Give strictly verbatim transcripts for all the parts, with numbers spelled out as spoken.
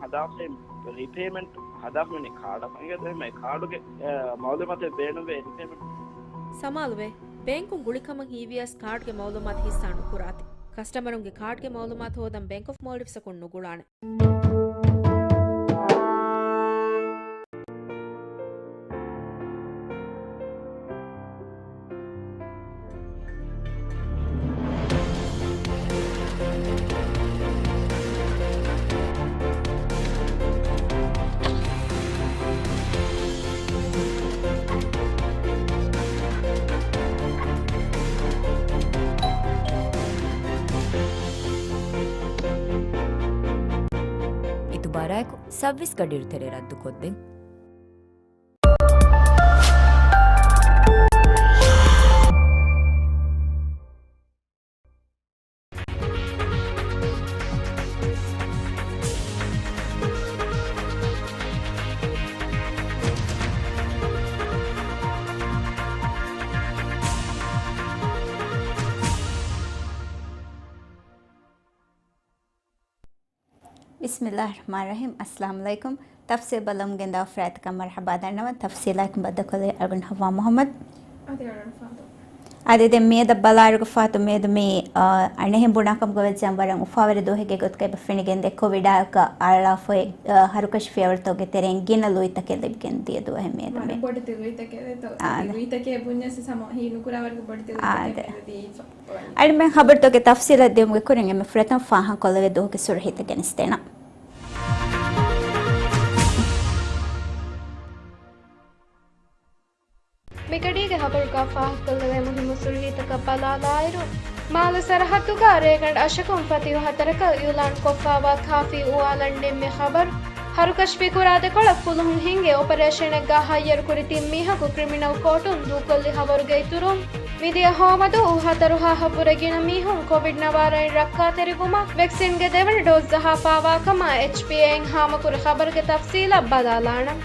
ހަދާފައި ރީޕޭމަންޓް ހަދާފަ މިނެ ކާޑަށް އިނގޭތޯ އެހެން ކާޑުގެ، އަ، މައުލޫމާތެއް ބޭނުންވޭ ރީޕޭމަންޓް. ސަމާލުވޭ. ބޭންކުން ގުޅިކަމަށް ހީވިޔަސް ކާޑްގެ މައުލޫމާތު ހިއްސާ ނުކުރާތި. ކަސްޓަމަރުންގެ ކާޑްގެ މައުލޫމާތު ހޯދަން ބޭންކް އޮފް މޯލްޑިވްސްއަކުން ނުގުޅާނެ. އިތުބާރާއެކު ސައުވީސް ގަޑިއިރު ތެރޭ ރައްދުކޮށްދޭން. ބިސްމިއްލާހި ރަޙްމާނި ރަޙީމް. އައްސަލާމު ޢަލައިކުމް. ތަފްސީލް ބަލަމުން ގެންދާ އަފްރާތަކަށް މަރުޙަބާ ދަންނަވަން. ތަފްސީލާއެކު ބައްދަލުކޮށްލީ އަޅުގަނޑު ހައްވާ މުޙައްމަދު. އަދި އަޅުގަނޑު ފާތު. އަދި ދެން މިއަދަށް ބަލާއިރުގަ ފާތު މިއަދު މި، އަ، އަނެއްހެން ބުނާކަމުގަ ވެއްޖެ ވަރަށް އުފާވެރި ދުވަހެއްގެ ގޮތުގައި އެބަ ފެނިގެންދޭ. ކޮވިޑާއެކު އަޅާފައި، އަ، ހަރުކަށި ފިޔަވަޅުތަކުގެ ތެރެއިން ގިނަ ލުއިތަކެއް ލިބިގެން ދިޔަ ދުވަހެއް މިއަދު މި. ވަރަށް ބޮޑެތި ލުއިތަކެއް ދޯ. އާދެ. ލުއިތަކެއް ބުންޏަސް ހަމަ ހީ ނުކުރާ ވަރުގެ ބޮޑެތި ލުއިތަކެއް އާދެ. މިއަދު ދީފަ. އަޅުމެން ޚަބަރުތަކުގެ ތަފްސީލަށް ދިޔުމުގެ ކުރިން އެންމެ ފުރަތަމަ ފާހަގަކޮށްލެވޭ ދުވަހުގެ ސުރުހީތައް ގެނެސްދޭނަން. މިގަޑީގެ ޚަބަރުގަ ފާހަގަކޮށްލެވޭ މުހިއްމު ސުރުހީތަކަށް ބަލާލާއިރު، މާލެ ސަރަހައްދުގަ ރޭގަނޑު އަށަކުން ފަތިހު ހަތަރަކަށް އިޢުލާންކޮށްފައިވާ ކާފީ އުވާލަން ނިންމި ޚަބަރު. ހަރުކަށި ފިކުރާ ދެކޮޅަށް ފުލުހުން ހިންގި އޮޕަރޭޝަނެއްގަ ހައްޔަރުކުރި ތިން މީހަކު ކްރިމިނަލް ކޯޓުން ދޫކޮށްލި ޚަބަރުގެ އިތުރުން، މިދިޔަ ހޯމަދުވަހު ހަތަރު ހާހަށްވުރެ ގިނަ މީހުން ކޮވިޑް ނަވާރައިން ރައްކާތެރިވުމަށް ވެކްސިންގެ ދެވަނަ ޑޯޒް ޖަހާފައިވާ ކަމަށް އެޗްޕީއޭއިން ހާމަކުރި ޚަބަރުގެ ތަފްސީލަށް ބަލާލާނަން.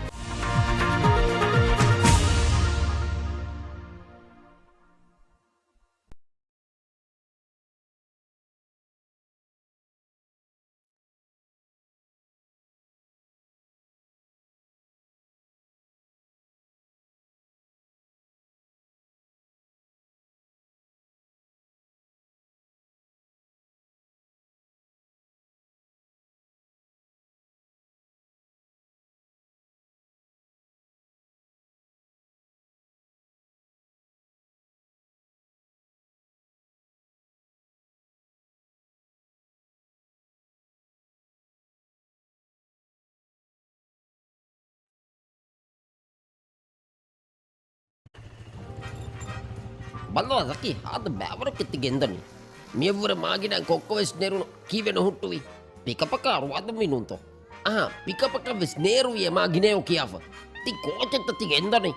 ބައްލަވާ ޒަކީ، ހާދަ ބައިވަރަކަށް ތި ގެންދަނީ. މިއަށްވުރެ މާގިނަ ކޮއްކޮވެސް ނެރުނު ކީއްވެ ނުހުއްޓުވީ؟ ޕިކަޕަކާ ރުވާދަންވީ ނޫންތޯ؟ އަހާ، ޕިކަޕަކަށް ވެސް ނޭރުވިޔޭ މާ ގިނަޔޯ ކިޔާފަ. ތި ކޯޗެއްތަ ތި ގެންދަނީ؟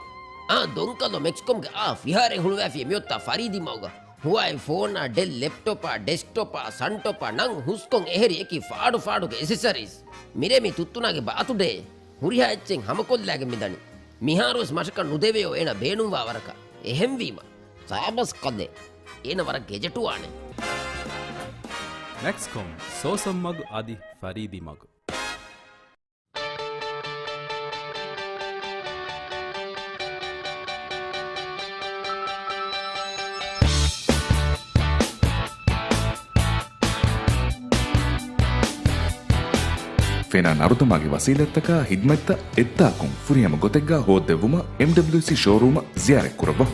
އާ، ދޮންކަލޯ މެކްސްކޮމްގެ އާ ފިހާރައެއް ހުޅުވާފިޔޭ މިއޮތާ ފަރީދީ މަގުގަ. ހުވާއި ފޯނާ، ޑެލް ލެޕްޓޮޕާ، ޑެސްކްޓޮޕާ، ސަންޓޮޕާ ނަން ހުސްކޮން އެހެރި އެކި ފާޑު ފާޑުގެ އެސެސަރީސް. މިރޭ މި ތުއްތުނާގެ ބާތުޑޭ. ހުރިހާ އެއްޗެއް ހަމަކޮށްލާގެން މިދަނީ. މިހާރުވެސް މަށަކަށް ނުދެވެޔޯ އޭނަ ބޭނުންވާ ވަރަކަށް. އެހެންވީމަ، ސާބަސް ކަލޭ. އޭނަ ވަރަށް ގެޖެޓުވާނެ. މެކްސްކޮމް، ސޯސަން މަގު އަދި ފަރީދީ މަގު. ފެނާ ނަރުދަމާގެ ވަސީލަތްތަކާ ޚިދްމަތްތައް އެއްދާކުން ފުރިހަމަ ގޮތެއްގަ ހޯއްދެއްވުމަށް އެމްޑަބްލިއުސީ ޝޯރޫމަށް ޒިޔާރަތްކުރައްވަ.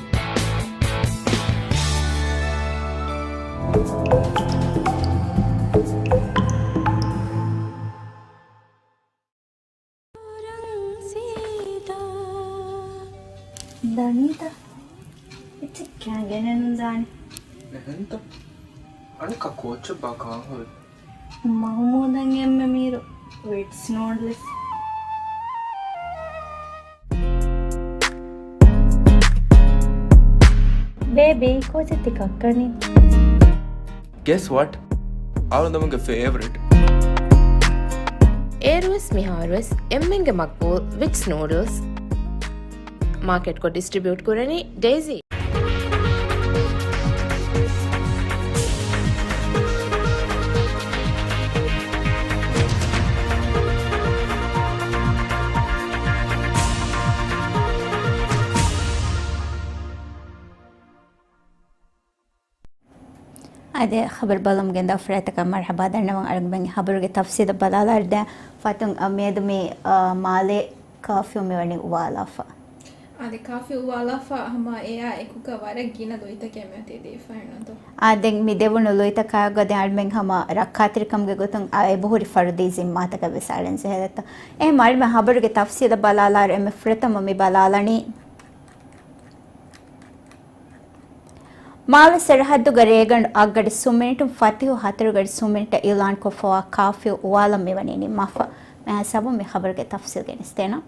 ދަނީތަ؟ އެއްޗެއް ކާ ގެނެއްނުދާނެ. އެހެންތަ؟ އަނެއްކާ ކޯޗެއްބާ ކާން ހުރި؟ މަހުމޫދަށް އެންމެ މީރު ވިޓްސް ނޫޑްލްސް. ބޭބީ، ކޯޗެއް ތި ކައްކަނީ؟ ގެސް ވަޓް؟ އަޅުގަނޑުމެންގެ ފޭވަރިޓް. އޭރުވެސް މިހާރުވެސް އެންމެންގެ މަގްބޫލް ވިޓްސް ނޫޑްލްސް. މާކެޓްކޮށް ޑިސްޓްރިބިއުޓް ކުރަނީ ޑެއިސީ. އަދި ޚަބަރު ބަލަމުގެން ދާ އުފުރާތަކަށް މަރުޙަބާ ދަންނަވަން. އަޅުގަނޑުމެން ޚަބަރުގެ ތަފްސީލަށް ބަލާލާ. ދެން ފަތުން މިއަދު މި މާލޭ ކާފިއު މިވަނީ އުވާލާފަ. އާދެ، ކާފިއު އުވާލާފަ ހަމަ އެއާ އެކުގަ ވަރަށް ގިނަ ލުއިތަކެއް މިއޮތީ ދީފަ ހެންނަތޯ؟ އާ، ދެން މި ދެވުނު ލުއިތަކާ ގޮތުން އަޅުމެން ހަމަ ރައްކާތެރިކަމުގެ ގޮތުން އާ އެބަހުރި ފަރުދީ ޒިންމާތަކަށް ވެސް އަޅަން ޖެހޭތޯ. އެހެން އަޅުމެން ޚަބަރުގެ ތަފްސީލަށް ބަލާލާއިރު އެންމެ ފުރަތަމަ މި ބަލާލަނީ، މާލެ ސަރަހައްދުގަ ރޭގަނޑު އަށްގަޑި ސުމިނިޓުން ފަތިހު ހަތަރުގަޑި ސުމިނިޓަށް އިޢުލާންކޮށްފަވާ ކާފިއު އުވާލަން މިވަނީ ނިންމާފަ. މިހާ ސަބުން މި ޚަބަރުގެ ތަފްސީލް ގެނެސްދޭނަން.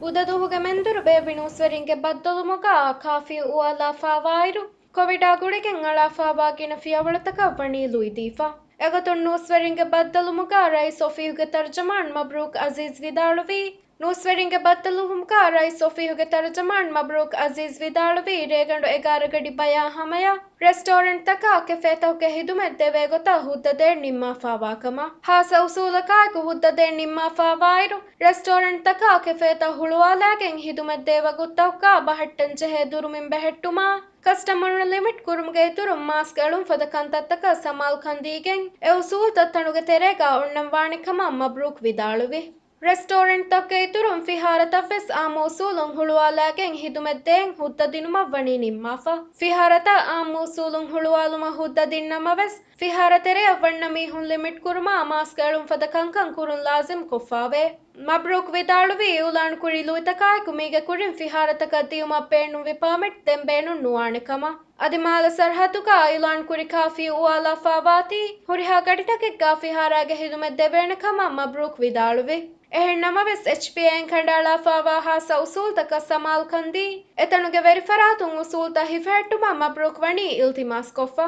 ހުއްދަދުވަހުގެ މެންދުރު ބޭއްވި ނޫސްވެރިންގެ ބައްދަލުމުގަ ކާފިއު އުވާލާފަވާއިރު، ކޮވިޑާ ގުޅިގެން އަޅާފަވާ ގިނަ ފިޔަވަޅުތަކަށް ވަނީ ލުއިދީފަ. އެގޮތުން ނޫސްވެރިންގެ ބައްދަލުމުގަ ރައީސް އޮފީހުގެ ތަރުޖަމާން މަބްރޫކް އަޒީޒް ވިދާޅުވީ، ނޫސްވެރިންގެ ބައްދަލުވުމުގަ ރައީސް އޮފީހުގެ ތަރުޖަމާން މަބްރޫކް އަޒީޒް ވިދާޅުވީ، ރޭގަނޑު އެގާރަ ގަޑި ބަޔާ ހަމަޔަށް ރެސްޓޯރެންޓްތަކާ ކެފޭތަކުގެ ހިދުމަތް ދެވޭ ގޮތަށް ހުއްދަ ދޭން ނިންމާފާވާ ކަމަށް. ހާއްސަ އުސޫލަކާއެކު ހުއްދަ ދޭން ނިންމާފާވާއިރު، ރެސްޓޯރެންޓްތަކާ ކެފޭތައް ހުޅުވާލާގެން ހިދުމަތް ދޭ ވަގުތުތަކުގަ ބަހައްޓަން ޖެހޭ ދުރުމިން ބެހެއްޓުމާ، ކަސްޓަމަރުން ލިމިޓް ކުރުމުގެ އިތުރުން މާސްކް އެޅުން ފަދަ ކަންތައްތަކަށް ސަމާލުކަން ދީގެން، އެ އުސޫލުތައް ތަނުގެ ތެރޭގަ އޮންނަން ވާނެ ކަމަށް މަބްރޫކް ވިދާޅުވި. ރެސްޓޯރެންޓްތަކުގެ އިތުރުން ފިހާރަތައް ވެސް އާއްމު އުސޫލުން ހުޅުވާލާގެން ހިދުމަތް ދޭން ހުއްދަ ދިނުމަށް ވަނީ ނިންމާފަ. ފިހާރަތައް އާއްމު އުސޫލުން ހުޅުވާލުމަށް ހުއްދަ ދިންނަމަވެސް، ފިހާރަ ތެރެއަށް ވަންނަ މީހުން ލިމިޓް ކުރުމާ، މާސްކް އެޅުން ފަދަ ކަންކަން ކުރުން ލާޒިމް ކޮށްފާވޭ. މަބްރޫކް ވިދާޅުވީ، އިޢުލާން ކުރި ލުއިތަކާއެކު މީގެ ކުރިން ފިހާރަތަކަށް ދިޔުމަށް ބޭނުންވި ޕާމެޓް ދެން ބޭނުން ނުވާނެ ކަމަށް. އަދި މާލެ ސަރަހައްދުގަ އިޢުލާން ކުރި ކާފިއު އުވާލާފާވާތީ، ހުރިހާ ގަޑިތަކެއްގަ ފިހާރާގެ ހިދުމަތް ދެވޭނެ ކަމަށް މަބްރޫކް ވިދާޅުވި. އެހެން ނަމަވެސް، އެޗްޕީއޭއިން ކަނޑައަޅާފާވާ ހާއްސަ އުސޫލުތަކަށް ސަމާލުކަން ދީ، އެތަނުގެ ވެރިފަރާތުން އުސޫލުތައް ހިފެހެއްޓުމަށް މަބްރޫކް ވަނީ އިލްތިމާސްކޮށްފަ.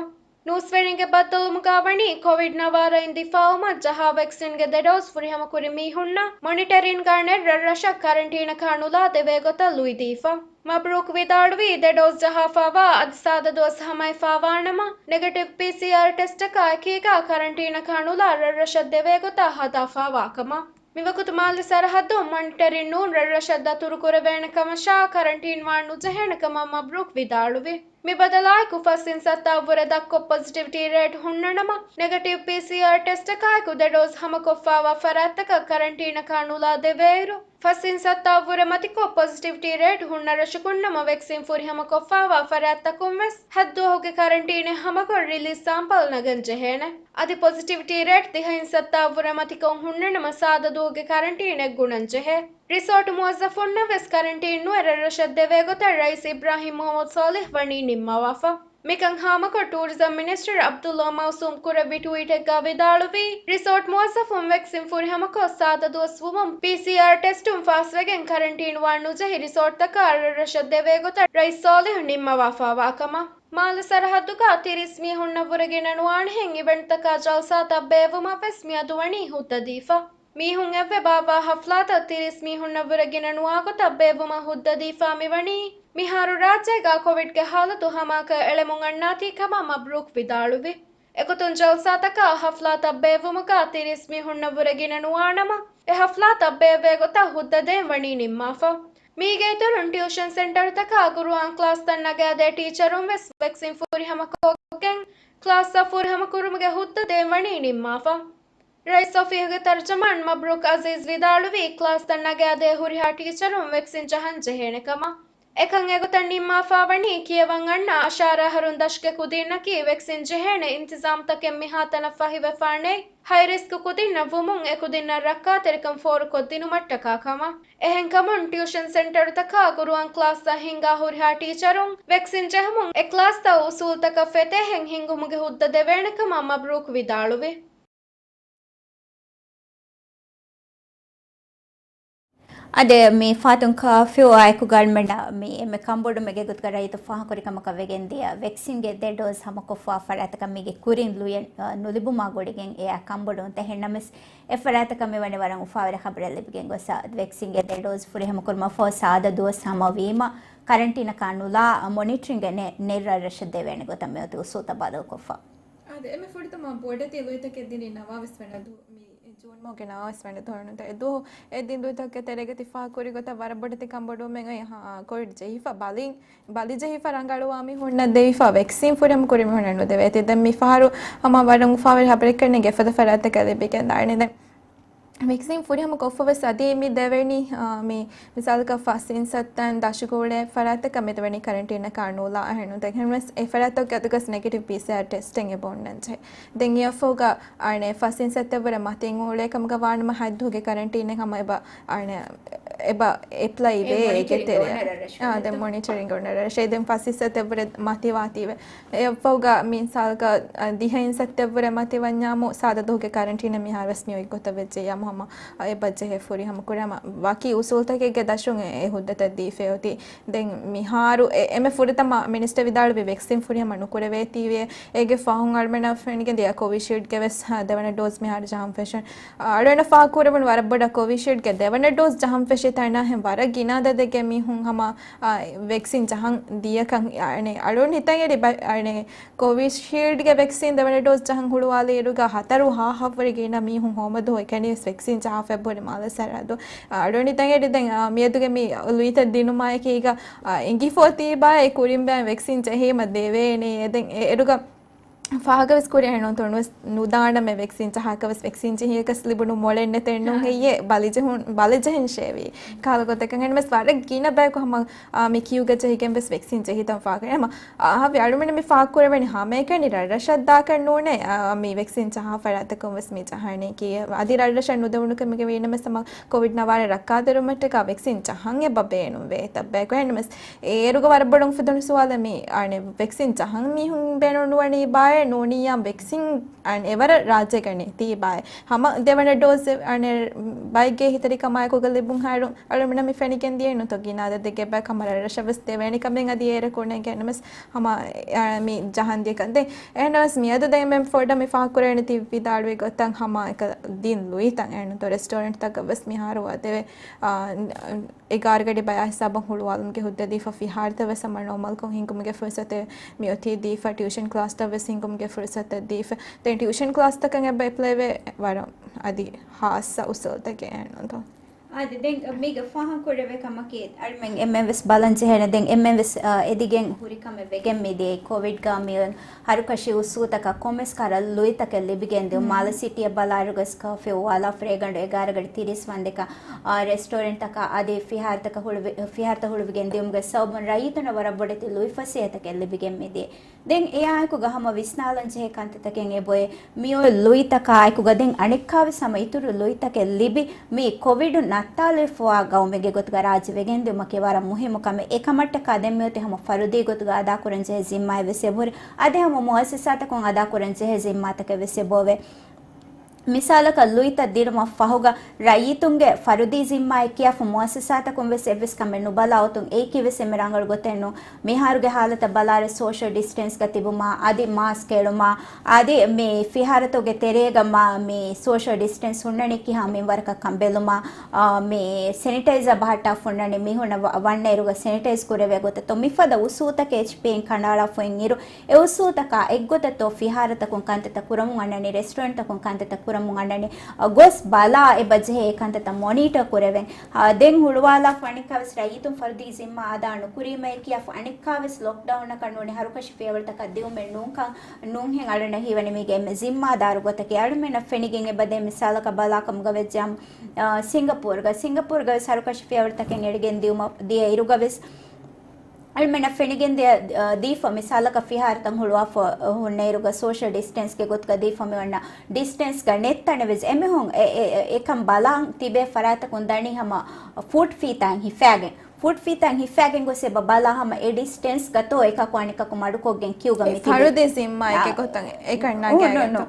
ނޫސްވެރިންގެ ބައްދަލުވުމުގަ ވަނީ ކޮވިޑް ނަވާރައިން ދިފާއުވުމަށް ޖަހާ ވެކްސިންގެ ދެ ޑޯޒް ފުރިހަމަކުރި މީހުންނަށް މޮނިޓަރިންގާ ނެތް ރަށްރަށަށް ކަރަންޓީނަކާ ނުލާ ދެވޭ ގޮތަށް ލުއިދީފަ. މަބްރޫކް ވިދާޅުވީ، ދެ ޑޯޒް ޖަހާފާވާ އަދި ސާދަ ދުވަސް ހަމަވެފާވާނަމަ، ނެގެޓިވް ޕީސީއާރް ޓެސްޓަކާ އެކީގަ ކަރަންޓީނަކާ ނުލާ ރަށްރަށަށް ދެވޭ ގޮތަށް ހަދާފާވާ ކަމަށް. މިވަގުތު މާލެ ސަރަހައްދުން މޮނިޓަރިން ނޫން ރަށްރަށަށް ދަތުރު ކުރެވޭނެ ކަމަށާ، ކަރަންޓީން ވާން ނުޖެހޭނެ ކަމަށް މަބްރޫކް ވިދާޅުވި. މި ބަދަލާއެކު ފަސް އިން ސައްތާއަށްވުރެ ދަށްކޮށް ޕޮޒިޓިވިޓީ ރޭޓް ހުންނަނަމަ، ނެގެޓިވް ޕީސީއާރް ޓެސްޓަކާއެކު ދެ ޑޯޒް ހަމަކޮށްފާވާ ފަރާތްތަކަށް ކަރަންޓީނަކާ ނުލާ ދެވޭއިރު، ފަސް އިން ސައްތާއަށްވުރެ މަތިކޮށް ޕޮޒިޓިވިޓީ ރޭޓް ހުންނަ ރަށަކުންނަމަ، ވެކްސިން ފުރިހަމަކޮށްފާވާ ފަރާތްތަކުން ވެސް ހަތްދުވަހުގެ ކަރަންޓީނެއް ހަމަކޮށް ރިލީޒް ސާމްޕަލް ނަގަން ޖެހޭނެ. އަދި ޕޮޒިޓިވިޓީ ރޭޓް ތިހަ އިން ސައްތާއަށްވުރެ މަތިކޮށް ހުންނަނަމަ، ސާދަ ދުވަހުގެ ކަރަންޓީނެއް ގުނަން ޖެހޭ. ރިސޯޓު މުވައްޒަފުންނަށް ވެސް ކަރަންޓީން ނުވެ ރަށްރަށަށް ދެވޭ ގޮތަށް ރައީސް އިބްރާހިމް މުހައްމަދު ސޯލިހް ވަނީ ނިންމަވާފަ. މިކަން ހާމަކޮށް، ޓޫރިޒަމް މިނިސްޓަރ ޢަބްދުﷲ މައުސޫމް ކުރެއްވި ޓުވީޓެއްގަ ވިދާޅުވީ، ރިސޯޓް މުވައްޒަފުން ވެކްސިން ފުރިހަމަކޮށް ސާދަ ދުވަސް ވުމުން ޕީސީއާރް ޓެސްޓުން ފާސްވެގެން ކަރަންޓީން ވާން ނުޖެހި ރިސޯޓްތަކަށް ރަށްރަށަށް ދެވޭ ގޮތަށް ރައީސް ސޯލިހު ނިންމަވާފާވާ ކަމަށް. މާލެ ސަރަހައްދުގަ ތިރީސް މީހުންނަށްވުރެ ގިނަ ނުވާނެހެން އިވެންޓްތަކާ ޖަލްސާތައް ބޭއްވުމަށް ވެސް މިއަދު ވަނީ ހުއްދަދީފަ. މީހުން އެއްވެ ބާއްވާ ހަފްލާތައް ތިރީސް މީހުންނަށްވުރެ ގިނަ ނުވާ ގޮތަށް ބޭއްވުމަށް ހުއްދަދީފާ މިވަނީ، މިހާރު ރާއްޖޭގަ ކޮވިޑްގެ ހާލަތު ހަމައަކަށް އެޅެމުން އަންނާތީ ކަމަށް މަބްރޫކް ވިދާޅުވި. އެގޮތުން ޖަލްސާތަކާ ހަފްލާތައް ބޭއްވުމުގަ ތިރީސް މީހުންނަށްވުރެ ގިނަ ނުވާނަމަ، އެ ހަފްލާތައް ބޭއްވޭ ގޮތަށް ހުއްދަ ދޭން ވަނީ ނިންމާފަ. މީގެ އިތުރުން ޓިއުޝަން ސެންޓަރުތަކާ ޤުރުއާން ކްލާސްތައް ނަގާދޭ ޓީޗަރުން ވެސް ވެކްސިން ފުރިހަމަކޮށްގެން ކްލާސްތައް ފުރިހަމަކުރުމުގެ ހުއްދަ ދޭން ވަނީ ނިންމާފަ. ރައީސް އޮފީހުގެ ތަރުޖަމާން މަބްރޫކް އަޒީޒް ވިދާޅުވީ، ކްލާސްތައް ނަގާދޭ ހުރިހާ ޓީޗަރުން ވެކްސިން ޖަހަން ޖެހޭނެ ކަމަށް. އެކަން އެގޮތަށް ނިންމާފާވަނީ، ކިޔަވަން އަންނަ އަށާރަ އަހަރުން ދަށުގެ ކުދީންނަކީ ވެކްސިން ޖެހޭނެ އިންތިޒާމްތަކެއް މިހާތަނަށް ފަހިވެފާނެތް، ހައި ރިސްކް ކުދިންނަށް ވުމުން އެކުދިންނަށް ރައްކާތެރިކަން ފޯރުކޮށްދިނުމަށްޓަކާ ކަމަށް. އެހެންކަމުން، ޓިއުޝަން ސެންޓަރުތަކާ ޤުރުއާން ކްލާސްތައް ހިންގާ ހުރިހާ ޓީޗަރުން ވެކްސިން ޖެހުމުން އެ ކްލާސްތައް އުސޫލުތަކަށް ފެތޭހެން ހިންގުމުގެ ހުއްދަ ދެވޭނެ ކަމަށް މަބްރޫކް ވިދާޅުވި. އަދި މި ފަހަތުން ކާފިއުއާއެކު ގަރަމެންނަށް މި އެންމެ ކަންބޮޑުމެއްގެ ގޮތުގަ ރައްޔިތު ފާހަގަކުރި ކަމަކަށް ވެގެންދިޔަ ވެކްސިންގެ ދެ ޑޯޒް ހަމަކޮށްފާ ފަރާތަކަށް މީގެ ކުރިން ލުޔެއް، އަ، ނުލިބުމާ ގުޅިގެން އެއާ ކަންބޮޑުވުން. އެހެންނަމަވެސް، އެ ފަރާތަކަށް މިވަނީ ވަރަށް އުފާވެރި ޚަބަރެއް ލިބިގެން ގޮސް، އަ، ވެކްސިންގެ ދެ ޑޯޒް ފުރިހަމަކުރުމަށްފަހު ސާދަ ދުވަސް ހަމަވީމަ، ކަރަންޓީނަކާ ނުލާ، އަ، މޮނިޓަރިންގެ ނެ-، ނެތް ރަށްރަށަށް ދެވޭނެ ގޮތަށް މިއޮތީ އުސޫލުތައް ބަދަލުކޮށްފަ. އާދެ، އެންމެ ފުރަތަމަ ބޮޑެތި ލުއިތަކެއް ދިނީ ނަވާވީސް ވަނަ ދު-، މި ޖޫން މަހުގެ ނަވާވެސް ވަނަ ދުވަހު ނުވަތަ އެ ދުވަހު އެ ދިން ދުވިތަކުގެ ތެރޭގަ ތި ފާހަގަކުރި ގޮތަށް ވަރަށް ބޮޑެތި ކަންބޮޑުވުމެއް އޮތް. ކޮވިޑް ޖެހިފަ ބަލި، ބަލި ޖެހިފަ ރަނގަޅުވާ މީހުންނަށް ދެވިފަ ވެކްސިން ފުރިހަމަ ކުރި މީހުންނަށް ނުދެވޭތީ. ދެން މި ފަހަރު ހަމަ ވަރަށް އުފާވެރި ހަބަރެއް ކަންނޭނގެ އެފަދަ ފަރާތަކަށް ލިބިގެން ދާނެ. ދެން ވެކްސިން ފުރިހަމަ ކޮށްފަ ވެސް އަދި މި ދެވެނީ، އާ، މި މިސާލަކަށް ފަސް އިން ސައްތައިން ދަށުގަ އުޅޭ ފަރާތަކަށް މި ދެވެނީ ކަރަންޓީނަކާ ނޫޅާ އަހަން. ދެން އެހެންވެސް އެ ފަރާތަކުގެ އަތުގަސް ނެގެޓިވް ޕީސީއާރް ޓެސްޓެއް އެބަ އޮންނަންޖެހޭ. ދެން އެއަށްފަހުގަ އަނެއް ފަސް އިން ސައްތައަށްވުރެ މަތިން އުޅޭ ކަމުގަ ވާނަމަ ހަތް ދުވަހުގެ ކަރަންޓީނެއް ހަމަ އެބަ އަނެއް އެބަ އެޕްލައި ވޭ އެ އޭގެ މޮނިޓަރިންގ ތެރެއަށް. އޮންނަ ރަށް. އާ، ދެން މޮނިޓަރިންގ އޮންނަ ރަށް. ދެން ފަސް އިން ސައްތައަށްވުރެ މަތިވާތީވެ. އެއަށްފަހުގަ މިސާލަކަށް، އަ، ދިހައިން ސައްތައަށްވުރެ މަތިވަންޏާމު ސާދަ ދުވަހުގެ ކަރަންޓީނަށް މިހާރުވެސް މި އޮތް ގޮތަށް ވެއްޖެއްޔާމު ހަމަ އެބަ ޖެހޭ ފުރިހަމަ ކުރާމަ ވަކި އުސޫލުތަކެއްގެ ދަށުން އެ ހުއްދަތައް ދީފައި އޮތީ. ދެން މިހާރު އެ، އެންމެ ފުރަތަމަ މިނިސްޓަރ ވިދާޅުވި ވެކްސިން ފުރިހަމަ ނުކުރެވޭތީވެ. އޭގެ ފަހުން އަޅުމެންނަށް ފެނިގެން ދިޔަ ކޮވިޝީލްޑްގެ ވެސް، ހަ، ދެވަނަ ޑޯޒް މިހާރު ޖަހަން ފެށުން. އަޅުގަނޑަށް ފާހަގަކުރެވުނު ވަރަށް ބޮޑަށް ކޮވިޝީލްޑްގެ ދެވަނަ ޑޯޒް ޖަހަން ފެށި ތަނާހެން ވަރަށް ގިނަ އަދަދެއްގެ މީހުން ހަމަ، އާ، ވެކްސިން ޖަހަން ދިޔަކަން، އަނެއް، އަޅުގަނޑު ހިތަށް އެރި ބަ-، އަނެއް، ކޮވިޝީލްޑްގެ ވެކްސިން ދެވަނަ ޑޯޒް ޖަހަން ހުޅުވާލިއިރުގަ ހަތަރު ހާހަށްވުރެ ގިނަ މީހުން ހޯމަ ދުވަހު އެކަނިވެސް ވެކްސިން ޖަހާފަ އެބަހުރި މާލެ ސަރަހައްދު. އަ، އަޅުގަނޑު ހިތަށް އެރި ދެން، އާ، މިއަދުގެ މި ލުއިތައް ދިނުމާއެކީގަ، އާ، އެނގިފޯތީބާ އެ ކުރިން ބައި ވެކްސިން ޖެހީމަ ދެވޭނެ. އެ ދެން އެ އެރުގަ ފާހަގަވެސް ކުރި އެހެން ނޫން ނުވެސް ނުދާނަމޭ ވެކްސިން ޖަހާކަށް ވެސް ވެކްސިން ޖެހިޔަކަސް ލިބުނު މޮޅެއް ނެތެއް ނޫން ހެއްޔޭ ބަލި ޖެހުން، ބަލި ޖެހެން ޝޭވީ ކަހަލަ ގޮތަކަށް. އެހެން ވެސް ވަރަށް ގިނަ ބަޔަކު ހަމަ، އާ، މި ކިޔޫގަ ޖެހިގެން ވެސް ވެކްސިން ޖެހިތަން ފާހަގަ. ހަމަ އާ، ހަވި އަޅުމެން މި ފާހަގަކުރެވެނީ ހަމައެކަނި ރަށްރަށަށް ދާކަށް ނޫނޭ، އާ، މި ވެކްސިން ޖަހާ ފަރާތަކުން ވެސް މި ޖަހާނީކީ. އަދި ރަށްރަށަށް ނުދެވުނު ކަމެއްގެ ވީނަމަ ސަމަ ކޮވިޑް ނަވާރަ ރައްކާތެރިވުމަށްޓަކާ ވެކްސިން ޖަހަން އެބަ ބޭނުންވޭ ތައްބަޔަކު. އެހެންނަމަސް އޭރުގަ ވަރަށް ބޮޑު އުފެދުނު ސުވާލެއް މި، އަނެއް، ވެކްސިން ޖަހަން މީހުން ބޭނުން ނުވަނީ ބާއޭ ނޫނިއްޔާ ވެކްސިން އަން އެވަރަށް ރާއްޖޭގަ ނެތީ ބާއޭ. ހަމަ ދެވަނަ ޑޯޒް އަނެއް ބައެއްގެ ހިތަރިކަމާއެކުގަ ލިބުން ހާއިރު އަޅުމެންނަށް މި ފެނިގެން ދިޔައީ ނުތޯ ގިނަ އަދަދެއްގެ ބައެއް ހަމަ ރަށްރަށަށް ވެސް ދެވޭނެ ކަމެއް އަދި އޭރަކު ނޭނގެ. އެހެންނަމަސް ހަމަ، އާ، މި ޖަހަން ދިޔަކަން. ދެން އެހެންނަމަސް މިއަދު ދެން މެން ފޯޑަށް މި ފާހަގަކުރެވެނީ ތި ވިދާޅުވި ގޮތަށް ހަމަ އެކަ ދިން ލުއިތައް އެހެން ނުތޯ ރެސްޓޯރެންޓްތަކަށް ވެސް މިހާރު ވަދެވޭ. އާ، އެގާރަ ގަޑި ބަޔާ ހިސާބަށް ހުޅުވާލުމުގެ ހުއްދަ ދީފަ ފިހާރަތައް ވެސް ހަމަ ނޯމަލްކޮށް ހިންގުމުގެ ފުރުސަތެއް މިއޮތީ ދީފަ ޓިއުޝަން ކްލާސްތައް ވެސް ހިންގުމުގެ ފުރުސަތެއް ދީފަ. ދެން ޓިއުޝަން ކްލާސްތަކަށް އެބަ އެޕްލައިވެ ވަރަށް އަދި ހާއްސަ އުސޫލްތަކެއް އެހެންނުތޯ؟ އާދެ، ދެން މީގަ ފާހަގަކުރެވޭ ކަމަކީ، އަޅުމެން އެންމެން ވެސް ބަލަން ޖެހޭނެ. ދެން އެންމެން ވެސް، އާ، އެދިގެން ހުރި ކަމެއް ވެގެން މިދިޔައީ ކޮވިޑްގަ މިއޮތް ހަރުކަށި އުސޫލުތަކަށް ކޮންމެސް ކަހަލަ ލުއިތަކެއް ލިބިގެން ދިޔުން. މާލެ ސިޓީއަށް ބަލާއިރުގަސް ކާފި އޮވާލާފަ ރޭގަނޑު އެގާރަ ގަޑި ތިރީސް ވަންދެކަށް، އާ، ރެސްޓޯރެންޓްތަކާ އަދި ފިހާރަތަކަށް ހުޅުވި-، ފިހާރަތައް ހުޅުވިގެން ދިޔުމުގެ ސަބަބުން ރައްޔިތުންނަށް ވަރަށް ބޮޑެތި ލުއިފަސޭހަތަކެއް ލިބިގެން މިދިޔަ. ދެން އެއާއެކުގަ ހަމަ ވިސްނާލަން ޖެހޭ ކަންތައްތަކެއް އެބައޮތް. މިއޮތް ލުއިތަކާއެކުގަ ދެން އަނެއްކާވެސް ހަމަ އިތުރު ލުއިތަކެއް ލިބި، މި ކޮވިޑު ނައްތާލެވިފައިވާ ގައުމެއްގެ ގޮތުގަ ރާއްޖެ ވެގެންދިއުމަކީ ވަރަށް މުހިއްމު ކަމެއް. އެކަމަށްޓަކާ ދެން މިއޮތީ ހަމަ ފަރުދީ ގޮތުގަ އަދާކުރަން ޖެހޭ ޒިންމާއެއް ވެސް އެބަހުރި. އަދި ހަމަ މުއައްސަސާތަކުން އަދާކުރަން ޖެހޭ ޒިންމާތަކެއް ވެސް އެބައޮވޭ. މިސާލަކަށް ލުއިތައް ދިނުމަށް ފަހުގަ ރައްޔިތުންގެ ފަރުދީ ޒިންމާއެއް ކިޔާފަ މުއައްސަސާތަކުން ވެސް އެއްވެސް ކަމެއް ނުބަލާ އޮތުން އެއީކީ ވެސް އެންމެ ރަނގަޅު ގޮތެއް ނޫން. މިހާރުގެ ހާލަތަށް ބަލާއިރު ސޯޝަލް ޑިސްޓެންސްގަ ތިބުމާ، އަދި މާސްކް އެޅުމާ، އަދި މި ފިހާރަތުގެ ތެރޭގަ މާ މި ސޯޝަލް ޑިސްޓެންސް ހުންނަނީ ކިހާ މިންވަރަކަށް ކަންބެލުމާ، އާ، މި ސެނިޓައިޒަރ ބަހައްޓާފަ ހުންނަނީ މީހުންނަށް ވަ-، ވަންނައިރުގަ ސެނިޓައިޒް ކުރެވޭ ގޮތަށް. މިފަދަ އުސޫލުތަކެއް އެޗްޕީއިން ކަނޑައަޅާފައި އިރު، އެ އުސޫލުތަކާ އެއްގޮތަށްތޯ ފިހާރަތަކުން ކަންތައްތައް ކުރަމުން އަންނަނީ، ރެސްޓޯރެންޓްތަކުން ކަންތައްތައް ކުރަމުން އަންނަނީ، އަ، ގޮސް ބަލާ އެބަ ޖެހޭ އެ ކަންތައްތައް މޮނީޓަ ކުރެވެން. އަ، ދެން ހުޅުވާލާފަ އަނެއްކާވެސް ރައްޔިތުން ފަރުދީ ޒިންމާ އަދާ ނުކުރީމައޭ ކިޔާފަ އަނެއްކާވެސް ލޮކްޑައުނަކަށް ނޫނީ ހަރުކަށި ފިޔަވަޅުތަކަށް ދިއުމެއް ނޫންކަން ނޫންހެން އަޅުންނަށް ހީވަނީ މީގެ އެންމެ ޒިންމާދާރު ގޮތަކީ. އަޅުމެންނަށް ފެނިގެން އެބަދޭ މިސާލަކަށް ބަލާކަމުގަ ވެއްޖާމު، އަ، ސިންގަޕޫރުގަ، ސިންގަޕޫރުގަވެސް ހަރުކަށި ފިޔަވަޅުތަކެއް އެޅިގެން ދިޔުމަށް ދިޔަ އިރުގަވެސް އަޅުމެންނަށް ފެނިގެން ދިޔަ، އަ، ދީފަ މިސާލަކަށް ފިހާރަތައް ހުޅުވާފަ ހުންނައިރުގަ ސޯޝަލް ޑިސްޓެންސްގެ ގޮތުގަ ދީފަ މި އޮންނަ ޑިސްޓެންސްގަ ނެތް ތަނެއް ވެސް އެމީހުން އެ، އެ، އެ، އެކަން ބަލާން ތިބޭ ފަރާތަކުން ދަނީ ހަމަ ފޫޓް ފީތާއިން ހިފާގެން، ފޫޓް ފީތާއިން ހިފާގެން ގޮސް އެބަ ބަލާ ހަމަ އެ ޑިސްޓެންސްގަތޯ އެކަކު އަނެކަކު މަޑުކޮށްގެން ކިޔޫގަ މި ތިބީ. ފަރުދީ ޒިންމާއެކޭ ގޮތަށް އެކަން ނަގާގަތޯ.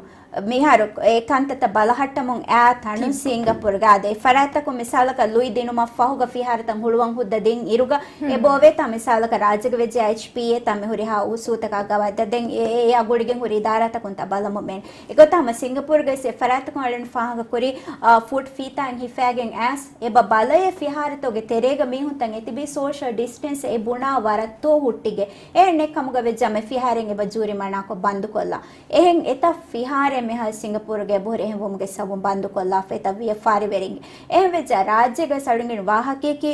މިހާރު އެ ކަންތައްތައް ބަލަހައްޓަމުން އާ ތަނުން ސިންގަޕޫރުގަ އާދެ، އެ ފަރާތްތަކުން މިސާލަކަށް ލުއި ދިނުމަށް ފަހުގަ ފިހާރަތައް ހުޅުވަން ހުއްދަ ދިން އިރުގަ އެބައޮވޭތާ މިސާލަކަށް ރާއްޖޭގަ ވެއްޖެ އެޗްޕީއޭ ތާ މި ހުރިހާ އުސޫލުތަކާ ގަވާއިދަށް ދެން އެ، އެ، އެއާ ގުޅިގެން ހުރި އިދާރާތަކުން ތާ ބަލަމުން މޭން. އެގޮތަށް ހަމަ ސިންގަޕޫރުގައި އެ ފަރާތްތަކުން އަޅުން ފާހަގަކުރި، އާ، ފޫޓް ފީތާއިން ހިފާގެން އައިސް އެބަ ބަލަޔޭ ފިހާރަތަކުގެ ތެރޭގަ މީހުންތައް އެތިބީ ސޯޝަލް ޑިސްޓެންސް އެ ބުނާ ވަރަށްތޯ ހުއްޓިގެ. އެހެން ނެތް ކަމުގަ ވެއްޖާމެ ފިހާރައިން އެބަ ޖޫރިމަނާކޮށް ބަންދުކޮށްލާ. އެހެން އެތައް ފިހާރެއް މިހާރު ސިންގަޕޫރުގެ އެބަހުރި އެހެންވުމުގެ ސަބަބުން ބަންދުކޮށްލާފައިތާ ވިޔަފާރިވެރިންގެ. އެހެންވެއްޖެ ރާއްޖޭގަ އަޅުގަނޑު ވާހަކަޔަކީ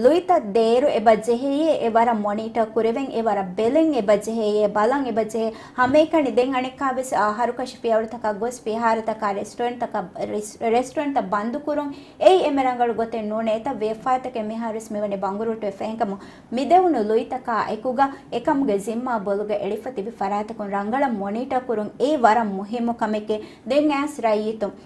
ލުއިތައް ދޭއިރު އެބަ ޖެހެޔޭ އެ ވަރަށް މޮނީޓަ ކުރެވެން، އެ ވަރަށް ބެލެން އެބަ ޖެހެޔޭ، ބަލަން އެބަ ޖެހޭ. ހަމައެކަނި ދެން އަނެއްކާވެސް އާ ހަރުކަށި ފިޔަވަޅުތަކަށް ގޮސް ފިހާރަތަކާ ރެސްޓޯރެންޓްތަކަށް، ރެސް-، ރެސްޓޯރެންޓްތައް ބަންދުކުރުން އެއީ އެންމެ ރަނގަޅު ގޮތެއް ނޫނޭ. އެތައް ވިޔަފާރިތަކެއް މިހާރުވެސް މިވަނީ ބަނގުރޫޓުވެފަ. އެހެންކަމުން މިދެވުނު ލުއިތަކާ އެކުގަ އެކަމުގެ ޒިންމާ ބޮލުގަ އެޅިފަ ތިބި ފަރާތަކުން ރަނގަޅަށް މޮނީޓަ ކުރުން އެއީ ވަރަށް މުހިއްމު ކަމެކޭ. ދެން އައިސް ރައްޔިތުން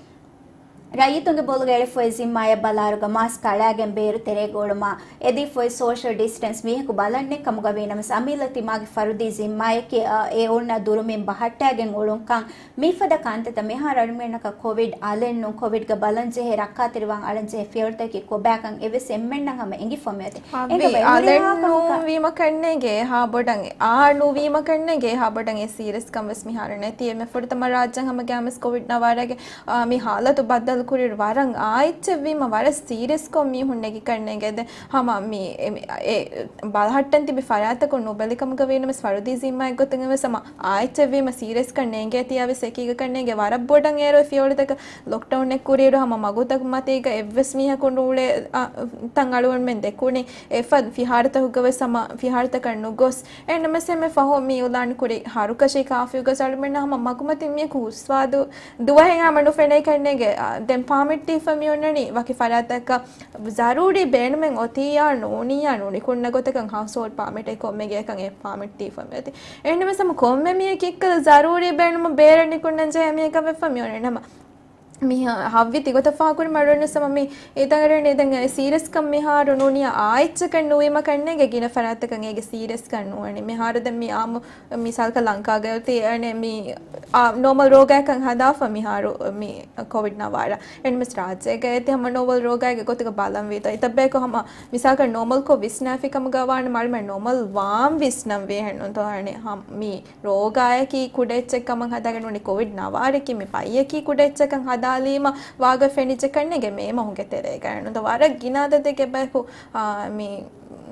ރައްޔިތުންގެ ބޮލުގަ އެޅިފައި ޒިންމާޔަށް ބަލާއިރުގަ މާސްކް އަޅާގެން ބޭރު ތެރޭގަ އުޅުމާ، އެދިފައި ސޯޝަލް ޑިސްޓެންސް މީހަކު ބަލަންޏެއް ކަމުގަ ވީނަމަވެސް، އަމިއްލަ ތިމާގެ ފަރުދީ ޒިންމާއެކޭ، އަ، އެ އޮންނަ ދުރުމިން ބަހައްޓާގެން އުޅުންކަން، މިފަދަ ކަންތައްތައް މިހާރު އަޅުމެންނަކަށް ކޮވިޑް އަލެއް ނޫން، ކޮވިޑްގަ ބަލަން ޖެހޭ ރައްކާތެރިވާން އަޅަން ޖެހޭ ފިޔަވަޅުތަކަކީ ކޮބާކަން އެވެސް އެންމެންނަށް ހަމަ އެނގިފަ މިއޮތީ. އެހެންވީ، އެނގޭ އަލެއް ހުރިހާ ކަމަކަށް ނޫން ވީމަ ކަންނޭނގެ އެހާ ބޮޑަށް، އާ ނުވީމަ ކަންނޭނގެ އެހާ ބޮޑަށް އެ ސީރިއަސްކަން ވެސް މިހާރު ނެތި. އެންމެ ފުރަތަމަ ރާއްޖެ ހަމަ ގައިމުވެސް ކޮވިޑް ނަވާރަގެ، އާ، މި ހާލަތު ބައްދަލު ކުރިއިރު ވަރަށް އާ އެއްޗެއް ވީމަ ވަރަށް ސީރިއަސްކޮށް މީހުން ނެގި ކަންނޭނގެ. ދެން ހަމަ މި، އެ، އެ، ބަލަހައްޓަން ތިބި ފަރާތްތަކުން ނުބެލިކަމުގަ ވީނަމަވެސް ފަރުދީ ޒިންމާއެއް ގޮތުން ވެސް ހަމަ އާ އެއްޗެއް ވީމަ ސީރިއަސްކަން ނޭނގޭތީ އަވެސް އެކީގަ ކަންނޭނގެ. ވަރަށް ބޮޑަށް އޭރު ފިޔަވަޅުތަކަށް ލޮކްޑައުންއެއް ކުރިއިރު ހަމަ މަގުތައް މަތީގަ އެއްވެސް މީހަކު ނޫޅޭ، އަ، ތަން އަޅުގަނޑުމެން ދެކުނީ. އެފަދަ ފިހާރަތަކުގަވެސް ހަމަ ފިހާރަތަކަށް ނުގޮސް. އެހެންނަމަވެސް އެންމެ ފަހު މި އިއުލާން ކުރި ހަރުކަށި ކާފިއުގަ އަޅުމެންނަށް ހަމަ މަގުމަތިން މީހަކު ހުސްވާ ދު-، ދުވަހެއް ހަމަ ނުފެނޭ ކަންނޭނގެ. އާ، ދެން ޕާމިޓް ދީފަ މި އޮންނަނީ ވަކި ފަރާތަކަށް ޒަރޫރީ ބޭނުމެއް އޮތިއްޔާ ނޫނިއްޔާ ނޫނިކުންނަ ގޮތަކަށް ހައުސްހޯލްޑް ޕާމިޓެއް ކޮންމެ ގެއަކަށް އެ ޕާމިޓް ދީފަ މިއޮތީ. އެހެންނަމަވެސް ހަމަ ކޮންމެ މީހަކީ އެއްކަލަ ޒަރޫރީ ބޭނުމަށް ބޭރަށް ނިކުންނަން ޖެހޭ މީހަކަށް ވެފަ މި އޮންނަނީ. ހަމަ މި ހަ-، ހައްވި ތިގޮތަށް ފާހަގަކުރި މަޑުން ސަމަ މި އެތަނގަރެން އެދެން އެ ސީރިއަސްކަން މިހާރު ނޫނިއްޔާ އާ އެއްޗަކަށް ނުވީމަ ކަންނޭނގެ ގިނަ ފަރާތަކަށް އޭގެ ސީރިއަސްކަން ނުވަނީ. މިހާރު ދެން މި އާއްމު މިސާލަކަށް ލަންކާގައި އޮތީ އަނެއް މި އާ، ނޯމަލް ރޯގާއެއްކަން ހަދާފަ މިހާރު މި ކޮވިޑް ނަވާރަ. އެންމެސް ރާއްޖޭގައި އެތި ހަމަ ނޯމަލް ރޯގާއެއްގެ ގޮތުގަ ބަލަން ވީތޯ. އެތައް ބަޔަކު ހަމަ މިސާލަކަށް ނޯމަލްކޮށް ވިސްނާފި ކަމުގަ ވާނަމަ އަޅުމެން ނޯމަލް ވާން ވިސްނަން ވޭހެއްނުންތޯ އަނެއް ހަ-، މި ރޯގާއަކީ ކުޑައެއްޗެއް ކަމަށް ހަދާގެން ނޫނީ ކޮވިޑް ނަވާރަކީ މި ބައްޔަކީ ކުޑައެއްޗަކަށް ހަދާލީމަ ވާގޮތް ފެނިއްޖެ ކަންނޭނގެ މޭ މަހުގެ ތެރޭގަ. ނުންތޯ ވަރަށް ގިނަ އަދަދެއްގެ ބަޔަކު، އާ، މި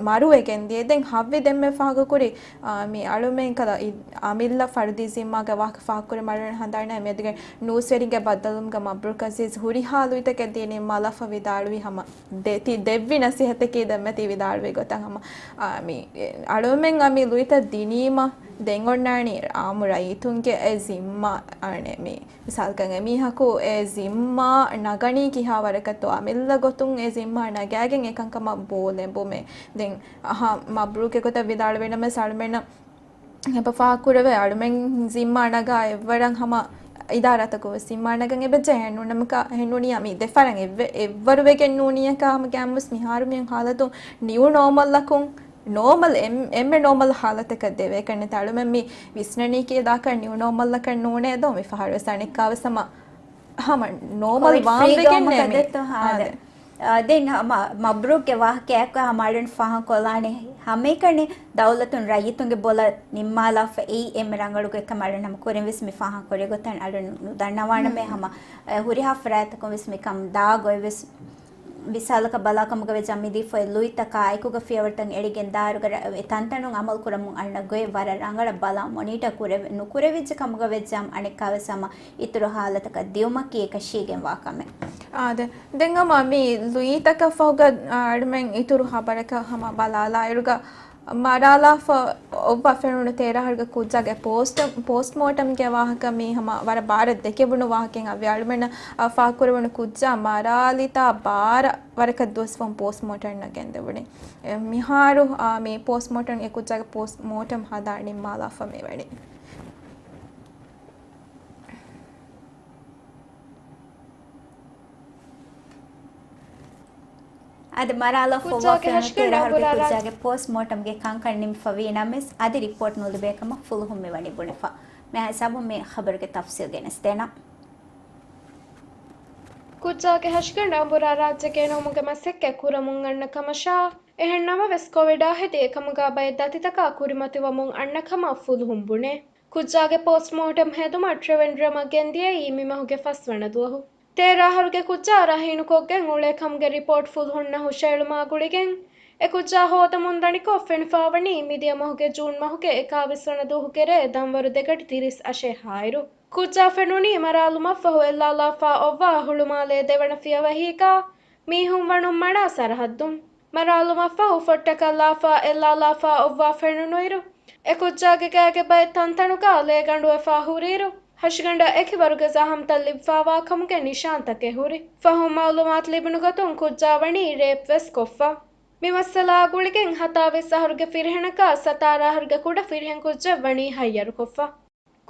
މަރުވެގެން ދިޔަ. ދެން ހައްވި ދެންމެ ފާހަގަކުރި، އާ، މި އަޅުމެން ކަލަ އި-، އަމިއްލަ ފަރުދީ ޒިންމާގެ ވާހަކަ ފާހަގަކުރި މަރުވެން ހަނދާން މިއަދުގެ ނޫސްވެރިންގެ ބައްދަލުވުމުގަ މަބްރޫކް އަޒީޒް ހުރިހާ ލުއިތަކެއް ދިނީ މާލާފަ ވިދާޅުވި ހަމަ ދެ-، ތި ދެއްވި ނަސީހަތަކީ ދެންމެ ތި ވިދާޅުވި ގޮތަށް ހަމަ، އާ، މި، އެ، އަޅުމެން އަމި ލުއިތައް ދިނީމަ ދެން އޮންނާނީ އާއްމު ރައްޔިތުންގެ އެ ޒިންމާ އަނެއް މި މިސާލަކަށް އެމީހަކު އެ ޒިންމާ ނަގަނީ ކިހާ ވަރަކަށްތޯ އަމިއްލަ ގޮތުން އެ ޒިންމާ ނަގާގެން އެކަންކަމަށް ބޯލެނބުމޭ. ދެން އަހަ މަބްރޫކް އެގޮތަށް ވިދާޅުވިނަމަވެސް އަޅުމެންނަށް އެބަ ފާހަގަކުރެވޭ އަޅުމެން ޒިންމާ ނަގާ އެއްވަރަށް ހަމަ އިދާރާތަކުން ވެސް ޒިންމާ ނަގަން އެބަޖެހޭ. ނޫންނަމަކަ އެހެންނޫނިއްޔާ މި ދެފަރަށް އެއްވެ-، އެއްވަރު ވެގެން ނޫނިއްޔާ ހަމަ ގައިމުވެސް މިހާރު މި ހާލަތު ނިއު ނޯމަލްއަކުން ނޯމަލް އެން-، އެންމެ ނޯމަލް ހާލަތަކަށް ދެވޭކަށް ނެތް. އަޅުމެން މި ވިސްނަނީކީ ދާކަށް ނިއު ނޯމަލްއަކަށް ނޫނޭ ދޯ މި ފަހަރުވެސް އަނެއްކާވެސް ހަމަ، ހަމަ ނޯމަލް ކޮވިޑް ވާން ފްރީ ވެގެން ގައުމަކަށް ނޭ މި. ދެއްތޯ؟ ހާ، އާދެ. ދެ. އާ، ދެން ހަމަ މަބްރޫކްގެ ވާހަކައެއްކޮށް ހަމަ އަޅުން ފާހަގަކޮށްލާނެ ހަމައެކަނި ދައުލަތުން ރައްޔިތުންގެ ބޮލަށް ނިންމާލާފަ އެއީ އެންމެ ރަނގަޅު ގޮތްކަމަށް އަޅުން ހަމަ ކުރިން ވެސް މި ފާހަގަކުރި ގޮތަށް އަޅުން ނުދަންނަވާނަމޭ. ހަމަ، އެ، ހުރިހާ ފަރާތްތަކުން ވެސް މިކަން ދާ ގޮތް ވެސް މިސާލަކަށް ބަލާކަމުގަ ވެއްޖެ މިދީފައި ލުއިތަކާ އެކުގަ ފިޔަވަޅުތައް އެޅިގެން ދާއިރުގަ ރަ-، އެ ތަންތަނުން އަމަލު ކުރަމުން އަންނަ ގޮތް ވަރަށް ރަނގަޅަށް ބަލާ މޮނީޓަ ކުރެވި-، ނުކުރެވިއްޖެ ކަމުގަ ވެއްޖާމަ އަނެއްކާވެސް ހަމަ އިތުރު ހާލަތަކަށް ދިއުމަކީ އެކަށީގެންވާ ކަމެއް. އާދެ. ދެން ހަމަ މި ލުއިތަކަށް ފަހުގަ، އާ، އަޅުމެން އިތުރު ހަބަރަކަށް ހަމަ ބަލާލާއިރުގަ މަރާލާފަ އޮއްވާ ފެނުނު ތޭރަ އަހަރުގެ ކުއްޖާގެ ޕޯސްޓް-، ޕޯސްޓްމޯޓަމްގެ ވާހަކަ މީ ހަމަ ވަރަށް ބާރަށް ދެކެވުނު ވާހަކައެއް އަވި އަޅުމެންނަށް، އާ، ފާހަގަކުރެވުނު ކުއްޖާ މަރާލިތާ ބާރަ ވަރަކަށް ދުވަސްވަން ޕޯސްޓްމޯޓަމް ނަގެންދެވުނީ. އެ، މިހާރު، އާ، މި ޕޯސްޓްމޯޓަމް އެ ކުއްޖާގެ ޕޯސްޓްމޯޓަމް ހަދާ ނިންމާލާފަ މިވަނީ. އަދި މަރާލަށް ފޮއްވާ ފެނުނު ތޭރަ އަހަރުގެ ކުއްޖާގެ ހަށިގަނޑު ކުއްޖާގެ ޕޯސްޓްމޯޓަމްގެ ކަންކަން ނިމިފަވީ ނަމަވެސް، އަދި ރިޕޯޓް ނުލިބޭ ކަމަށް ފުލުހުން މިވަނީ ބުނެފަ. މިހާ ހިސާބުން މި ޚަބަރުގެ ތަފްސީލް ގެނެސްދޭނަން. ކުއްޖާގެ ހަށިގަނޑު އަނބުރާ ރާއްޖެ ގެނައުމުގެ މަސައްކަތް ކުރަމުން އަންނަ ކަމަށާ، އެހެން ނަމަވެސް ކޮވިޑާ ހެދި އެކަމުގާ ބައެއް ދަތިތަކާ ކުރިމަތިވަމުން އަންނަ ކަމަށް ފުލުހުން ބުނޭ. ކުއްޖާގެ ޕޯސްޓްމޯޓަމް ހެދުމަށް ޓްރިވެންޑްރަމަށް ގެންދިޔައީ މި މަހުގެ ފަސްވަނަ ދުވަހު. ތޭރަ އަހަރުގެ ކުއްޖާ ރަހީނުކޮށްގެން އުޅޭ ކަމުގެ ރިޕޯޓް ފުލުހުންނަށް ހުށައެޅުމާ ގުޅިގެން، އެ ކުއްޖާ ހޯދަމުން ދަނިކޮށް ފެނިފާވަނީ މިދިޔަ މަހުގެ ޖޫން މަހުގެ އެކާވީސް ވަނަ ދުވަހުގެ ރޭ ދަންވަރު ދެގަޑި ތިރީސް އަށެއްހާއިރު. ކުއްޖާ ފެނުނީ މަރާލުމަށްފަހު އެއްލާލާފާ އޮއްވާ ހުޅުމާލޭ ދެވަނަ ފިޔަވަހީގާ މީހުން ވަނުން މަނާ ސަރަހައްދުން. މަރާލުމަށްފަހު ފޮއްޓަކަށްލާފާ އެއްލާލާފާ އޮއްވާ ފެނުނުއިރު، އެ ކުއްޖާގެ ގާގެ ބައެއް ތަންތަނުގާ ލޭގަނޑުވެފާ ހުރިއިރު، ހަށިގަނޑަށް އެކިވަރުގެ ޒަހަމްތައް ލިބިފާވާ ކަމުގެ ނިޝާންތަކެއް ހުރި. ފަހުން މައުލޫމާތު ލިބުނު ގޮތުން ކުއްޖާ ވަނީ ރޭޕް ވެސް ކޮށްފަ. މި މައްސަލާ ގުޅިގެން ހަތާވީސް އަހަރުގެ ފިރިހެނަކާ ސަތާރަ އަހަރުގެ ކުޑަ ފިރިހެން ކުއްޖެއް ވަނީ ހައްޔަރުކޮށްފަ.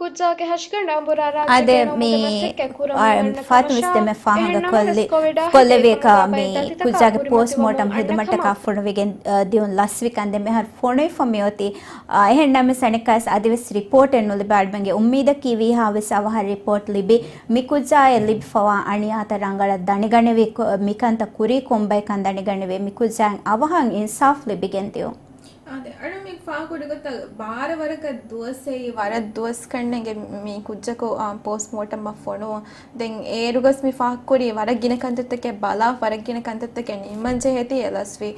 ކުއްޖާގެ ހަށިގަނޑަށް އަނބުރާ ރާއްޖެ އަދެ ބޭނުންވުމުގެ މި، މަސައްކަތް ކުރަމުން އަންނަ ފާތުމަސް ކަމަށާ، ދެމެ ފާހަގަ އެހެން ނަމަވެސް ކޮވިޑާ ކޮށްލެވޭކަ މި ކުއްޖާގެ ޕޯސްޓްމޯޓަމް ހިދުމަތަކާ ފޮނުވިގެން، އަ، ދިޔުން ލަސްވި ކަންދެމެ އަހަރު ފޮނުވިފަ މިއޮތީ، އަ، އެހެން ނަމަވެސް އަނެއްކާވެސް އަދިވެސް ރިޕޯޓެއް ނުލިބި އަޅުމެންގެ އުއްމީދަކީ ވީހާވެސް އަވަހަށް ރިޕޯޓް ލިބި، މި ކުއްޖާއަށް ލިބިފަވާ އަނިޔާތައް ރަނގަޅަށް ދަނިގަނެވި، ކޮ-، މިކަންތައް ކުރީ ކޮންބައެއްކަން ދަނިގަނެވި، މި ކުއްޖާއިން އަވަހަށް އިންސާފް ލިބިގެން ދިޔުން. އާދެ، އަޅު މި ފާކުޑަ ގޮތަށް ބާރަ ވަރަކަށް ދުވަސް އެއީ ވަރަށް ދުވަސް ކަންނޭނގެ މި ކުއްޖަކު، އާ، ޕޯސްޓްމޯޓަމް ފޮނުވުން. ދެން އޭރުގަސް މި ފާކުރީ ވަރަށް ގިނަ ކަންތައްތަކެއް ބަލާ، ވަރަށް ގިނަ ކަންތައްތަކެއް ނިންމަން ޖެހޭތީ އެ ލަސްވީ.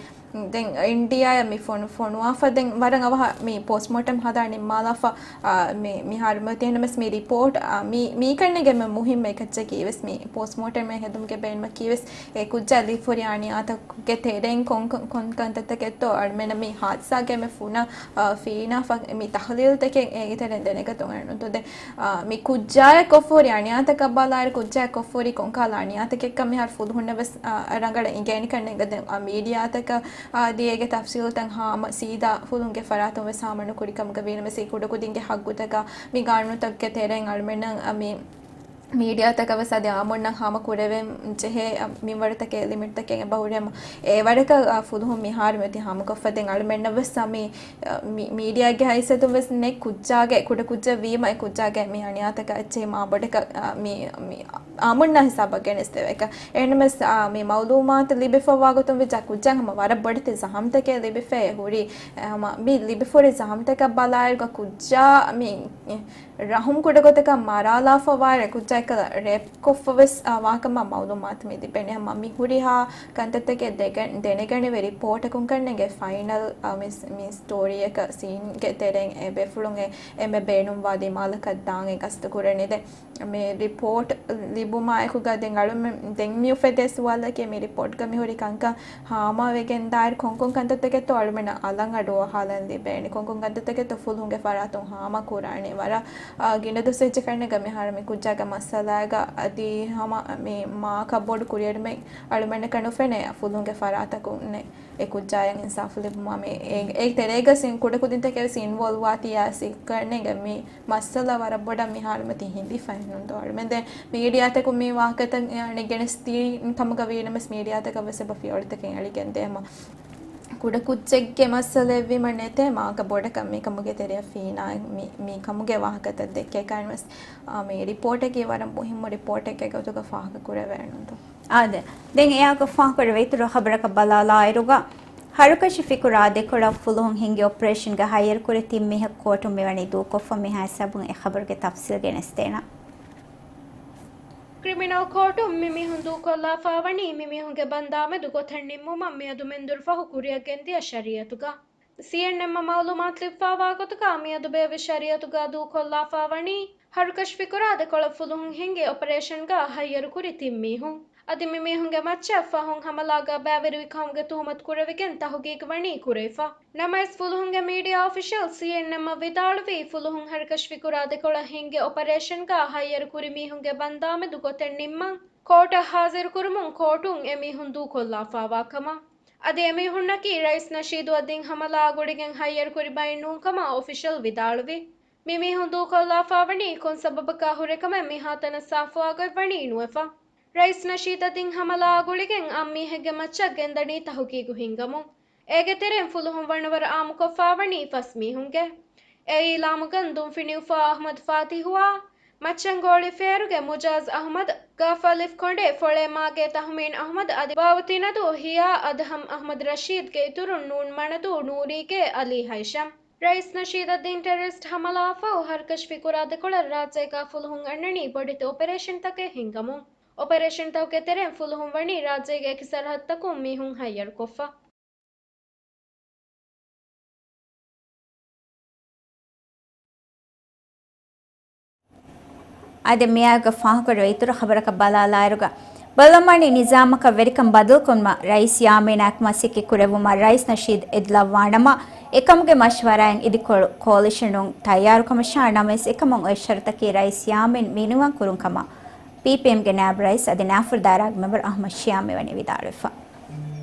ދެން އިންޑިއާއަށް މި ފޮނު-، ފޮނުވާފަ ދެން ވަރަށް އަވަހަށް މި ޕޯސްޓްމޯޓަމް ހަދާ ނިންމާލާފަ، އާ، މި، މިހާރު މިއޮތީ ނަމަވެސް މި ރިޕޯޓް، އާ، މި، މީ ކަންނޭނގެ މި މުހިއްމު އެކައްޗަކީ ވެސް މި ޕޯސްޓްމޯޓަމް ހެދުމުގެ ބޭނުމަކީ ވެސް އެ ކުއްޖާ ލިބިފަ ހުރި އަނިޔާތަކުގެ ތެރެއިން ކޮން، ކޮން، ކޮން ކަންތައްތަކެއްތޯ އަޅުމެންނަށް މި ހާދިސާގެ މި ފުނަ، އާ، ފީނާ ފަ-، މި ތަހުލީލުތަކެއް އޭގެ ތެރެއިން ދެނެގަތުން އެންނުތު. ދެ، އާ، މި ކުއްޖާއަށް ކޮށްފަ ހުރި އަނިޔާތަކަށް ބަލާއިރު ކުއްޖާއަށް ކޮށްފަ ހުރި ކޮންކަހަލަ އަނިޔާތަކެއްކަން މިހާރު ފުލުހުންނަށް ވެސް، އާ، ރަނގަޅަށް އިނގޭނެ ކަންނޭނގެ. ދެން، އާ، މީޑިއާތަކަށް، އާ، ދިޔައިގެ ތަފްސީލުތައް ހާމަ ސީދާ ފުލުހުންގެ ފަރާތުން ވެސް ހާމަ ނުކުރި ކަމުގަ ވީނަމަވެސް އެ ކުޑަކުދިންގެ ހައްގުތަކަށް މި ގާނޫނުތަކުގެ ތެރެއިން އަޅުމެންނަށް، އާ، މި މީޑިއާތަކަށް ވެސް އަދި އާމުންނަށް ހާމަ ކުރެވެން ޖެހޭ، އަ، މިންވަރުތަކެއް ލިމިޓްތަކެއް އެބަ ހުރިހަމަ، އެ ވަރަކަށް، އަ، ފުލުހުން މިހާރު މިއޮތީ ހާމަކޮށްފަ ދެން އަޅުމެންނަށް ވެސް، އަ، މި، މީ-، މީޑިއާގެ ހައިސިއްޔަތުން ވެސް ނެތް ކުއްޖާގެ، ކުޑަ ކުއްޖެއް ވީމަ އެ ކުއްޖާގެ މި އަނިޔާތަކަށް އެއްޗެހި މާ ބޮޑަކަށް، އަ، މި، މި އާމުންނާ ހިސާބަށް ގެނެސްދެވޭކަށް. އެހެންނަމަވެސް، އަ، މި މައުލޫމާތު ލިބިފަވާ ގޮތުން ވެއްޖާ ކުއްޖާ ހަމަ ވަރަށް ބޮޑެތި ޒަހަމްތަކެއް ލިބިފައި ހުރި، އެ، ހަމަ މި ލިބިފަ ހުރި ޒަހަމްތަކަށް ބަލާއިރުގަ ކުއްޖާ މި، ރަހުމް ކުޑަގޮތަކަށް މަރާލާފަވާއިރު ކުއްޖާ އެކަލަ ރޭޕް ކޮށްފަ ވެސް، އާ، ވާކަމަށް މައުލޫމާތު މި ލިބެނީ. ހަމަ މި ހުރިހާ ކަންތައްތަކެއް ދެގަ-، ދެނެގަނެވި ރިޕޯޓަކުން ކަންނޭނގެ ފައިނަލް، އާ، މި، މި ސްޓޯރީއަކަށް ސީންގެ ތެރެއިން އެ ބޭފުޅުން އެ އެންމެ ބޭނުންވާ ދިމާލަކަށް ދާން އެ ގަސްތު ކުރަނީ. ދެން މި ރިޕޯޓް ލިބުމާ އެކުގަ ދެން އަޅުމެން ދެން މި އުފެދޭ ސުވާލަކީ މި ރިޕޯޓްގަ މި ހުރި ކަންކަން ހާމަވެގެން ދާއިރު ކޮންކޮން ކަންތައްތަކެއްތޯ އަޅުމެންނަށް އަލަށް އަޑުއަހާލަން ލިބޭނެ؟ ކޮންކޮން ކަންތައްތަކެއްތޯ ފުލުހުންގެ ފަރާތުން ހާމަ ކުރާނެ؟ ވަރަށް، އާ، ގިނަ ދުވަސް ވެއްޖެ ކަންނޭނގެ މިހާރު މި ކުއްޖާގެ މައްސަލާގަ އަދި ހަމަ މި މާކަ ބޮޑު ކުރިއެރުމެއް އަޅުމެންނަކަށް ނުފެނޭ ފުލުހުންގެ ފަރާތަކުންނެއް އެ ކުއްޖާއަށް އިންސާފު ލިބުމާ މި އެ، އެ ތެރޭގަ ސިން ކުޑަކުދިންތަކެއް ވެސް އިންވޮލްވް ވާތީ އާސި ކަންނޭނގެ މި މައްސަލަ ވަރަށް ބޮޑަށް މިހާރު މަތި ހިނދިފައެއް ނޫންތޯ އަޅުމެން. ދެން މީޑިއާތަކުން މި ވާހަކަތައް އަނެއް ގެނެސްދީ ކަމުގަ ވީނަމަސް މީޑިއާތަކަށް ވެސް އެބަ ފިޔަވަޅުތަކެއް އެޅިގެން ދޭ. ހަމަ ކުޑަ ކުއްޖެއްގެ މައްސަލައެއްވީމަ ނެތޭ މާކަ ބޮޑަކަށް މި ކަމުގެ ތެރެއަށް ފީނާ މި، މި ކަމުގެ ވާހަކަތައް ދެއްކޭ ކަން ވެސް، އާ، މި ރިޕޯޓަކީ ވަރަށް މުހިއްމު ރިޕޯޓެއްގެ ގޮތުގަ ފާހަގަ ކުރެވޭ ނޫންތޯ. އާދެ، ދެން އެއާގަ ފާހަގަކުރެވޭ އިތުރު ޚަބަރަކަށް ބަލާލާއިރުގަ، ހަރުކަށި ފިކުރާ ދެކޮޅަށް ފުލުހުން ހިންގި އޮޕަރޭޝަންގަ ހައްޔަރުކުރި ތިން މީހަކު ކޯޓުން މިވަނީ ދޫކޮށްފަ. މިހާ ހިސާބުން އެ ޚަބަރުގެ ތަފްސީލް ގެނެސްދޭނަން. ކްރިމިނަލް ކޯޓުން މި މީހުން ދޫކޮށްލާފާވަނީ މި މީހުންގެ ބަންދާމެދު ގޮތެއް ނިންމުމަށް މިއަދު މެންދުރު ފަހު ކުރިއަށް ގެންދިޔަ ޝަރީއަތުގަ. ސީއެންއެމްއަށް މައުލޫމާތު ލިބިފާވާ ގޮތުގަ މިއަދު ބޭއްވި ޝަރީއަތުގަ ދޫކޮށްލާފާވަނީ، ހަރުކަށި ފިކުރާ ދެކޮޅަށް ފުލުހުން ހިންގި އޮޕަރޭޝަންގަ ހައްޔަރުކުރި ތިން މީހުން. އަދި މި މީހުންގެ މައްޗަށް ފަހުން ހަމަލާގަ ބައިވެރިވި ކަމުގެ ތުހުމަތު ކުރެވިގެން ތަހުގީގު ވަނީ ކުރެވިފަ. ނަމަވެސް ފުލުހުންގެ މީޑިއާ އޮފިޝަލް ސީއެންއެމްއަށް ވިދާޅުވީ، ފުލުހުން ހަރުކަށި ފިކުރާ ދެކޮޅަށް ހިންގި އޮޕަރޭޝަންގަ ހައްޔަރު ކުރި މީހުންގެ ބަންދާމެދު ގޮތެއް ނިންމަން ކޯޓަށް ހާޒިރު ކުރުމުން ކޯޓުން އެމީހުން ދޫކޮށްލާފާވާ ކަމަށް. އަދި އެމީހުންނަކީ ރައީސް ނަޝީދުއަށް ދިން ހަމަލާއާ ގުޅިގެން ހައްޔަރުކުރި ބައެއް ނޫން ކަމަށް އޮފިޝަލް ވިދާޅުވި. މި މީހުން ދޫކޮށްލާފާވަނީ ކޮން ސަބަބަކާ ހުރެ ކަމެއް މިހާތަނަށް ސާފުވާގޮތް ވަނީ ނުވެފަ. ރައީސް ނަޝީދަށް ދިން ހަމަލާއާ ގުޅިގެން އަށް މީހެއްގެ މައްޗަށް ގެންދަނީ ތަހުގީގު ހިންގަމުން. އޭގެ ތެރެއިން ފުލުހުން ވަނަވަރު އާއްމުކޮށްފާވަނީ ފަސް މީހުންގެ. އެއީ ލާމުގަން ދުންފިނިއުފާ އަހުމަދު ފާތިހުއާ، މައްޗަންގޯޅި ފޭރުގެ މުޖާޒް އަހުމަދު، ގާފަލިފް ކޮނޑޭ ފޮޅޭމާގޭ ތަހުމީން އަހުމަދު އަދި ބާވުތިނަދޫ ހިޔާ އަދްހަމް އަހުމަދު ރަޝީދްގެ އިތުރުން ނޫން މަނަދޫ ނޫރީގޭ އަލީ ހައިޝަމް. ރައީސް ނަޝީދަށް ދިން ޓެރަރިސްޓް ހަމަލާފަހު ހަރުކަށި ފިކުރާ ދެކޮޅަށް ރާއްޖޭގާ ފުލުހުން އަންނަނީ ބޮޑެތި އޮޕަރޭޝަންތަކެއް ހިންގަމުން. އޮޕަރޭޝަންތަކުގެ ތެރެއިން ފުލުހުން ވަނީ ރާއްޖޭގެ އެކި ސަރަހައްދުތަކުން މީހުން ހައްޔަރުކޮށްފަ. އަދި މިއާއެކު ފާހަގަކުރެވޭ އިތުރު ޚަބަރަކަށް ބަލާލާއިރުގަ، ބަލަމާނީ ނިޒާމަކަށް ވެރިކަން ބަދަލުކުރުމަށް ރައީސް ޔާމީނާއެކު މަސައްކަތް ކުރެއްވުމަށް ރައީސް ނަޝީދު އެދިލައްވާނަމަ، އެކަމުގެ މަޝްވަރާއިން އިދިކޮޅު ކޯލިޝަނުން ތައްޔާރުކަމަށާ، ނަމަވެސް އެކަމަށް އޮތް ޝަރުތަކީ ރައީސް ޔާމީން މިނިވަން ކުރުން ކަމަށް ޕީޕީއެމްގެ ނާއިބު ރައީސް އަދި ނާފުޅު ދާއިރާގެ މެމްބަރު އަޙްމަދު ޝިޔާމީ ވަނީ ވިދާޅުވެފަ.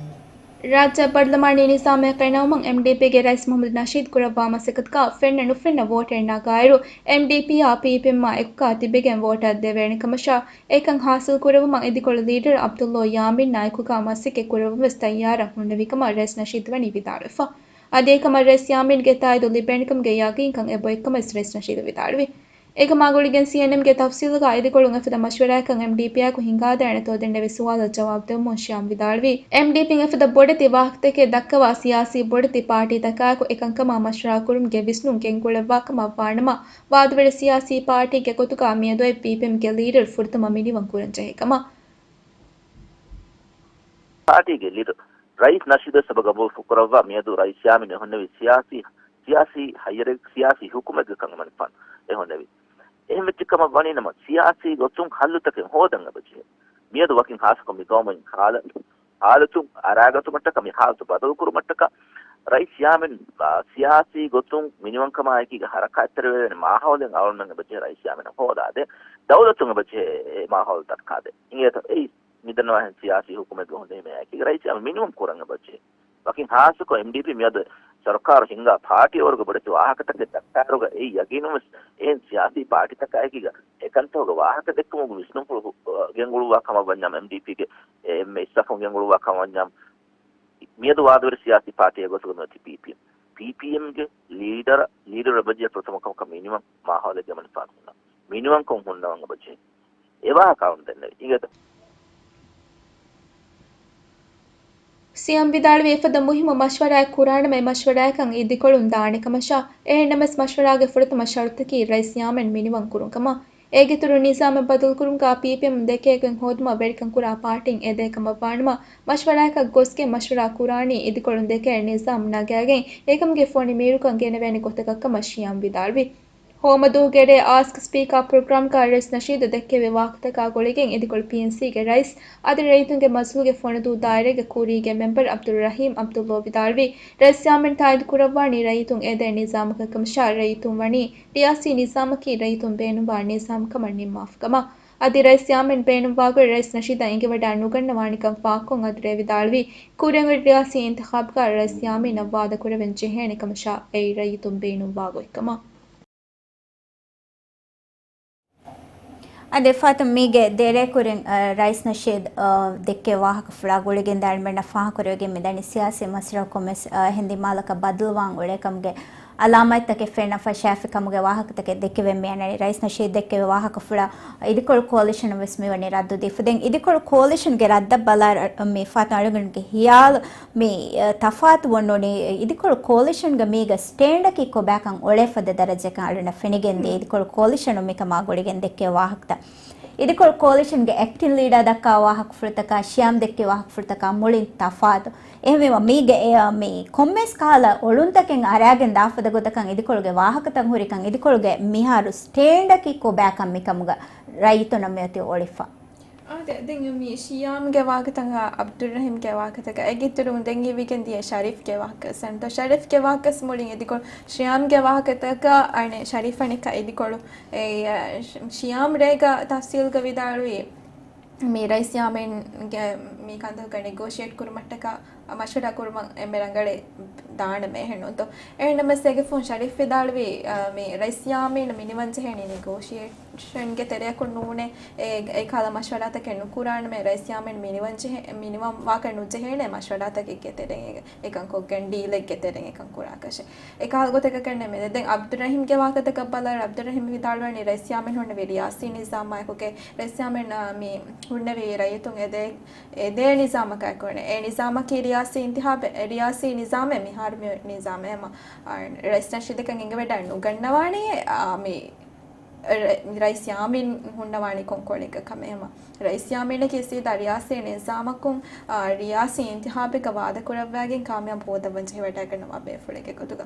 ރާއްޖެ ބަރުލަމާނީ ނިޒާމެއް ގަނެވުމަށް އެމްޑީޕީގެ ރައީސް މުޙައްމަދު ނަޝީދު ކުރައްވާ މަސައްކަތަކާ ފެންނަ ނުފެންނަ ވޯޓެއް ނަގާއިރު، އެމްޑީޕީއާ ޕީޕީއެމްއާ އެކުގާ ތިބެގެން ވޯޓަށް ދެވޭނެ ކަމަށާ، އެކަން ހާސިލް ކުރެއްވުމަށް އިދިކޮޅު ލީޑަރު ޢަބްދުﷲ ޔާމީންއާ އެކުގާ މަސައްކަތް ކުރެއްވުން ވެސް ތައްޔާރަށް ހުންނެވި ކަމަށް ރައީސް ނަޝީދު ވަނީ ވިދާޅުވެފަ. އަދި އެކަމަށް ރައީސް ޔާމީންގެ ތާއީދު ލިބޭނެކަމުގެ ޔަގީންކަން އެބައޮތްކަމަށް ވެސް ރައީސް ނަޝީދު ވިދާޅުވި. އެކަމާ ގުޅިގެން ސީއެންއެމްގެ ތަފްސީލުގަ އިދިކޮޅުން އެފަދަ މަޝްވަރާއަކަށް އެމްޑީޕީއާއެކު ހިނގާދޭނެތޯ ދެންނެވި ސުވާލަށް ޖަވާބު ދެއްވުމުން ޝިޔާމް ވިދާޅުވީ، އެމްޑީޕީން އެފަދަ ބޮޑެތި ވާހަކަތަކެއް ދައްކަވާ ސިޔާސީ ބޮޑެތި ޕާޓީތަކާއެކު އެކަންކަމާ މަޝްވަރާ ކުރުމުގެ ވިސްނުން ގެންގުޅެއްވާ ކަމަށް ވާނަމަ، ވާދަވެރި ސިޔާސީ ޕާޓީގެ ގޮތުގަ މިއަދުއެއް ޕީޕީއެމްގެ ލީޑަރު ފުރަތަމަ މިނިވަން ކުރަން ޖެހޭ ކަމަށް. ޕާޓީގެ ލީޑަރު ރައީސް ނަޝީދު ވެސް އެބަ ގަބޫލު ކުރައްވާ މިއަދު ރައީސް ޔާމީން އެ ހުންނެވި ސިޔާސީ، ސިޔާސީ ހައްޔަރެއް، ސިޔާސީ ހުކުމެއްގެ ކަން އެމަނިފާން އެ ހުންނެވި. އެހެން ވެއްޖެ ކަމަށް ވަނީ ނަމަ، ސިޔާސީ ގޮތުން ހައްލުތަކެއް ހޯދަން އެބަޖެހޭ. މިއަދު ވަކިން ހާއްސަކޮށް މި ގައުމުން ހާލަ، ހާލަތު އަރާގަތުމަށްޓަކާ، މި ހާލަތު ބަދަލުކުރުމަށްޓަކާ، ރައީސް ޔާމީން، އާ، ސިޔާސީ ގޮތުން މިނިވަންކަމާއެކީގަ ހަރަކާތްތެރިވެވޭނެ މާހައުލެއް އަޅުގަނޑުމެން އެބަޖެހޭ ރައީސް ޔާމީނަށް ހޯދާދޭ. ދައުލަތުން އެބަޖެހޭ އެ މާހައުލު ދައްކާދޭ. އިނގޭތޯ އެއީ މިދަންނަވާހެން ސިޔާސީ ހުކުމެއްގަ ހުންނެވީމަ އެކީގަ ރައީސް ޔާމީން މިނިވަން ކުރަން އެބަޖެހޭ. ވަކިން ހާއްސަކޮށް އެމްޑީޕީ މިއަދު ސަރުކާރު ހިންގާ ޕާޓީއަށް ވަރުގެ ބޮޑެތި ވާހަކަތަކެއް ދައްކާއިރުގަ އެއީ ޔަގީނުންވެސް އެހެން ސިޔާސީ ޕާޓީތަކާއެކީގަ އެކަންތަކުގެ ވާހަކަ ދެއްކުމުގެ ވިސްނުންފުޅު ގެންގުޅުއްވާ ކަމަށް ވަންޏާ އެމްޑީޕީގެ އެންމެ އިސްސަފުން ގެންގުޅުއްވާ ކަމަށް ވަންޏާ މިއަދު ވާދަވެރި ސިޔާސީ ޕާޓީއެއް ގޮތުގަ ނުވަތި ޕީޕީއެމް. ޕީޕީއެމްގެ ލީޑަރ، ލީޑަރު އެބަޖެހޭ ފުރަތަމަ ކަމަކަށް މިނިވަން މާހައުލެއްގަ އެމަނިފާނު ހުންނަ. މިނިވަންކޮށް ހުންނަވަން އެބަޖެހޭ. އެވާހަކަ އަޅުން ދެންނެވި. އިނގޭތަ؟ ސިޔާމް ވިދާޅުވީ އެފަދަ މުހިއްމު މަޝްވަރާއެއް ކުރާނަމަ، އެ މަޝްވަރާއަކަށް އިދިކޮޅުން ދާނެ ކަމަށާ، އެހެންނަމަވެސް މަޝްވަރާގެ ފުރަތަމަ ޝަރުތަކީ ރައީސް ޔާމީން މިނިވަން ކުރުން ކަމަށް. އޭގެއިތުރުން ނިޒާމެއް ބަދަލުކުރުމުގަ ޕީޕީއެމް ދެކޭގޮތް ހޯދުމަށް ވެރިކަން ކުރާ ޕާޓީން އެދޭ ކަމަށް ވާނަމަ، މަޝްވަރާއަކަށް ގޮސްގެން މަޝްވަރާ ކުރާނީ އިދިކޮޅުން ދެކޭ ނިޒާމް ނަގާގެން އެކަމުގެ ފޮނި މީރުކަން ގެނެވޭނެ ގޮތަކަށް ކަމަށް ޝިޔާމް ވިދާޅުވި. ހޯމަދޫގެ ރޭ އާސްކް ސްޕީކާ ޕްރޮގްރާމްގަ ރައީސް ނަޝީދު ދެއްކެވި ވާހަކަތަކާ ގުޅިގެން އިދިކޮޅު ޕީއެންސީގެ ރައީސް އަދި ރައްޔިތުންގެ މަޖިލީހުގެ ފޮނުދޫ ދާއިރާގެ ކުރީގެ މެމްބަރު ޢަބްދުއްރަޙީމް ޢަބްދުﷲ ވިދާޅުވީ، ރައީސް ޔާމީން ތާއީދު ކުރައްވާނީ ރައްޔިތުން އެދޭ ނިޒާމަކަށް ކަމަށާ، ރައްޔިތުން ވަނީ ރިޔާސީ ނިޒާމަކީ ރައްޔިތުން ބޭނުންވާ ނިޒާމް ކަމަށް ނިންމާފަ ކަމަށް. އަދި ރައީސް ޔާމީން ބޭނުންވާގޮތް ރައީސް ނަޝީދަށް އެނގިވަޑާ ނުގަންނަވާނެކަން ފާހަގަކޮށް އަދި ރޭ ވިދާޅުވީ، ކުރިއަށް އޮތް ރިޔާސީ އިންތިޚާބުގަ ރައީސް ޔާމީނަށް ވާދަ ކުރެވެން ޖެހޭނެ ކަމަށާ، އެއީ ރައްޔިތުން ބޭނުންވާ ގޮތްކަމަށް. އަދި އެފަހަތުން މީގެ ދެރައެއް ކުރިން، އަ، ރައީސް ނަޝީދު، އަ، ދެއްކެވި ވާހަކަފުޅާ ގުޅިގެން ދާން މެންނަށް ފާހަގަކުރެވިގެން މިދަނީ ސިޔާސީ މަސްރަހަކުން ވެސް، އަ، އެހެން ދިމާލަކަށް ބަދަލުވާން އުޅޭ ކަމުގެ އަލާމާތްތަކެއް ފެންނަ ފަށާފި ކަމުގެ ވާހަކަތަކެއް ދެކެވެން މިއަންނަނީ. ރައީސް ނަޝީދު ދެއްކެވި ވާހަކަފުޅާ އިދިކޮޅު ކޯލިޝަނުން ވެސް މިވަނީ ރައްދު ދީފަ. ދެން އިދިކޮޅު ކޯލިޝަންގެ ރައްދަށް ބަލާ، މި ފާތު އަޅުގަނޑުގެ ހިޔާލު މި، އަ، ތަފާތު ވަންނޫނީ އިދިކޮޅު ކޯލިޝަންގެ މީގަ ސްޓޭންޑަކީ ކޮބާކަން އޮޅޭ ފަދަ ދަރަޖައަކަށް އަޅުންނަށް ފެނިގެންދޭ. އިދިކޮޅު ކޯލިޝަނުން މިކަމާ ގުޅިގެން ދެއްކެވި ވާހަކަތައް. އިދިކޮޅު ކޯލިޝަންގެ އެކްޓިން ލީޑާ ދައްކާ ވާހަކަފުޅުތަކާ، ޝިޔާމް ދެއްކެވި ވާހަކަފުޅުތަކާ މުޅިން ތަފާތު. އެހެންވީމަ މީގެ އެ، މި ކޮންމެސް ކަހަލަ އޮޅުންތަކެއް އަރާގެން ދާފަދަ ގޮތަކަށް އިދިކޮޅުގެ ވާހަކަތައް ހުރިކަން، އިދިކޮޅުގެ މިހާރު ސްޓޭންޑަކީ ކޮބާކަން މިކަމުގަ ރައްޔިތުންނަށް މިއޮތީ އޮޅިފަ. އާދެ، ދެން މި ޝިޔާމްގެ ވާހަކަތަކާ، ޢަބްދުއްރަޙީމްގެ ވާހަކަތަކާ، އޭގެއިތުރުން ދެން ހީވިގެން ދިޔަ ޝަރީފްގެ ވާހަކަ. ސަންތޯ ޝަރީފްގެ ވާހަކަސް މުޅިން އިދިކޮޅު ޝިޔާމްގެ ވާހަކަތަކާ، އަނެއް ޝަރީފް އަނެއްކާ އިދިކޮޅު، އެ، އެ، ޝިޔާމް ރޭގަ ތަފްސީލްގަ ވިދާޅުވީ، މި ރައީސް ޔާމީންގެ މި ކަންތަކުގަ ނެގޯޝިއޭޓް ކުރުމަށްޓަކާ މަޝްވަރާ ކުރުމަށް އެންމެ ރަނގަޅެއް ދާނަމޭ އެހެންނޫންތޯ. އެހެންނަމަވެސް އޭގެފުން ޝަރީފް ވިދާޅުވީ، އަ، މި ރައީސް ޔާމީން މިނިވަން ޖެހޭނީ ނެގޯޝިއޭޝަންގެ ތެރެއަކުން ނޫނޭ، އެ، އެކަހަލަ މަޝްވަރާތަކެއް ނުކުރާނަމޭ، ރައީސް ޔާމީން މިނިވަން ޖެހޭ، މިނިވަން ވާކަށް ނުޖެހޭނޭ މަޝްވަރާތަކެއްގެ ތެރެއިން އެކަން ކޮށްގެން ޑީލެއްގެ ތެރެއިން އެކަން ކުރާކަށެއް. އެކަހަލަ ގޮތަކަށް ނެމެދެ. ދެން ޢަބްދުއްރަޙީމްގެ ވާހަކަތަކަށް ބަލާއިރު، ޢަބްދުއްރަޙީމް ވިދާޅުވަނީ ރައީސް ޔާމީން ހުންނެވި ރިޔާސީ ނިޒާމާއެކުގެ، ރައީސް ޔާމީން، އާ، މި ހުންނެވި ރައްޔިތުން އެދޭ، އެދޭ ނިޒާމަކާއެކު ވަނީ. އެ ނިޒާމަކީ ރިޔާސީ އިންތިޚާބެއް، ރިޔާސީ ނިޒާމެއް މިހާރު މި ނިޒާމެއް ހަމަ، އާ، ރައީސް ނަޝީދަކަށް އެނގިވަޑައި ނުގަންނަވާނީ، އާ، މި ރައިސް ޔާމީން ހުންނަވާނީ ކޮންކޮޅެއްގަ ކަމެއް ހަމަ. ރައިސް ޔާމީނަކީ ސީދާ ރިޔާސީ ނިޒާމަކުން، އާ، ރިޔާސީ އިންތިހާބެއްގަ ވާދަކުރައްވައިގެން ކާމިޔާބު ހޯދައްވަން ޖެހިވަޑައިގަންނަވާ ބޭފުޅެއްގެ ގޮތުގަ.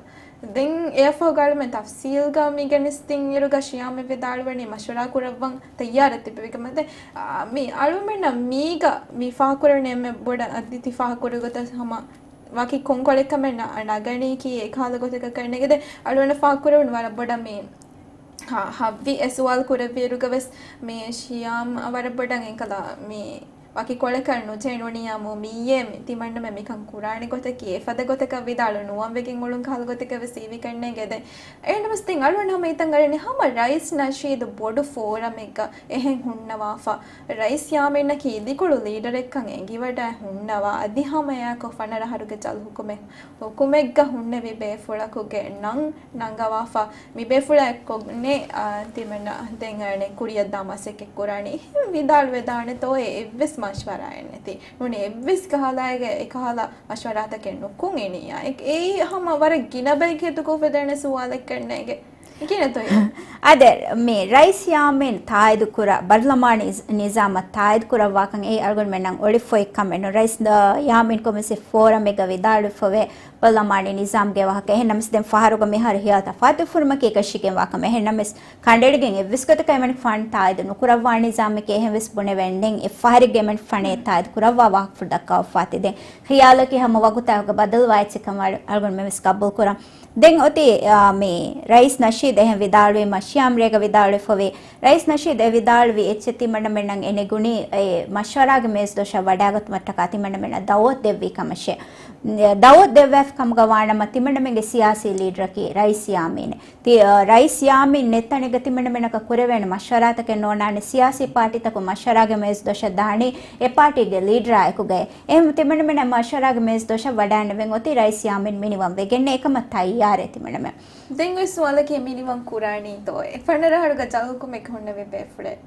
ދެން އެއަށްފަހު އަޅުމެން ތަފްސީލްގަ މި ގެނެސްދިން އިރުގަ ޝިޔާމް ވިދާޅުވަނީ މަޝްވަރާ ކުރައްވަން ތައްޔާރަށް ތިއްބެވިކަމަށް. ދެން، އާ، މި އަޅުމެންނަށް މީގަ މި ފާހަގަކުރެވުނީ އެންމެ ބޮޑަށް އަދި ތި ފާހަގަކުރި ގޮތަށް ހަމަ ވަކި ކޮންކޮޅެއް ކަމެއް ނަ-، ނަގަނީކީ އެކަހަލަ ގޮތަކަށް ކަންނޭނގެ. ދެން އަޅުގަނޑަށް ފާހަގަކުރެވުނު ވަރަށް ބޮޑަށް މި ހަ-، ހައްވި އެ ސުވާލު ކުރެއްވިއިރުގަ ވެސް މި ޝިޔާމް ވަރަށް ބޮޑަށް އެންކަލާ މި ވަކި ކޮޅަކަށް ނުޖެހެނުނިޔާމު މިއީ މި ތިމަންނަމެން މިކަން ކުރާނެ ގޮތަކީ އެފަދަ ގޮތަކަށް ވިދާޅު ނުވަން ވެގެން އުޅުން ކަހަލަ ގޮތަކަށް ވެސް ހީވި ކަންނޭނގެ. ދެން އެހެންނަމަވެސް ދެން އަޅުގަނޑު ހަމަ ހިތަށް އަރަނީ ހަމަ ރައީސް ނަޝީދު ބޮޑު ފޯރަމެއްގަ އެހެން ހުންނަވާފަ. ރައީސް ޔާމީނަކީ އިދިކޮޅު ލީޑަރެއްކަން އެނގިވަޑައި ހުންނަވާ އަދި ހަމައެއާއެކު ފަނަރަ އަހަރުގެ ޖަލު ހުކުމެއް، ހުކުމެއްގަ ހުންނެވި ބޭފުޅަކުގެ ނަން ނަންގަވާފަ. މި ބޭފުޅާ އެއްކޮށް ނެ-، އާ، ތިމަންނަ ދެން އަނެއް ކުރިޔަށްދާ މަސައްކަތް ކުރާނީ. އެހެން ވިދާޅުވެދާނެތޯއޭ އެއްވެސް މަޝްވަރާއެއް ނެތި. ނޫނީ އެއްވެސް ކަހަލައިގެ އެކަހަލަ މަޝްވަރާތަކެއް ނުކުން އިނިއްޔާ. އެ-، އެއީ ހަމަ ވަރަށް ގިނަ ބައެއްގެ ހިތުގަ އުފެދޭނެ ސުވާލެއްކަންނޭނގެ. އެކި ނެތޯ އެ؟ އާދެ، މި ރައީސް ޔާމީން ތާއީދު ކުރާ، ބަރުލަމާނީ ނިޒް-، ނިޒާމަށް ތާއީދު ކުރައްވާކަން އެއީ އަޅުގަނޑުމެންނަށް އޮޅިފޮއި ކަމެއް ނޫން. ރައީސް ޔާމީން ކޮމިސް ފޯރަމެއްގަ ވިދާޅުވެފަވޭ، ބަރުލަމާނީ ނިޒާމްގެ ވާހަކަ. އެހެން ނަމަސް ދެން ފަހަރުގަ މިހާރު ހިޔާ ތަފާތު ފުރުމަކީ ކަށިގެންވާ ކަމެއް. އެހެން ނަމަސް ކަނޑައެޅިގެން އެއްވެސް ގޮތަކަށް އެމަނިކުފާނު ތާއީދު ނުކުރައްވާ ނިޒާމެކޭ އެހެން ވެސް ބުނެވެން ދެން އެއްފަހަރެއްގަ އެމަނިކުފާނޭ ތާއީދު ކުރައްވާ ވާހަކަފުޅު ދައްކާފަ ތި ދެން ޚިޔާލަކީ ހަމަ ވަގުތާގަ ބަދަލުވާ އެއްޗެއް ކަމަށް އަޅުގަނޑުމެން ވެސް ގަބޫލު ކުރަން. ދެން އޮތީ، އާ، މި ރައީސް ނަޝީދު އެހެން ވިދާޅުވީމަ ޝިޔާމް ރޭގަ ވިދާޅުވެފަވޭ. ރައީސް ނަޝީދު އެ ވިދާޅުވި އެއްޗެއް ތިމަންނަމެންނަށް އެ ނެގުނީ އެ މަޝްވަރާގެ މޭޒު ދޮށަށް ވަޑާގަތުމަށްޓަކާ ތިމަންނަމެންނަށް ދައުވަތު ދެއްވި ކަމަށޭ. ދައުވަތު ދެއްވާފި ކަމުގަ ވާނަމަ ތިމަންނަމެންގެ ސިޔާސީ ލީޑަރަކީ ރައީސް ޔާމީނެ. ތި-، އަ، ރައީސް ޔާމީން ނެތް ތަނެއްގަ ތިމަންނަމެނަކަށް ކުރެވޭނެ މަޝްވަރާތަކެއް ނޯންނާނެ. ސިޔާސީ ޕާޓީތަކުން މަޝްވަރާގެ މޭޒު ދޮށަށް ދާނީ އެ ޕާޓީގެ ލީޑަރާ އެކުގައި. އެހެން ތިމަންނަމެނަށް މަޝްވަރާގެ މޭޒު ދޮށަށް ވަޑާންނެވެން އޮތީ ރައީސް ޔާމީން މިނިވަން ވެގެންނެ އެކަމަށް ތައްޔާރޭ ތިމަންނަމެން. ދެން އޮތް ސުވާލަކީ މިނިވަން ކުރާނީތޯއޭ؟ ފަނަރަ އަހަރުގަ ޖަލު ހުކުމެއް ހުންނެވި ބޭފުޅެއް.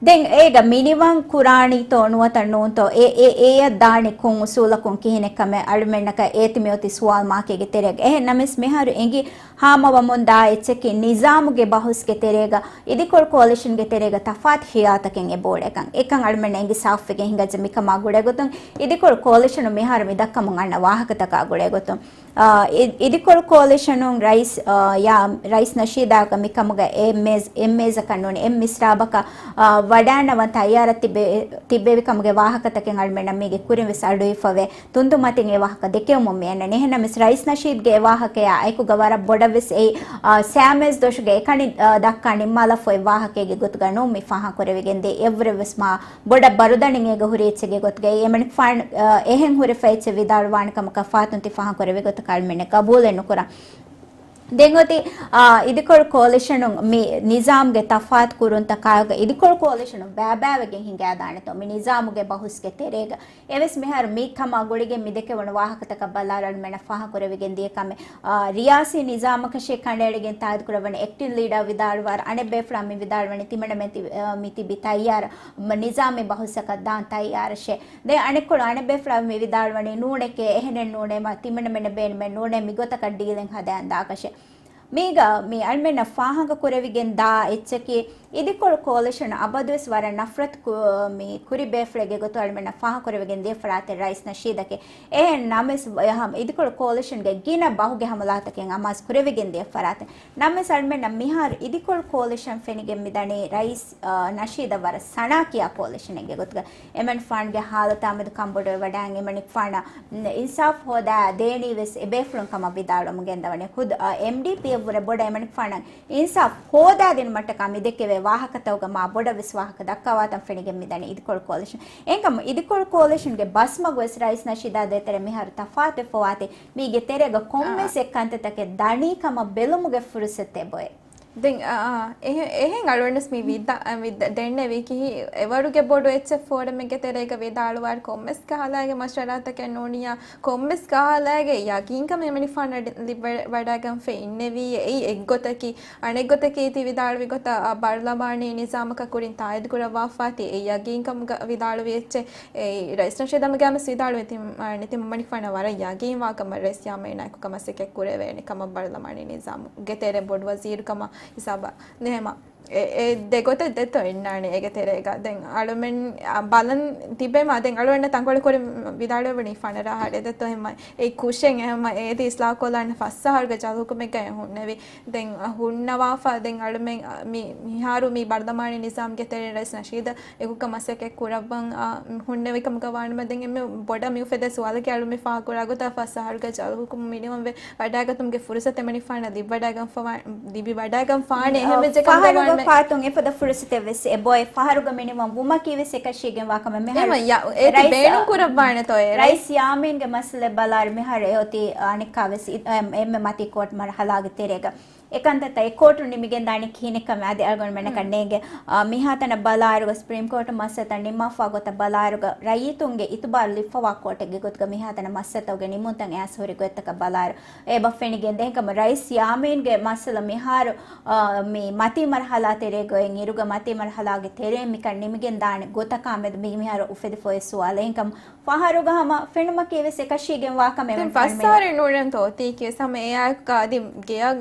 ދެން އޭގަ މިނިވަން ކުރާނީތޯ ނުވަތަ ނޫންތޯ؟ އެ، އެ، އެއަށް ދާނީ ކޮން އުސޫލަކުން ކިހިނެއްކަމެއް އަޅުމެންނަކަށް އޭތި މިއޮތީ ސުވާލު މާކެއްގެ ތެރޭގަ. އެހެން ނަމަސް މިހާރު އެނގި ހާމަވަމުންދާ އެއްޗަކީ ނިޒާމުގެ ބަހުސްގެ ތެރޭގަ އިދިކޮޅު ކޯލިޝަންގެ ތެރޭގަ ތަފާތު ހިޔާތަކެއް އެބައުޅޭކަން. އެކަން އަޅުމެންނަށް އެނގި ސާފުވެގެން ހިނގައްޖެ. މިކަމާ ގުޅޭގޮތުން އިދިކޮޅު ކޯލިޝަނުން މިހާރު މި ދައްކަމުން އަންނަ ވާހަކަތަކާ ގުޅޭގޮތުން، އާ، އި-، އިދިކޮޅު ކޯލިޝަނުން ރައީސް، އާ، ޔާ، ރައީސް ނަޝީދާގަ މިކަމުގަ އެއް މޭޒް-، އެއް މޭޒަކަށް ނޫނީ އެއް މިސްރާބަކަށް، އާ، ވަޑާންނަވަން ތައްޔާރަށް ތިބެ-، ތިއްބެވި ކަމުގެ ވާހަކަތަކެއް އަޅުމެންނަށް މީގެ ކުރިން ވެސް އަޑުއިވިފަވޭ. ތުންތުން މަތިން އެ ވާހަކަ ދެކެވުމުން މި އަންނަނީ. އެހެންނަމަވެސް ރައީސް ނަޝީދްގެ އެ ވާހަކަޔާ އެކުގަ ވަރަށް ބޮޑަށް ވެސް އެއީ، އާ، ސައި މޭޒް ދޮށުގެ އެކަނި، އާ، ދައްކާ ނިންމާލަފަ އޮތް ވާހަކައެއްގެ ގޮތުގަ ނޫން މި ފާހަގަކުރެވިގެންދޭ. އެއަށްވުރެ ވެސް މާ ބޮޑަށް ބަރުދަނިން އޭގަ ހުރި އެއްޗެއްގެ ގޮތުގައި އެމަނިކުފާނު، އާ، އެހެން ހުރެފަ އެއްޗެއް ވިދާޅުވާނެ ކަމަކަށް ފާތުން ތި ފާހަގަކުރެވި ގޮތަކަށް އަޅުމެންނެއް ގަބޫލެއް ނުކުރަން. ދެން އޮތީ، އާ، އިދިކޮޅު ކޯލިޝަނުން މި ނިޒާމްގެ ތަފާތު ކުރުންތަކާގަ އިދިކޮޅު ކޯލިޝަނުން ބައިބައިވެގެން ހިނގާދާނެތޯ މި ނިޒާމުގެ ބަހުސްގެ ތެރޭގަ. އެވެސް މިހާރު މި ކަމާ ގުޅިގެން މި ދެކެވުނު ވާހަކަތަކަށް ބަލާއިރު އަޅުމެންނަށް ފާހަގަކުރެވިގެން ދިޔަ ކަމެއް، އާ، ރިޔާސީ ނިޒާމަކަށޭ ކަނޑައެޅިގެން ތާއީދުކުރައްވަނީ އެކްޓިން ލީޑަރ ވިދާޅުވާއިރު އަނެއް ބޭފުޅާ މި ވިދާޅުވަނީ ތިމަންނަމެން ތި-، އާ، މި ތިބި ތައްޔާރަށް މަ-، ނިޒާމީ ބަހުސަކަށް ދާން ތައްޔާރަށޭ. ދެން އަނެއްކޮޅު އަނެއް ބޭފުޅާ މި ވިދާޅުވަނީ ނޫނެކޭ، އެހެނެއް ނޫނޭ، މަ ތިމަންނަމެންނަށް ބޭނުމެއް ނޫނޭ، މި ގޮތަކަށް ޑީލެއް ހަދައިން ދާކަށެއް. މީގަ މި އަޅުމެންނަށް ފާހަގަކުރެވިގެން ދާ އެއްޗަކީ، އިދިކޮޅު ކޯލިޝަން އަބަދުވެސް ވަރަށް ނަފްރަތު ކު-، މި ކުރި ބޭފުޅެއްގެ ގޮތު އަޅުމެންނަށް ފާހަގަކުރެވިގެން ދިޔަ ފަރާތެއް ރައީސް ނަޝީދަކީ. އެހެން ނަމަވެސް އިދިކޮޅު ކޯލިޝަންގެ ގިނަ ބަހުގެ ހަމަލާތަކެއް އަމާޒު ކުރެވިގެން ދިޔަ ފަރާތެއް. ނަމަވެސް އަޅުމެންނަށް މިހާރު އިދިކޮޅު ކޯލިޝަން ފެނިގެން މިދަނީ ރައީސް، އާ، ނަޝީދަށް ވަރަށް ސަނާ ކިޔާ ކޯލިޝަނެއްގެ ގޮތުގަ. އެމަނިކުފާނުގެ ހާލަތާމެދު ކަންބޮޑުވެވަޑައިގެން އެމަނިކުފާނަށް އިންސާފް ހޯދާ ދޭނީ ވެސް އެބޭފުޅުން ކަމަށް ވިދާޅުވަމުން ގެންދަވަނީ. ޚުދު، އާ، އެމްޑީޕީއަށްވުރެ ބޮޑަށް އެމަނިކުފާނަށް އިންސާފް ހޯދާދިނުމަށްޓަކާ މިދެކެވޭ ވާހަކަތަކުގަ މާ ބޮޑަށް ވެސް ވާހަކަ ދައްކަވާތަން ފެނިގެން މިދަނީ އިދިކޮޅު ކޯލިޝަން. އެހެންކަމުން އިދިކޮޅު ކޯލިޝަންގެ ބަސްމަގު ވެސް ރައީސް ނަޝީދާ ދޭތެރޭ މިހާރު ތަފާތުވެފަ ވާތީ މީގެ ތެރޭގަ ކޮންމެސް އާ. އެއްކަންތައްތަކެއް ދަނީ ކަމަށް ބެލުމުގެ ފުރުސަތެއް އެބައޮތް. ދެން، އާ، އާ، އެހެ-، އެހެން އަޅުގަނޑުވެސް މި ވިދާ-، އަ، ވިދާ-، ދެންނެވީކީ އެވަރުގެ ބޮޑު އެއްޗެއް ފޯރަމެއްގެ ތެރޭގަ ވިދާޅުވާއިރު ކޮންމެސް ކަހަލައިގެ މަޝްވަރާތަކެއް ނޫނިއްޔާ، ކޮންމެސް ކަހަލައިގެ ޔަގީންކަމެއް އެމަނިކުފާނަށް ލިބި ވަޑައިގެންފަ އިންނެވީ. އެއީ އެއްގޮތަކީ. އަނެއްގޮތަކީ ތި ވިދާޅުވި ގޮތަށް، އަ، ބަރުލަމާނީ ނިޒާމަކަށް ކުރިން ތާއީދު ކުރައްވާފާތީ އެ ޔަގީންކަމުގަ ވިދާޅުވި އެއްޗެއް. އެ ރައީސް ނަޝީދު ހަމަގައިމުވެސް ވިދާޅުވެ ތި-، އަނެ ތި މަނިކުފާނަށް ވަރަށް ޔަގީންވާ ކަމަށް ރައީސް ޔާމީނާއެކު ކަމަށް މަސައްކަތް ކުރެވޭނެ ކަމަށް ބަރުލަމާނީ ނިޒާމުގެ ތެރޭ ބޮޑު ވަޒީރު ކަމަށް ހިސާބަށް ނެހެމަ. އެ، އެ ދެ ގޮތަށް ދެތޯ އިންނާނެ އޭގެ ތެރޭގަ. ދެން އަޅުމެން، އަ، ބަލަން ތިބޭމަ، ދެން އަޅުމެންނަށް ތަންކޮޅެއް ކުރިން ވިދާޅުވެވުނީ ފަނަރަ އަހަރު އެ ދެތޯ އެހެންމަ އެ ކުށެއް އެހެންމަ އޭތި އިސްލާހުކޮށްލާނެ ފަސް އަހަރުގެ ޖަލު ހުކުމެއްގައި ހުންނެވި. ދެން، އަ، ހުންނަވާފަ، ދެން އަޅުމެން، އަ، މި، މިހާރު މި ބަރުލަމާނީ ނިޒާމްގެ ތެރެއިން ރައީސް ނަޝީދަށް އެކުގަ މަސައްކަތް ކުރައްވަން، އާ، ހުންނެވި ކަމުގަ ވާނަމަ، ދެން އެންމެ ބޮޑަށް މި އުފެދޭ ސުވާލަކީ އަޅު މި ފާހަގަކުރާ ގޮތަށް ފަސް އަހަރުގެ ޖަލު ހުކުމް މިނިވަންވެ ވަޑާގަތުމުގެ ފުރުސަތު އެމަނިކުފާނަށް ލިބިވަޑާގަންފަވާ-، ލިބިވަޑާގަންފާނެ އެހެން އަ، ވެއްޖެ ކަމުގަ ފަހަރުގަ ވާނަމަ. ފާތުން އެފަދަ ފުރުސަތެއް ވެސް އެބޮއެ. ފަހަރުގަ މިނިވަން ވުމަކީ ވެސް އެކަށީގެން ވާ ކަމެއް. މިހާރު އެހެން އެ ރައީސް، ބޭނުން ކުރައްވާނެތޯ އޭރު؟ ރައީސް ޔާމީންގެ މައްސަލަ ބަލާއިރު މިހާރު އެ އޮތީ އަނެއްކާ ވެސް އި-، އެ-، އެންމެ މަތީ ކޯޓް މަރުހަލާގެ ތެރޭގަ. އެކަންތައްތައް އެ ކޯޓު ނިމިގެންދާނެ ކިހިނެއްކަމެއް އަދި އަޅުގަނޑުމެންނަކަށް ނޭނގެ. އާ، މިހާތަނަށް ބަލާއިރުގަ ސްޕްރީމް ކޯޓު މައްސަލަތައް ނިންމާފާ ގޮތަށް ބަލާއިރުގަ ރައްޔިތުންގެ އިތުބާރު ލިބިފަވާ ކޯޓެއްގެ ގޮތުގަ މިހާތަނަށް މައްސަލަތަކުގެ ނިމުންތައް އައިސް ހުރި ގޮތްތަކަށް ބަލާއިރު އެބަ ފެނިގެން ދޭ. އެހެންކަމުން ރައީސް ޔާމީންގެ މައްސަލަ މިހާރު، އާ، މި މަތީ މަރުހަލާ ތެރޭގަ އޮތް އިރުގަ މަތީ މަރުހަލާގެ ތެރެއިން މިކަން ނިމިގެން ދާނެ ގޮތަކާމެދު މި މިހާރު އުފެދިފަ އޮތް ސުވާލެއް. އެހެންކަމުން ފަހަރުގަ ހަމަ ފެނުމަކީ ވެސް އެކަށީގެން ވާ ކަމެއް ދެން ފަސް އަހަރެއް ނޫނެންތޯ އޮތީކީ ވެސް ހަމަ އެއާއެކު އަދި ގެއަށް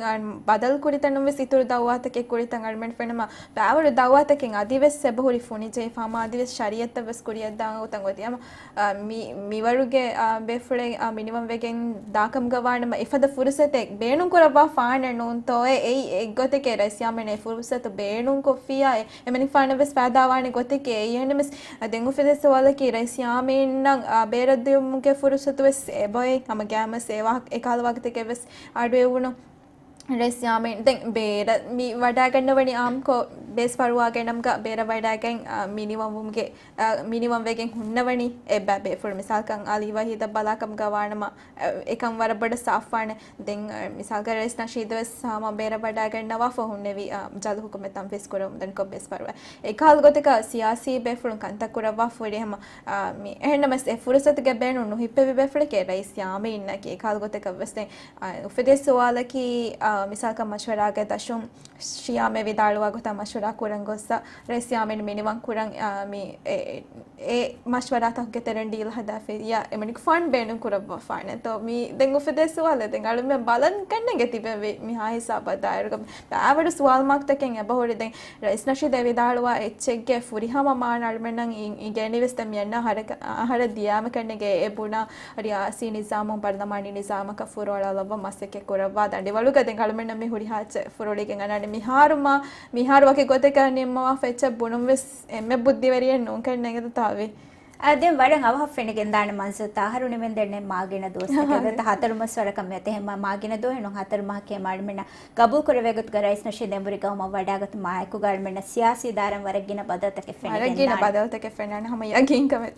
ބަދަލު ކުރިތަނުން ވެސް އިތުރު ދައުވާތަކެއް ކުރިތަން އަޅުމެން ފެނުމަ ބާވަރު ދައުވާތަކެއް އަދި ވެސް އެބަހުރި ފުނިޖެހިފަ ހަމަ އަދި ވެސް ޝަރީއަތަށް ވެސް ކުރިއަށްދާން ގޮތަށް އޮތީ. ހަމަ، އާ، މި، މިވަރުގެ، އާ، ބޭފުޅެއް، އާ، މިނިވަން ވެގެން ދާކަމުގަ ވާނަމަ އެފަދަ ފުރުސަތެއް ބޭނުން ކުރައްވާ ފާނެ ނޫންތޯއޭ؟ އެއީ އެއްގޮތެކޭ ރައީސް ޔާމީން އެ ފުރުސަތު ބޭނުން ކޮށްފިއްޔާ އެ އެމަނިކުފާނަށް ވެސް ފައިދާވާނެ ގޮތެކޭ. އެހެންނަމަވެސް ދެން އުފެދޭ ސުވާލަކީ ރައީސް ޔާމީންއަށް، އާ، ބޭރަށްދިޔުމުގެ ފުރުސަތު ވެސް އެބައޮތް. ހަމަ ގައިމުވެސް އެ ވާހަ-، އެކަހަލަ ވަގުތެކެއް ވެސް އަޑުއެވުނު. ރައީސް ޔާމީން ދެން ބޭރަށް މި ވަޑާގަންނަވަނީ އާއްމުކޮށް ބޭސް ފަރުވާގެ ނަމުގަ ބޭރަށް ވަޑާގެން، އާ، މިނިވަންވުމުގެ، އާ، މިނިވަން ވެގެން ހުންނަވަނީ އެއްބައި ބޭފުޅު. މިސާލަކަށް އަލީ ވަހީދަށް ބަލާކަމުގަ ވާނަމަ، އެކަން ވަރަށް ބޮޑަށް ސާފުވާނެ. ދެން، މިސާލަކަށް ރައީސް ނަޝީދު ވެސް ހަމަ ބޭރަށް ވަޑާގަންނަވާފަ ހުންނެވި، އާ، ޖަލު ހުކުމެއް ތަންފީޒް ކުރަމުން ދެން ކޮށް ބޭސް ފަރުވާ. އެކަހަލަ ގޮތަކަށް ސިޔާސީ ބޭފުޅުން ކަންތައް ކުރައްވާފަ ހުރި ހަމަ، އާ، މި އެހެންނަމަވެސް އެ ފުރުސަތުގެ ބޭނުން ނުހިއްޕެވި ބޭފުޅެކޭ ރައީސް ޔާމީންއަކީ. އެކަހަލަ ގޮތަކަށް ވެސް ދެން، އާ، އުފެދޭ ސުވާލަކީ، އާ، މިސާލަކަށް މަޝްވަރާގެ ދަށުން ޝިޔާމެ ވިދާޅުވާ ގޮތަށް މަޝްވަރާ ކުރަން ގޮއްސަ ރައީސް ޔާމީން މިނިވަން ކުރަން، އާ، މި އެ، އެ މަޝްވަރާތަކުގެ ތެރެއިން ޑީލް ހަދާފިއްޔާ އެމަނިކުފާނު ބޭނުން ކުރައްވާފާނެ. ތޯ މި ދެން އުފެދޭ ސުވާލެއް ދެން އަޅުމެން ބަލަން ކަންނޭނގެ ތިބެވި މިހާ ހިސާބަށް ދާއިރުގަ ބާވަރު ސުވާލު މާކްތަކެއް އެބަހުރި. ދެން ރައީސް ނަޝީދު ވިދާޅުވާ އެއްޗެއްގެ ފުރިހަމަ މާނަ އަޅުމެންނަށް އި-، އިނގޭނީ ވެސް ދެން މި އަންނަ އަހަރަކަ-، އަހަރަށް ދިޔާމެ ކަންނޭނގެ އެ ބުނާ ރިޔާސީ ނިޒާމުން ބަރުލަމާނީ ނިޒާމަކަށް ފުރޮޅަލައްވަން މަސައްކަތް ކުރައްވާ ދަނޑިވަޅުގަ ދެން އަޅުމެންނަށް މި ހުރިހާ އެއްޗެއް ފުރޮޅިގެން އަންނާނެ. މިހާރު މާ، މިހާރު ވަކި ގޮތެއްގަ ނިންމަވާފަ އެއްޗެއް ބުނުން ވެސް އެންމެ ބުއްދިވެރިއެއް ނޫން ކަންނޭނގެ ތާވީ. އާ، ދެން ވަރަށް އަވަހަށް ފެނިގެން ދާނެ މަންޒަރުތައް އަހަރު ނިމެންދެންނެ މާގިނަ ދުވަސްތަކެއް ދަތަ ހަތަރު މަސް ވަރަކަށް މިއޮތޭ. އެހެންމަ މާގިނަ ދުވަހެއް ނޫން ހަތަރު މަހަކޭ އަޅުމެންނަށް ގަބޫލު ކުރެވޭ ގޮތުގަ ރައީސް ނަޝީދު އެނބުރި ގައުމަށް ވަޑާގަތުމާ އެކުގަ އަޅުމެންނަށް ސިޔާސީ ދާއިރާއިން ވަރަށް ގިނަ ބަދަލުތަކެއް ފެނިގެން ވަރަށް ގިނަ ދާނެ. ބަދަލުތަކެއް ފެންނާނެ ހަމަ ޔަގީންކަމެއް.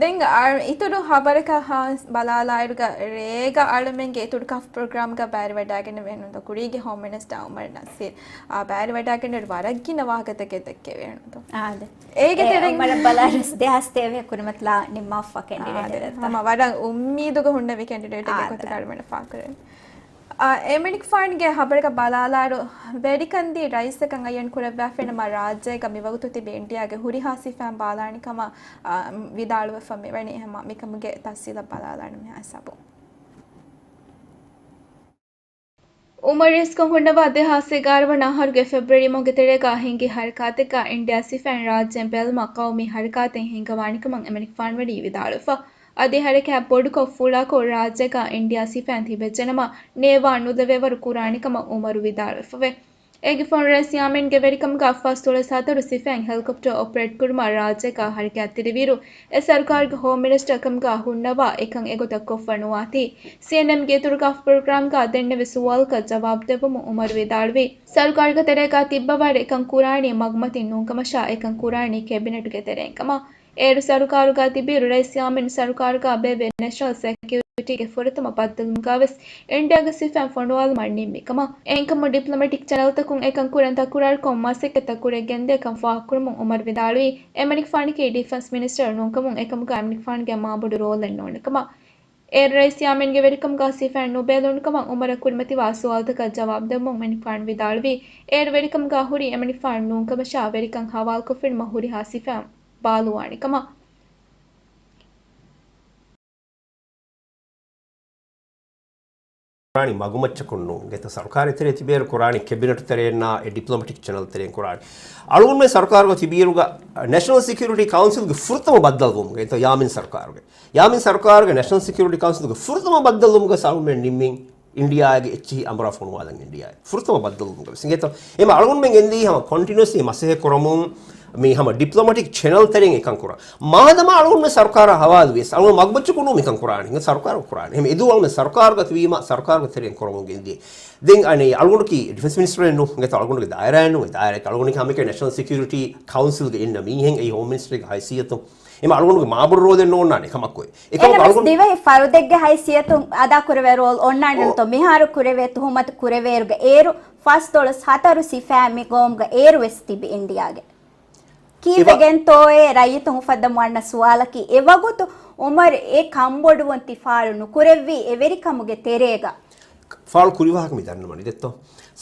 ދެން އަ-، އިތުރު ހަބަރަކަށް ހާ-، ބަލާލާއިރުގަ ރޭގަ އަޅުމެންގެ އިތުރު ކަފް ޕްރޮގްރާމްގަ ބައިވެރިވަޑާގެން ވެނުންތޯ ކުރީގެ ހޯމް މިނިސްޓަރ އުމަރު ނަސީރު. އާ، ބައިވެރިވަޑާގެން ވަރަށް ގިނަ ވާހަކަތަކެއް ދެއްކެވި ވެނުންތޯ. އާދެ. އޭގެ އެ، ތެރެއިން އުމަރަށް ބަލާއިރު ދެހާސް ތޭވީހަ ކުރިމަތިލާ ނިންމާފަ ކެނޑިޑޭޓެއް އާދެ. ދެއްތާ. ހަމަ ވަރަށް އުއްމީދުގަ ހުންނެވި ކެނޑިޑޭޓެއްގެ އާދެ. ގޮތުގަ އަޅުމެން ފާކުރެވި. އާ، އެމަނިކުފާނުގެ ހަބަރަކަށް ބަލާލާއިރު، ވެރިކަންދީ ރައީސަކަށް އައްޔަން ކުރެއްވާފައި ނަމަ ރާއްޖޭގަ މިވަގުތު ތިބި އިންޑިއާގެ ހުރިހާ ސިފައިން ބާލާނެ ކަމަށް، އާ، ވިދާޅުވެފަ މިވަނީ. ހަމަ މިކަމުގެ ތަފްސީލަށް ބަލާލާނަން މިހާ ހިސާބުން. އުމަރު ރައީސްކޮށް ހުންނަވާ ދެހާސް އެގާރަ ވަނަ އަހަރުގެ ފެބްރުއަރީ މަހުގެ ތެރޭގަ ހިނގި ހަރަކާތެއްގަ އިންޑިއާ ސިފައިން ރާއްޖޭން ބެލުމަށް ޤައުމީ ހަރަކާތެއް ހިންގަވާނެކަމަށް އެމަނިކުފާނު ވަނީ ވިދާޅުވެފަ. އަދި ހަރަކާތް ބޮޑުކޮށް ފުޅާކޮށް ރާއްޖޭގަ އިންޑިއާ ސިފައިން ތިބެއްޖެނަމަ، ނޭވާ ނުލެވޭވަރު ކުރާނެކަމަށް އުމަރު ވިދާޅުވެފަވޭ. އޭގެ ފަހުން ރައީސް ޔާމީންގެ ވެރިކަމުގަ ފަސްދޮޅަސް ހަތަރު ސިފައިން ހެލިކޮޕްޓަރ އޮޕަރޭޓް ކުރުމަށް ރާއްޖޭގަ ހަރަކާތް ތިރިވިއިރު، އެ ސަރުކާރުގެ ހޯމް މިނިސްޓަރ ކަމުގަ ހުންނަވާ އެކަން އެގޮތަށް ކޮށްފަ ނުވާތީ. ސީއެންއެމްގެ އިތުރު ކަފް ޕްރޮގްރާމްގަ ދެންނެވި ސުވާލަކަށް ޖަވާބު ދެއްވުމުން އުމަރު ވިދާޅުވީ، ސަރުކާރުގެ ތެރޭގަ ތިއްބަވާއިރު އެކަން ކުރާނީ މަގުމަތިން ނޫންކަމަށާ އެކަން ކުރާނީ ކެބިނެޓުގެ ތެރެއިން ކަމަށް. އޭރު ސަރުކާރުގަ ތިބިއިރު ރައީސް ޔާމީން ސަރުކާރުގަ ބޭއްވި ނޭޝަނަލް ސެކިއުރިޓީގެ ފުރަތަމަ ބައްދަލުވުމުގަ ވެސް އިންޑިއާގެ ސިފައިން ފޮނުވާލުމަށް ނިންމި ކަމަށް. އެހެންކަމުން ޑިޕްލޮމެޓިކް ޗެނަލްތަކުން އެކަން ކުރަން ތަކުރާރުކޮށް މަސައްކަތް ތަކުރެއް ގެންދޭ ކަން ފާހަގަކުރަމުން އުމަރު ވިދާޅުވީ، އެމަނިކުފާނަކީ ޑިފެންސް މިނިސްޓަރ ނޫންކަމުން އެކަމުގަ އެމަނިކުފާނުގެ މާބޮޑު ރޯލެއް ނޯންނަ ކަމަށް. އޭރު ރައީސް ޔާމީންގެ ވެރިކަމުގަ ސިފައިން ނުބޭލުނުކަމަށް އުމަރަށް ކުރިމަތިވާ ސުވާލުތަކަށް ޖަވާބު ދެއްވުމުން އެމަނިކުފާނު ވިދާޅުވީ، އޭރު ވެރިކަމުގަ ހުރީ އެމަނިކުފާނު ނޫންކަމަށާ ވެރިކަން ހަވާލުކޮށްފިނަމަ ހުރިހާ ސިފައިން ބާލުވާނެ ކަމަށް. ކުރާނީ މަގުމައްޗަކުން ނޫން. އެތަ ސަރުކާރެއް ތެރޭ ތިބޭރު ކުރާނީ ކެބިނެޓް ތެރޭންނާ އެ ޑިޕްލޮމެޓިކް ޗެނަލް ތެރޭން ކުރާނީ. އަޅުގަނޑުމެން ސަރުކާރުގަ ތިބިއިރުގަ ނެޝަނަލް ސެކިއުރިޓީ ކައުންސިލްގެ ފުރަތަމަ ބައްދަލުވުމުގަ އެތަ ޔާމީން ސަރުކާރުގެ. ޔާމީން ސަރުކާރުގެ ނެޝަނަލް ސެކިއުރިޓީ ކައުންސިލްގެ ފުރަތަމަ ބައްދަލުވުމުގަ އަޅުގަނޑުމެން ނިންމިން އިންޑިއާގެ އެއްޗިހި އަނބުރާ ފޮނުވާލަން އިންޑިއާއެއް. ފުރަތަމަ ބައްދަލުވުމުގަ ވެސް. އިނގޭތޯ؟ އެމަ އަޅުގަނޑުމެން ގެންދިޔަ ހަމަ ކޮންޓިނިއުއަސްލީ މަސައްކަތް ކުރަމުން މި ހަމަ ޑިޕްލޮމެޓިކް ޗެނަލް ތެރެއިން އެކަން ކުރާ. މާދަމާ އަޅުގަނޑުމެން ސަރުކާރާ ހަވާލުވިޔަސް، އަޅުގަނޑު މަގުމައްޗަކުން ނޫން މިކަން ކުރާނީ. ސަރުކާރު ކުރާނީ. އެހެން އެދުވަހު އަޅުގަނޑުމެން ސަރުކާރުގަ ތިބީމަ، ސަރުކާރުގެ ތެރެއިން ކުރަމުން ގެންދިޔަ. ދެން އަނެއް އަޅުގަނޑަކީ ޑިފެންސް މިނިސްޓަރެއް ނޫން. އިނގޭތޯ އަޅުގަނޑުގެ ދާއިރާއެއް ނޫން. އެ ދާއިރާއަކީ އަޅުގަނޑަކީ ހަމައެކަނި ނެޝަނަލް ސެކިއުރިޓީ ކައުންސިލްގެ އިންނަ މީހެއް އެއީ ހޯމް މިނިސްޓަރގެ ހައިސިއްޔަތުން. އެމަ އަޅުގަނޑުގެ މާބޮޑު ރޯލެއް ނޯންނާނެ ކަމަކު. އެކަމަކު އެހެނަސް އަޅުގަނޑު ދިވެހި ފަރުދެއްގެ ހައިސިއްޔަތުން އަދާކުރެވޭ ރޯލް އޮންނާނެ ނޫންތޯ؟ މިހާރު ކުރެވޭ ތުހުމަތު ކުރެވޭއިރުގަ އޭރު ފަސްދޮޅަސް ހަތަރު ސިފައިން މި ގައުމުގަ އޭރު ވެސް ތިބި އިންޑިއާގެ. ކީއްވެގެންތޯއޭ ރައްޔިތުން އުފައްދަމުން އަންނަ ސުވާލަކީ، އެވަގުތު އުމަރު އެ ކަންބޮޑުވުން ތި ފާޅު ނުކުރެއްވީ އެވެރިކަމުގެ ތެރޭގަ؟ ފާޅު ކުރި ވާހަކަ މި ދަންނަވަނީ ދެއްތޯ؟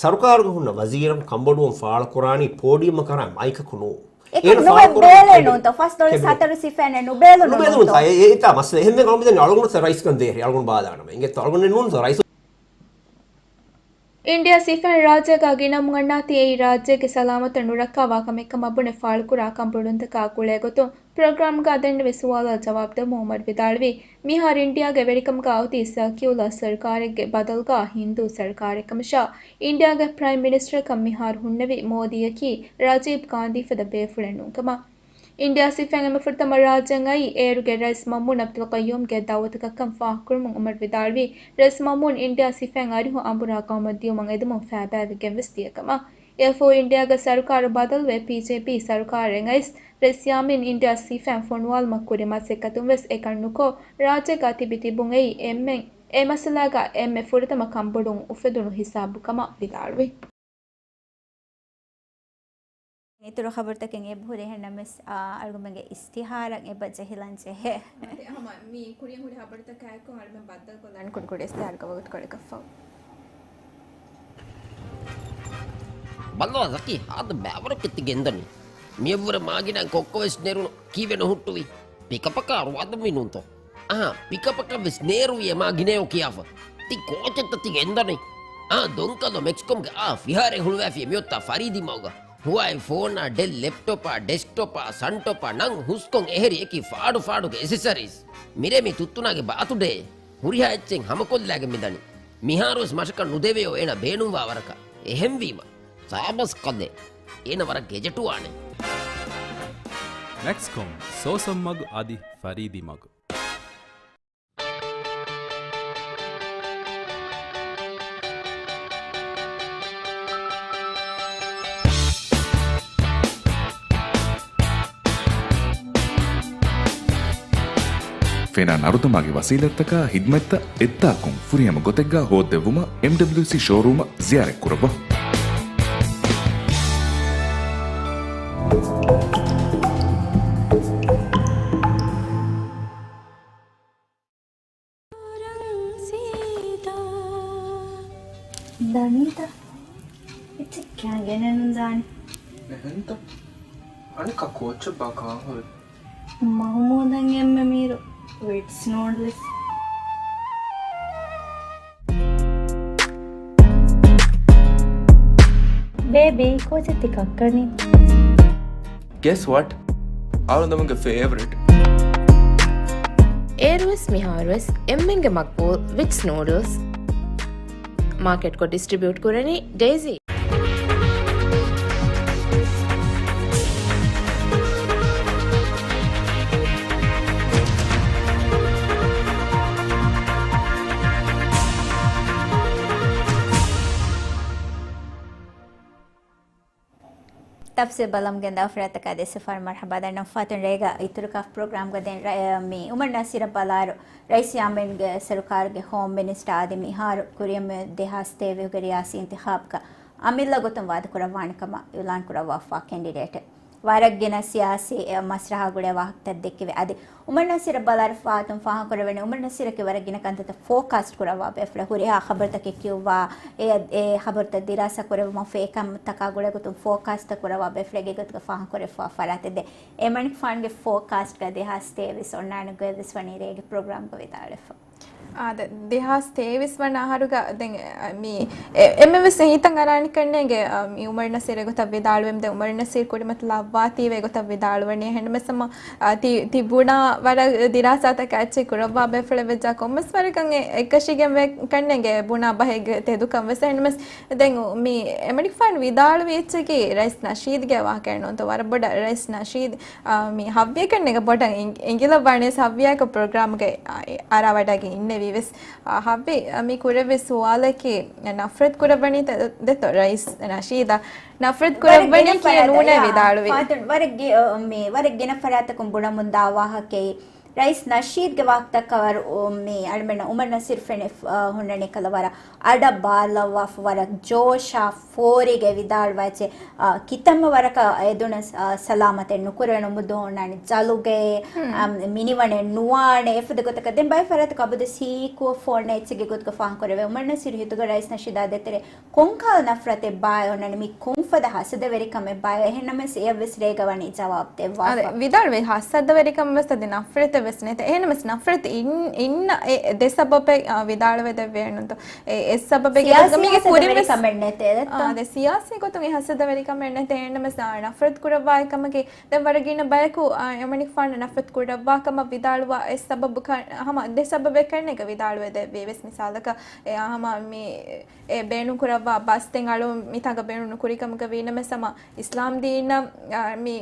ސަރުކާރުގަ ހުންނަ ވަޒީރަކު ކަންބޮޑުވުން ފާޅުކުރާނީ ޕޯޑިއަމަށް ކަރާ މައިކަކު ނޫން. އެކަން ނުބޭނުންތޯ؟ ފަސްދޮޅަސް ހަތަރު ސިފައިން ނުބޭނުންތޯ؟ ނުބޭނުންތާ؟ އެ، އެތާ މައްސަލަ. އެހެންވެ އަޅުގަނޑު ދެން އަޅުގަނޑު ރައީސްކަން ދޭހެރި އަޅުގަނޑު ބާލާނަމޭ. އިނގޭތޯ އަޅުގަނޑު ނޫންތޯ ރައީސް؟ އިންޑިއާ ސިފައިން ރާއްޖޭގަ ގިނަމުން އަންނާތީ އެއީ ރާއްޖޭގެ ސަލާމަތަށް ނުރައްކާވާ ކަމެއް ކަމަށް ބުނެ ފާޅުކުރާ ކަންބޮޑުވުންތަކާ ގުޅޭގޮތުން ޕްރޮގްރާމްގަ ދެންނެވި ސުވާލަށް ޖަވާބު ދެމުން އުމަރު ވިދާޅުވީ، މިހާރު އިންޑިއާގެ ވެރިކަމުގަ އޮތީ ސެކިއުލާ ސަރުކާރެއްގެ ބަދަލުގަ ހިންދޫ ސަރުކާރެއް ކަމަށާ، އިންޑިއާގެ ޕްރައިމް މިނިސްޓަރަކަށް މިހާރު ހުންނެވި މޯދީއަކީ ރަޖީބް ގާންދީ ފަދަ ބޭފުޅެއް ނޫންކަމަށް. އިންޑިއާ ސިފައިން އެންމެ ފުރަތަމަ ރާއްޖެއަށް އައީ އޭރުގެ ރައީސް މައުމޫން އަބްދުލް ޤައްޔޫމްގެ ދައުވަތަކަށްކަން ފާހަގަކުރަމުން އުމަރު ވިދާޅުވީ، ރައީސް މައުމޫން އިންޑިއާ ސިފައިން އަރިހު އަނބުރާ ގައުމަށް ދިޔުމަށް އެދުމުން ފައިބައިވެގެން ވެސް ދިޔަ ކަމަށް. އެއަށްފަހު އިންޑިއާގެ ސަރުކާރު ބަދަލުވެ، ޕީޖޭޕީ ސަރުކާރެއް އައިސް، ރައީސް ޔާމީން އިންޑިއާ ސިފައިން ފޮނުވާލުމަށް ކުރި މަސައްކަތުން ވެސް އެކަން ނުކޮށް، ރާއްޖޭގަ ތިބި ތިބުން އެއީ އެންމެ، އެ މައްސަލާގަ އެންމެ ފުރަތަމަ ކަންބޮޑުވުން އުފެދުނު ހިސާބު ކަމަށް ވިދާޅުވި. އިތުރު ޚަބަރުތަކެއް އެބަހުރި. އެހެންނަމަވެސް، އާ، އަޅުގަނޑުމެންގެ އިސްތިހާރަށް އެބަ ޖެހިލަން ޖެހޭ. މަތި ހަމަ މި ކުރިން ހުރި ޚަބަރުތަކާއެކު އަޅުމެން ބައްދަލުކޮށްލަން ކުޑަކުޑަ އިސްތިހާރުގެ ވަގުތުކޮޅަކަށްފަހު. ބައްލަވާ ޒަކީ، ހާދަ ބައިވަރަކަށް ތި ގެންދަނީ. މިއަށްވުރެ މާގިނައިން ކޮއްކޮވެސް ނެރުނު. ކީއްވެ ނުހުއްޓުވީ؟ ޕިކަޕަކާ ރުވާދަންވީ ނޫންތޯ؟ އަހާ، ޕިކަޕަކަށްވެސް ނޭރުވި އެ މާގިނައޯ ކިޔާފަ. ތި ކޯޗެއްތަ ތި ގެންދަނީ؟ އާ، ދޮންކަލޯ މެކްސްކޮމްގެ އާ ފިހާރައެއް ހުޅުވައިފި މިއޮތާ ފަރީދީ މަގުގަ. ހުވާއި ފޯނާ، ޑެލް ލެޕްޓޮޕާ، ޑެސްކްޓޮޕާ، ސަންޓޮޕާ ނަން ހުސްކޮން އެހެރި އެކި ފާޑު ފާޑުގެ އެސެސަރީސް. މިރޭ މީ ތުއްތުނާގެ ބާތުޑޭ. ހުރިހާ އެއްޗެއް ހަމަކޮށްލާގެން މިދަނީ. މިހާރުވެސް މަށަކަށް ނުދެވެޔޯ އޭނަ ބޭނުންވާ ވަރަކަށް. އެހެންވީމަ، ސާބަސް ކަލޭ. އޭނަ ވަރަށް ގެޖެޓުވާނެ. މެކްސްކޮމް، ސޯސަން މަގު އަދި ފަރީދީ މަގު. ފެނާ ނަރުދަމާގެ ވަސީލަތްތަކާ ހިދްމަތްތައް އެއްދާކުން ފުރިހަމަ ގޮތެއްގަ ހޯއްދެއްވުމަށް އެމްޑަބްލިއުސީ ޝޯރޫމަށް ޒިޔާރަތްކުރައްވާ. ދަނީތަ؟ އެއްޗެއް ކައިގެނެއް ނުދާނެ. އެހެންތަ؟ އަނެއްކާ ކޯއްޗެއްބާ ކާން ހުރީ؟ މަހުމޫދަށް އެންމެ މީރު ވިޓްސް ނޫޑްލްސް. ބޭބީ، ކޯޗެއް ތި ކައްކަނީ؟ Guess what? އަޅުގަނޑުމެންގެ ފޭވަރިޓް. އޭރުވެސް މިހާރުވެސް އެންމެންގެ މަގްބޫލް ވިޓްސް ނޫޑްލްސް. މާކެޓްކޮށް ޑިސްޓްރިބިއުޓް ކުރަނީ ޑޭޒީ. ތަފްސީލް ބަލަމުގެން ދާ ފުރާތަކާ ދެއްސެފާރު މަރުޙަބާ ދަންނަ ފަތުން ރޭގަ އިތުރުކާ ޕްރޮގްރާމްގަ ދެން ރަ-، މި އުމަރު ނާސިރަށް ބަލާއިރު، ރައީސް ޔާމީންގެ ސަރުކާރުގެ ހޯމް މިނިސްޓާ އަދި މިހާރު ކުރިއަށް މި ދެހާސް ތޭވީހުގެ ރިޔާސީ އިންތިޚާބުގަ އަމިއްލަ ގޮތުން ވާދަކުރައްވާނެ ކަމަށް އިޢުލާން ކުރައްވާފާ ކެންޑިޑޭޓެއް. ވަރަށް ގިނަ ސިޔާސީ މަސްރަހާ ގުޅޭ ވާހަކަތައް ދެއްކެވި. އަދި އުމަރު ނަސީރަށް ބަލާއިރު ފާތުން ފާހަގަކުރެވެނީ އުމަރު ނަސީރަކީ ވަރަށް ގިނަ ކަންތައްތައް ފޯކާސްޓް ކުރައްވާ ބޭފުޅެއް. ހުރިހާ ޚަބަރުތަކެއް ކިޔުއްވާ، އެ، އެ ޚަބަރުތައް ދިރާސާ ކުރެއްވުމަށް ފަހު އެކަންތަކާ ގުޅޭގޮތުން ފޯކާސްޓްތައް ކުރައްވާ ބޭފުޅެއްގެ ގޮތުގަ ފާހަގަކުރެއްވާ ފަރާތެއް ދޭ. އެމަނިކުފާނުގެ ފޯކާސްޓްގަ ދެހާސް ތޭވީސް އޮންނާނެ ގޮތްވެސް ވަނީ ރޭގެ ޕްރޮގްރާމްގަ ވިދާޅުވެފަ. އާދެ، ދެހާސް ތޭވީސް ވަނަ އަހަރުގަ ދެން، އަ، މި، އެ، އެންމެވެސް ހިތަށް އަރާނެ ކަންނޭނގެ، އަ، މި އުމަރު ނަސީރެއް ގޮތަށް ވިދާޅުވެމުން ދެން އުމަރު ނަސީރު ކުރިމަތިލާ އައްވާތީވޭ ގޮތަށް ވިދާޅުވަނީ. އެހެންނަމަސް ހަމަ، އަ، ތި، ތި ބުނާ ވަރަށް ދިރާސާތަކާ އެއްޗެއް ކުރައްވާ ބޭފުޅެއް ވެއްޖާ ކޮންމެސް ވަރަކަށް އެ، އެއްކަށީގެން ވޭ ކަންނޭނގެ ބުނާ ބަހެއްގެ ތެދުކަން ވެސް. އެހެންނަމަސް ދެން މި އެމަނިކުފާނު ވިދާޅުވި އެއްޗަކީ ރައީސް ނަޝީދުގެ ވާހަކައެއް ނޫންތޯ. ވަރަށް ބޮޑަށް ރައީސް ނަޝީދު އާ، މި ހައްވިއެކަން ނެގަ ބޮޑަށް އެނގި-، އެނގިލައްވާނެ ހައްވިއާއެކު ޕްރޮގްރާމްގެ، އާ، އެ އަރާވަޑައިގެން އިންނެވީ ވެސް. އާ، ހައްވި، އާ، މި ކުރެއްވި ސުވާލަކީ ނަފްރަތް ކުރައްވަނީ ތެ-، ދެތޯ ރައީސް ނަޝީދަށް. ނަފްރަތް ކުރައްވަނީ ކިޔެ ނޫނޭ ވިދާޅުވީ. ވަރަށް ގި-، އާ، މި ވަރަށް ގިނަ ފަރާތަކުން ބުނަމުންދާ ވާހަކައެއް. ރައީސް ނަޝީދްގެ ވާހަކަތައް ކަވަރު، އު، މި އަޅުމެންނަށް އުމަރު ނަސީރު ފެނި، އަ، ހުންނަނީ ކަލަ ވަރަށް އަޑަށް ބާއްލަވާފަ ވަރަށް ޖޯޝާ ފޯރިގެ ވިދާޅުވާ އެއްޗެއް، އަ، ކިތަންމެ ވަރަކަށް އެދުނަސް، އަ، ސަލާމަތެއް ނުކުރޭ ނުމުދު އޮންނާނެ ޖަލުގެ، އަ، މިނިވަނެއް ނުވާނެ އެފަދަ ގޮތަކަށް. ދެން ބައެއް ފަރާތަކު އަބަދު ސީކުވަ ފޯން އެއްޗެއްގެ ގޮތުގަ ފާހަގަކުރެވޭ. އުމަރު ނަސީރު ހިތުގަ ރައީސް ނަޝީދާ ދޭތެރޭ ކޮންކަހަލަ ނަފްރަތެއް ބާއޭ އޮންނަނީ؟ މި ކޮންފަދަ ހަސަދަވެރިކަމެއް ބާއޭ؟ އެހެންނަމަވެސް އެޔަށްވެސް ރޭގަ ވަނީ ޖަވާބު ދެއްވާފަ. އާދެ، ވިދާޅުވި ހަސަދަވެރިކަމެއް ވެސް އަދި ނަފްރަތެއް ވެސް ނެތޭ. އެހެންނަމަވެސް ނަފްރަތު އިން-، އިންނަ އެ ދެ ސަބަބެއް، އާ، ވިދާޅުވެ ދެއްވޭނުންތޯ. އެ، އެއް ސަބަބެއްގެ ގޮތުގަ މީގެ ކުރިން ވެސް، އާ، ދެ ސިޔާސީ ގޮތުން އެ ހަސަދަވެރިކަމެއް ނެތޭ. އެހެންނަމަވެސް، އާ، ނަފްރަތު ކުރައްވާ އެކަމަކީ ދެން ވަރަށް ގިނަ ބަޔަކު، އާ، އެމަނިކުފާނު ނަފްރަތު ކުރައްވާ ކަމަށް ވިދާޅުވާ އެއް ސަބަބު ކަ-، ހަމަ ދެ ސަބަބެއް ކަންނޭނގެ ވިދާޅުވެ ދެއްވީ ވެސް. މިސާލަކަށް، އެ، އާ، ހަމަ މި އެ ބޭނުން ކުރައްވާ ބަސް ދެން އަޅު މިތާގަ ބޭނުން ނުކުރި ކަމުގަ ވީނަމަވެސް ހަމަ އިސްލާމް ދީނަށް، އާ، މި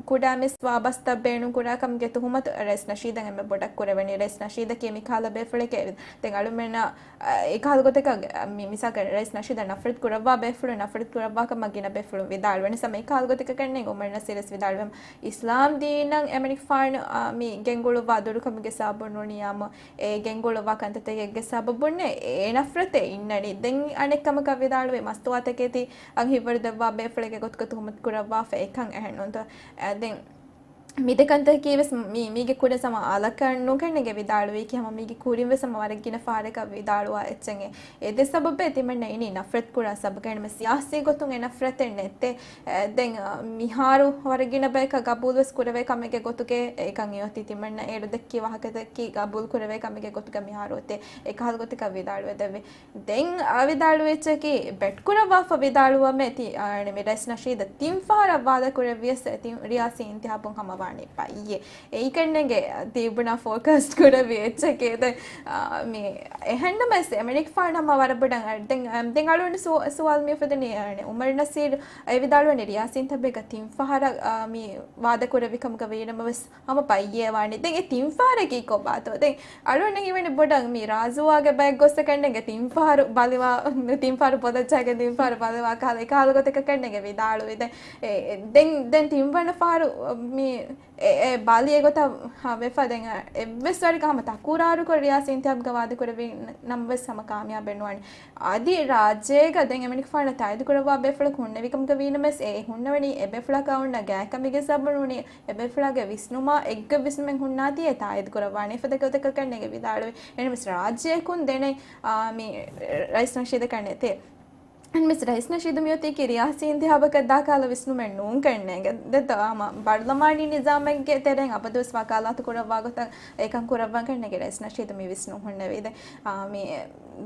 ކުޑަ މިސް ވާ ބަސްތައް ބޭނުން ކުރާ ކަމުގެ ތުހުމަތު ރައީސް ނަޝީދަށް އެންމެ ބޮޑަށް ކުރެވެނީ. ރައީސް ނަޝީދަކީ މި ކަހަލަ ބޭފުޅެކޭ. ދެން އަޅުމެންނަށް، އާ، އެކަހަލަ ގޮތަކަށް، މި މިސާލަކަށް ރައީސް ނަޝީދަށް ނަފްރަތު ކުރައްވާ ބޭފުޅުން ނަފްރަތު ކުރައްވާ ކަމަށް ގިނަ ބޭފުޅުން ވިދާޅުވަނީ. ހަމަ އެކަހަލަ ގޮތަކަށް ކަންނޭނގެ އުމަރު ނަސީރު ވެސް ވިދާޅުވީ އިސްލާމް ދީނަށް އެމަނިކުފާނު، އާ، މި ގެންގުޅުއްވާ ދުރުކަމުގެ ސަބަބުން ނޫނީ އާއްމު އެ ގެންގުޅުއްވާ ކަންތައްތަކެއްގެ ސަބަބުންނޭ އެ ނަފްރަތެއް އިންނަނީ. ދެން އަނެއް ކަމަކަށް ވިދާޅުވި މަސްތުވާތަކެތި އަން ހިތްވަރު ދެއްވާ ބޭފުޅެއްގެ ގޮތުގަ ތުހުމަތު ކުރައްވާފަ އެކަން އެހެން ނޫންތޯ. އަ، ދެން މި ދެ ކަންތަކަކީ ވެސް މީ، މީގެ ކުރިން ހަމަ އަލަކަށް ނުކެނޑިގެން ވިދާޅުވީކީ ހަމަ މީގެ ކުރިން ވެސް ހަމަ ވަރަށް ގިނަ ފަހަރަކަށް ވިދާޅުވާ އެއްޗެއް. އެ ދެ ސަބަބޭ ތިމަންނަ އިނީ ނަފްރަތު ކުރާ ސަބަބުން. އެހެންނަމަވެސް ސިޔާސީ ގޮތުން އެ ނަފްރަތެއް ނެތޭ. އެ، ދެން، އަ، މިހާރު ވަރަށް ގިނަ ބަޔަކަށް ގަބޫލު ވެސް ކުރެވޭ ކަމެއްގެ ގޮތުގައި އެކަން އޮތީ. ތިމަންނަ އޭރު ދެއްކި ވާހަކަތަކަކީ ގަބޫލު ކުރެވޭ ކަމެއްގެ ގޮތުގައި މިހާރު އޮތޭ. އެކަހަލަ ގޮތަކަށް ވިދާޅުވެ ދެއްވި. ދެން އަ، ވިދާޅުވި އެއްޗަކީ ބެޓް ކުރައްވާފަ ވިދާޅުވަމޭ ތި، އަ، މި ރައީސް ނަޝީދަށް ތިން ފަހަރަށް ވާދަ ކުރެއްވިޔަސް ތި ރިޔާސީ އިންތިހާބުން ހަމަވާނީ ބައްޔޭ. އެއީ ކަންނޭނގެ ތި ބުނާ ފޯކާސްޓް ކުރެއްވި އެއްޗެކޭ. ދެން، އަ، މި އެހެންނަމަވެސް އެމަނިކުފާނު ހަމަ ވަރަށް ބޮޑަށް އަ، ދެން، އަ، ދެން އަޅުގަނޑު ސު-، ސުވާލު މި އުފެދުނީ، އަ، އުމަރު ނަސީރު އެ ވިދާޅުވަނީ ރިޔާސީ އިންތިހާބެއްގަ ތިން ފަހަރަށް، އަ، މި ވާދަ ކުރެއްވި ކަމުގަ ވީނަމަވެސް ހަމަ ބައްޔޭ ވާނީ. ދެން އެ ތިން ފަހަރަކީ ކޮބާތޯ؟ ދެން އަޅުގަނޑަށް ހީވަނީ ބޮޑަށް މި ރާޒުވާގެ ބައެއް ގޮއްސަ ކަންނޭނގެ ތިން ފަހަރު ބަލިވާ، ތިން ފަހަރު ބޮލައްޖައިގެން ތިން ފަހަރު ބަލިވާ ކަހަލަ އެކަހަލަ ގޮތަކަށް ކަންނޭނގެ ވިދާޅުވި. ދެން، އެ، ދެން، ދެން ތިންވަނަ ފަހަރު މި އެ، އެ ބަލި އެގޮތަށް ހަ، ވެފަ ދެން އެއްވެސް ވަރެއްގަ ހަމަ ތަކުރާރުކޮށް ރިޔާސީ އިންތިހާބުގަ ވާދަ ކުރެވި ނަމަވެސް ހަމަ ކާމިޔާބެއް ނުވާނެ. އަދި ރާއްޖޭގަ ދެން އެމަނިކުފާނަށް ތާއީދު ކުރައްވާ ބޭފުޅަކު ހުންނެވި ކަމުގަ ވީނަމަވެސް އެ ހުންނެވެނީ އެ ބޭފުޅަކާ އޮންނަ ގާތްކަމެއްގެ ސަބަބުން ނޫނީ. އެ ބޭފުޅާގެ ވިސްނުމާ އެއްގޮތް ވިސްނުމެއް ހުންނާތީ އެ ތާއީދު ކުރައްވާނެ. އެފަދަ ގޮތަކަށް ކަންނޭނގެ ވިދާޅުވި. އެހެންނަމަވެސް ރާއްޖެއަކުން ދެނެ، އާ، މި ރައީސް ނަޝީދަކަށް ނެތޭ. އެހެންނަމަވެސް ރައީސް ނަޝީދު މިއޮތީކީ ރިޔާސީ އިންތިހާބަކަށް ދާކަހަލަ ވިސްނުމެއް ނޫން ކަންނޭނގެ. ދެއްތޯ ހަމަ ބަރުލަމާނީ ނިޒާމެއްގެ ތެރެއިން އަބަދުވެސް ވަކާލާތު ކުރައްވާ ގޮތަށް އެކަން ކުރައްވާ ކަންނޭނގެ ރައީސް ނަޝީދު މި ވިސްނުން ހުންނެވީ. ދެން، އާ، މި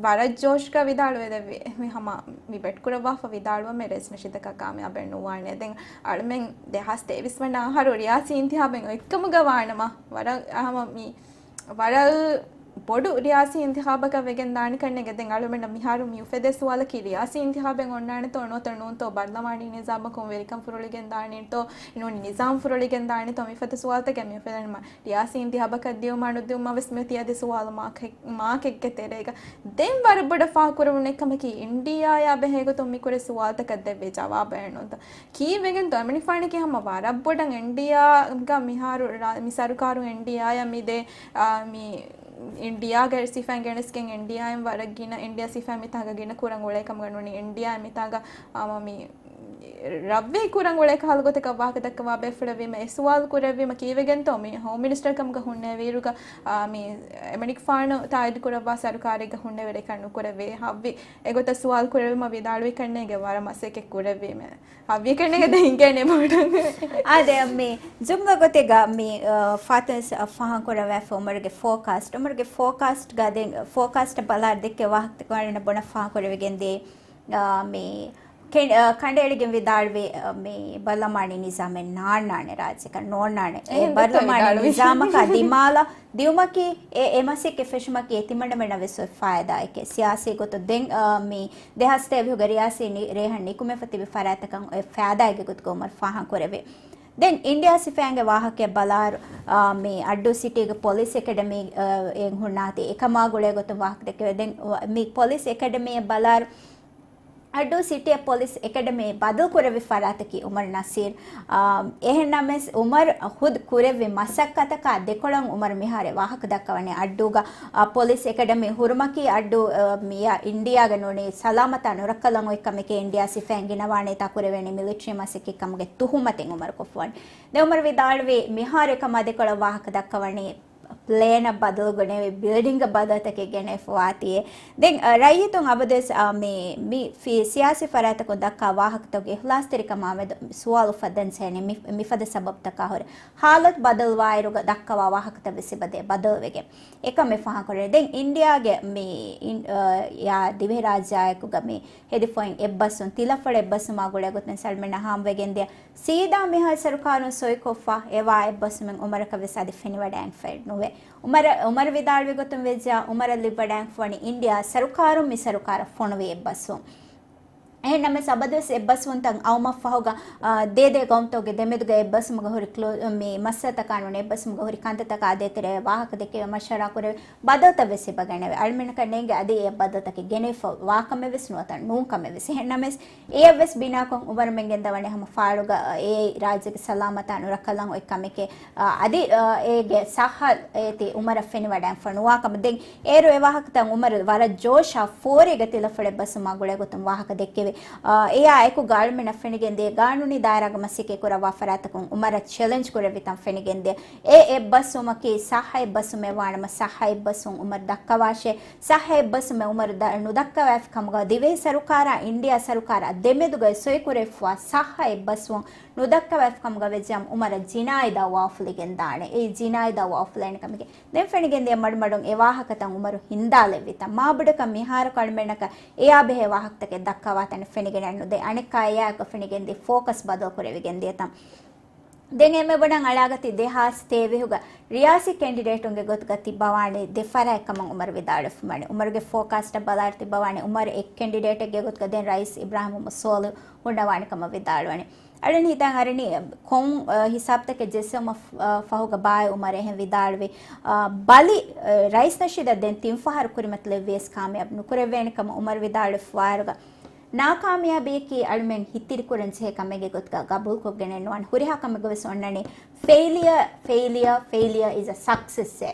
ވަރަށް ޖޯޝްގަ ވިދާޅުވެ ދެއްވި. މި ހަމަ މި ބެޓް ކުރައްވާފަ ވިދާޅުވަމޭ ރައީސް ނަޝީދަކާ ކާމިޔާބެއް ނުވާނެ. ދެން އަޅުމެން ދެހާސް ތޭވީސް ވަނަ އަހަރު ރިޔާސީ އިންތިހާބެއް އޮތްކަމުގަ ވާނަމަ ވަރަށް ހަމަ މި ވަރަށް ބޮޑު ރިޔާސީ އިންތިހާބަކަށް ވެގެން ދާނެ ކަންނޭނގެ. ދެން އަޅުމެންނަށް މިހާރު މި އުފެދޭ ސުވާލަކީ ރިޔާސީ އިންތިހާބެއް އޮންނާނެތޯ ނުވަތަ ނޫންތޯ ބަރުލަމާނީ ނިޒާމަކުން ވެރިކަން ފުރޮޅިގެން ދާނީތޯ ނޫނީ ނިޒާމް ފުރޮޅިގެން ދާނީތޯ މިފަދަ ސުވާލުތަކެއް މި އުފެދެނީމަ ރިޔާސީ އިންތިހާބަކަށް ދިއުމާ ނުދިއުމާ ވެސް މިއޮތީ އަދި ސުވާލު މާކެއް، މާކެއްގެ ތެރޭގަ. ދެން ވަރަށް ބޮޑަށް ފާހަގަކުރެވުނު އެއްކަމަކީ އިންޑިއާއާ ބެހޭގޮތުން މި ކުރި ސުވާލުތަކަށް ދެއްވި ޖަވާބެއް ނޫންތޯ. ކީއްވެގެންތޯ އެމަނިކުފާނަކީ ހަމަ ވަރަށް ބޮޑަށް އިންޑިއާގަ މިހާރު ރާ-، މި ސަރުކާރު އިންޑިއާއަށް މި ދޭ، އާ، މި އިންޑިއާގެ ސިފައިން ގެނެސްގެން އިންޑިއާއިން ވަރަށް ގިނަ އިންޑިއާ ސިފައިން މިތާގަ ގިނަ ކުރަން އުޅޭ ކަމުގަ ނޫނީ އިންޑިއާއިން މިތާގަ ހަމަ މި ރައްވެހި ކުރަން އުޅޭ ކަހަލަ ގޮތަކަށް ވާހަކަ ދައްކަވާ ބޭފުޅެވީމަ އެ ސުވާލު ކުރެއްވީމަ ކީއްވެގެންތޯ މި ހޯމް މިނިސްޓަރ ކަމުގަ ހުންނެވިއިރުގަ، އާ، މި އެމަނިކުފާނު ތާއީދު ކުރައްވާ ސަރުކާރެއްގަ ހުންނެވިއިރު އެކަން ނުކުރެވޭ. ހައްވި އެގޮތަށް ސުވާލު ކުރެއްވީމަ ވިދާޅުވި ކަންނޭނގެ ވަރަށް މަސައްކަތް ކުރެއްވީމެ. ހައްވި ކަންނޭނގެ ދެން ހިނގޭނެ ބޮޑަށް. އާދެ، މި ޖުމްލަ ގޮތެއްގަ މި، އާ، ފާތިމަ ފާހަގަކުރައްވާފަ އުމަރުގެ ފޯކާސްޓް، އުމަރުގެ ފޯކާސްޓްގަ ދެން ފޯކާސްޓަށް ބަލާއިރު ދެއްކޭ ވާހަކަތަކެއް ވަރަށް ބޮޑަށް ފާހަގަކުރެވިގެން ދިޔަ. އާ، މި ކެން-، އާ، ކަނޑައެޅިގެން ވިދާޅުވި، އާ، މި ބަރްލަމާނީ ނިޒާމެއް ނާންނާނެ ރާއްޖެކަށް ނޯންނާނެ. އެ އެހެން ދެއްކޭ ބަރްލަމާނީ ވިދާޅުވި. ނިޒާމަކާ ދިމާލަށް ދިއުމަކީ އެ، އެ މަސައްކަތް ފެށުމަކީ އެ ތިމަންނަމެންނަށް ވެސް އޮތް ފާއިދާއެކޭ. ސިޔާސީ ގޮތުން ދެން، އާ، މި ދެހާސް ތޭވީހުގެ ރިޔާސީ ނި-، ރޭހަން ނިކުމެފަ ތިބި ފަރާތްތަކަށް އޮތް ފާއިދާއެއްގެ ގޮތުގަ އުމަރު ފާހަގަކުރެއްވި. ދެން އިންޑިއާ ސިފައިންގެ ވާހަކައަށް ބަލާއިރު، އާ، މި އައްޑޫ ސިޓީގެ ޕޮލިސް އެކަޑަމީ، އާ، އެއް ހުންނާތީ އެކަމާ ގުޅޭ ގޮތުން ވާހަކަ ދެއްކެވޭ. ދެން މި ޕޮލިސް އެކަޑަމީއަށް ބަލާއިރު، އައްޑޫ ސިޓީއަށް ޕޮލިސް އެކަޑަމީ ބަދަލު ކުރެއްވި ފަރާތަކީ އުމަރު ނަސީރު. އާ، އެހެންނަމަވެސް، އުމަރު ޚުދް ކުރެއްވި މަސައްކަތަކާ ދެކޮޅަށް އުމަރު މިހާރު ވާހަކަ ދައްކަވަނީ އައްޑޫގަ، އާ، ޕޮލިސް އެކަޑަމީ ހުރުމަކީ އައްޑޫ، އާ، މިޔާ އިންޑިއާގަ ނޫނީ ސަލާމަތާ ނުރައްކަލަން އޮތް ކަމެކޭ، އިންޑިއާ ސިފައިން ގިނަވާނޭތާ ކުރެވޭނީ މިލިޓަރީ މަސައްކަތް ކަމުގެ ތުހުމަތެއް އުމަރު ކޮށްފަވަނީ. ދެން އުމަރު ވިދާޅުވީ މިހާރު އެކަމާ ދެކޮޅަށް ވާހަކަ ދައްކަވަނީ ޕްލޭނަށް ބަދަލު ގެނެވި، ބިލްޑިންގަށް ބަދަލުތަކެއް ގެނެފަވާތީއޭ. ދެން، އަ، ރައްޔިތުން އަބަދުވެސް، އަ، މި، މި ފި-، ސިޔާސީ ފަރާތަކުން ދައްކާ ވާހަކަތަކުގެ އިޚްލާޞްތެރިކަމާމެދު ސުވާލު އުފައްދަން ޖެހެނީ މި، މިފަދަ ސަބަބުތަކާ ހުރެ. ހާލަތު ބަދަލުވާއިރުގަ ދައްކަވާ ވާހަކަތައް ވެސް އެބަދޭ ބަދަލުވެގެން. އެކަމެއް ފާހަގަކުރޭ. ދެން އިންޑިއާގެ މި، އިން-، އަ، ޔާ ދިވެހިރާއްޖެއާއެކުގަ މި ހެދިފައިން އެއްބަސްވުން، ތިލަފަޅު އެއްބަސްވުމާ ގުޅޭ ގޮތުން ސަލްމެން އަހާމް ވެގެންދިޔަ ސީދާ މިހާރު ސަރުކާރުން ސޮއިކޮށްފަ އެވާ އެއްބަސްވުމެއް އުމަރަކަށް ވެސް އަދި ފެނިވަޑައިގެންފައެއް ނުވޭ. އުމަރަށް، އުމަރު ވިދާޅުވި ގޮތުން ވެއްޖާ، އުމަރަށް ލިބިވަޑައިގެންފަވަނީ އިންޑިއާ ސަރުކާރުން މި ސަރުކާރަށް ފޮނުވި އެއްބަސްވުން. އެހެން ނަމަވެސް އަބަދުވެސް އެއްބަސްވުންތައް އައުމަށްފަހުގަ، އާ، ދޭދޭ ގައުމުތަކުގެ ދެމެދުގަ އެއްބަސްވުމުގަ ހުރި ކްލޯ-، މި މައްސަލަތަކާ ނޫނީ އެއްބަސްވުމުގަ ހުރި ކަންތައްތަކާ ދޭތެރޭ ވާހަކަ ދެކެވި މަޝްވަރާ ކުރެވި ބަދަލުތައް ވެސް އެބަ ގެނެވޭ. އަޅުމެންނަކަށް ނޭނގެ އަދި އެ ބަދަލުތަކެއް ގެނެވިފަ ވާކަމެއް ވެސް ނުވަތަ ނޫން ކަމެއް ވެސް. އެހެން ނަމަވެސް، އެޔަށް ވެސް ބިނާކޮށް އުމަރުމެން ގެންދަވަނީ ހަމަ ފާޅުގަ، އެ، ރާއްޖޭގެ ސަލާމަތާ ނުރައްކަލަން އޮތް ކަމެކޭ. އަ، އަދި، އ، އޭގެ ސައްހަ އޭތި އުމަރަށް ފެނިވަޑައިންފަ ނުވާ ކަމަށް. ދެން އޭރު އެ ވާހަކަތައް އުމަރު ވަރަށް ޖޯޝާ ފޯރީގަ ތިލަފަޅު އެއްބަސްވުމާ ގުޅޭ ގޮތުން ވާހަކަ ދެއްކެވި. އ، އެޔާ އެކުގަ އަޅުމެންނަށް ފެނިގެންދޭ ގާނޫނީ ދާއިރާގަ މަސައްކަތް ކުރައްވާ ފަރާތަކުން އުމަރަށް ޗެލެންޖް ކުރެއްވިތަން ފެނިގެންދޭ. އެ އެއްބަސްވުމަކީ ސައްހަ އެއްބަސްވުމެއް ވާނަމަ، ސައްހަ އެއްބަސްވުން އުމަރު ދައްކަވާށޭ. ސައްހަ އެއްބަސްވުމެއް އުމަރު ދަ-، ނުދައްކަވާފި ކަމުގަ ދިވެހި ސަރުކާރާ އިންޑިއާ ސަރުކާރާ ދެމެދުގައި ސޮއިކުރެވިފަވާ ސައްހަ އެއްބަސްވުން ނުދައްކަވާފި ކަމުގަ ވެއްޖެއްޔާމު އުމަރަށް ޖިނާއީ ދައުވާ އުފުލިގެންދާނެ. އެއީ ޖިނާއީ ދައުވާ އުފުލޭނެ ކަމެކޭ. ދެން ފެނިގެންދިޔަ މަޑުމަޑުން އެ ވާހަކަތައް އުމަރު ހިންދާލެއްވިތަން. މާބޮޑަކަށް މިހާރަކު އަޅުމެންނަކަށް އެޔާ ބެހޭ ވާހަކަތަކެއް ދައްކަވާތަނެއް ފެނިގެނެއް ނުދޭ. އަނެއްކާ އެޔާއެކު ފެނިގެންދިޔަ ފޯކަސް ބަދަލު ކުރެވިގެންދިޔަތަން. ދެން އެންމެ ބޮޑަށް އަޅާގަތީ ދެހާސް ތޭވީހުގަ ރިޔާސީ ކެންޑިޑޭޓުންގެ ގޮތުގަ ތިއްބަވާނީ ދެ ފަރާތް ކަމަށް އުމަރު ވިދާޅުވެފަވަނީ. އުމަރުގެ ފޯކާސްޓަށް ބަލާއިރު ތިއްބަވާނީ އުމަރު އެއް ކެންޑިޑޭޓެއްގެ ގޮތުގަ ދެން ރައީސް އިބްރާހިމް މުހައްމަދު ސޯލިހު ހުންނަވާނެ ކަމަށް ވިދާޅުވަނީ. އަޅުން ހިތަށް އަރަނީ ކޮން، އަ، ހިސާބުތަކެއް ޖެއްސެވުމަށް، އަ، ފަހުގަ ބާއޭ އުމަރު އެހެން ވިދާޅުވި. އަ، ބަލި، އަ، ރައީސް ނަޝީދަށް ދެން ތިން ފަހަރު ކުރިމަތިލެއްވިޔަސް ކާމިޔާބު ނުކުރެއްވޭނެ ކަމަށް އުމަރު ވިދާޅުވެފަވާއިރުގަ، ނާކާމިޔާބީއަކީ އަޅުމެން ހިތްތިރިކުރަން ޖެހޭ ކަމެއްގެ ގޮތުގަ ގަބޫލުކޮށްގެނެއް ނުވާނެ. ހުރިހާ ކަމެއްގަ ވެސް އޮންނަނީ failure, failure, failure is a success އޭ.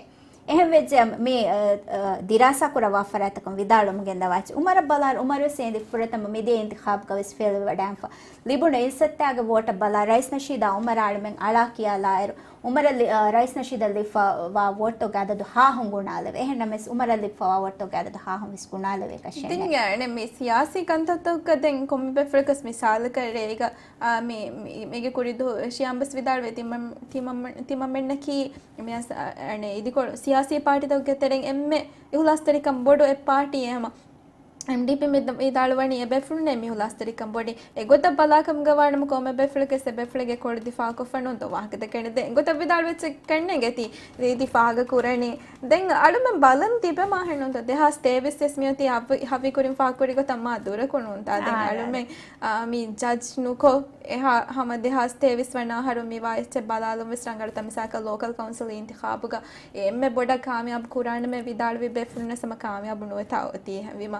އެހެން ވެއްޖެ މި، އަ، އަ، ދިރާސާ ކުރައްވާ ފަރާތަކުން ވިދާޅުވަމުން ގެންދަވާ އެއްޗެއް. އުމަރަށް ބަލާއިރު، އުމަރު ވެސް އޭނދި ފުރަތަމަ މިދިޔަ އިންތިޚާބުގަ ވެސް ފެއިލްވެވަޑައިންފަ. ލިބުނު އިއްޒަތާގެ ވޯޓަށް ބަލާ ރައީސް ނަޝީދާ އުމަރާ އަޅުމެން އަޅާ ކިޔާލާއިރު، އުމަރަށް ލި-، އަ، ރައީސް ނަޝީދަށް ލިބިފަވާ ވޯޓުތަކުގެ އަދަދު ހާހުން ގުނާލެވޭ. އެހެން ނަމަވެސް އުމަރަށް ލިބިފަވާ ވޯޓުތަކުގެ އަދަދު ހާހުން ވެސް ގުނާލެވޭ ކަށެއް ނެތް. ދެން މި ސިޔާސީ ކަންތައްތަކުގަ ދެން ކޮންމެ ބޭފުޅަކަސް މިސާލަކަށް ރޭގަ، އާ، މި، މި، މީގެ ކުރި ދުވަހު ޝިޔާމް ވެސް ވިދާޅުވޭ ތިމަން-، ތިމަން-، ތިމަންމެންނަކީ މި އަސް-، އަ-، އަނެއް އިދިކޮޅު ސިޔާސީ ޕާޓީތަކުގެ ތެރެއިން އެންމެ އިހުލާސްތެރިކަން ބޮޑު އެއް ޕާޓީއެއް ހަމަ. އެމްޑީޕީ މި ދ-، ވިދާޅުވަނީ އެ ބޭފުޅުންނޭ މި އިހުލާސްތެރިކަން ބޮޑީ. އެގޮތަށް ބަލާކަމުގަ ވާނަމަ ކޮންމެ ބޭފުޅެއްގެސް އެ ބޭފުޅެއްގެ ކޮޅު ދިފާއުކޮށްފަ ނޫންތޯ ވާހަކަ ދެކެން. ދެން އެގޮތަށް ވިދާޅުވެއްޗެއް ކަންނޭނގެ ތީ ރީތި ފާހަގަ ކުރަނީ. ދެން އަޅުމެން ބަލަން ތިބެމާހެއް ނޫންތޯ؟ ދެހާސް ތޭވީސް ވެސް މިއޮތީ ހަވި-، ހަވީ ކުރިން ފާހަގަކުރި ގޮތަށް މާ ދުރަކު ނޫންތާ؟ ދެން އާ، އަޅުމެން، އާ، މި ޖަޖް ނުކޮށް، އެހާ ހަމަ ދެހާސް ތޭވީސް ވަނަ އަހަރު މި ވާ އެއްޗެއް ބަލާލުން ވެސް ރަނގަޅުތަ؟ މިސާލަކަށް ލޯކަލް ކައުންސިލް އިންތިޚާބުގަ އެންމެ ބޮޑަށް ކާމިޔާބު ކުރާނަމޭ ވިދާޅުވި ބޭފުޅުން ވެސް ހަމަ ކާމިޔާބު ނުވެތާ އޮތީ. އެހެންވީމަ،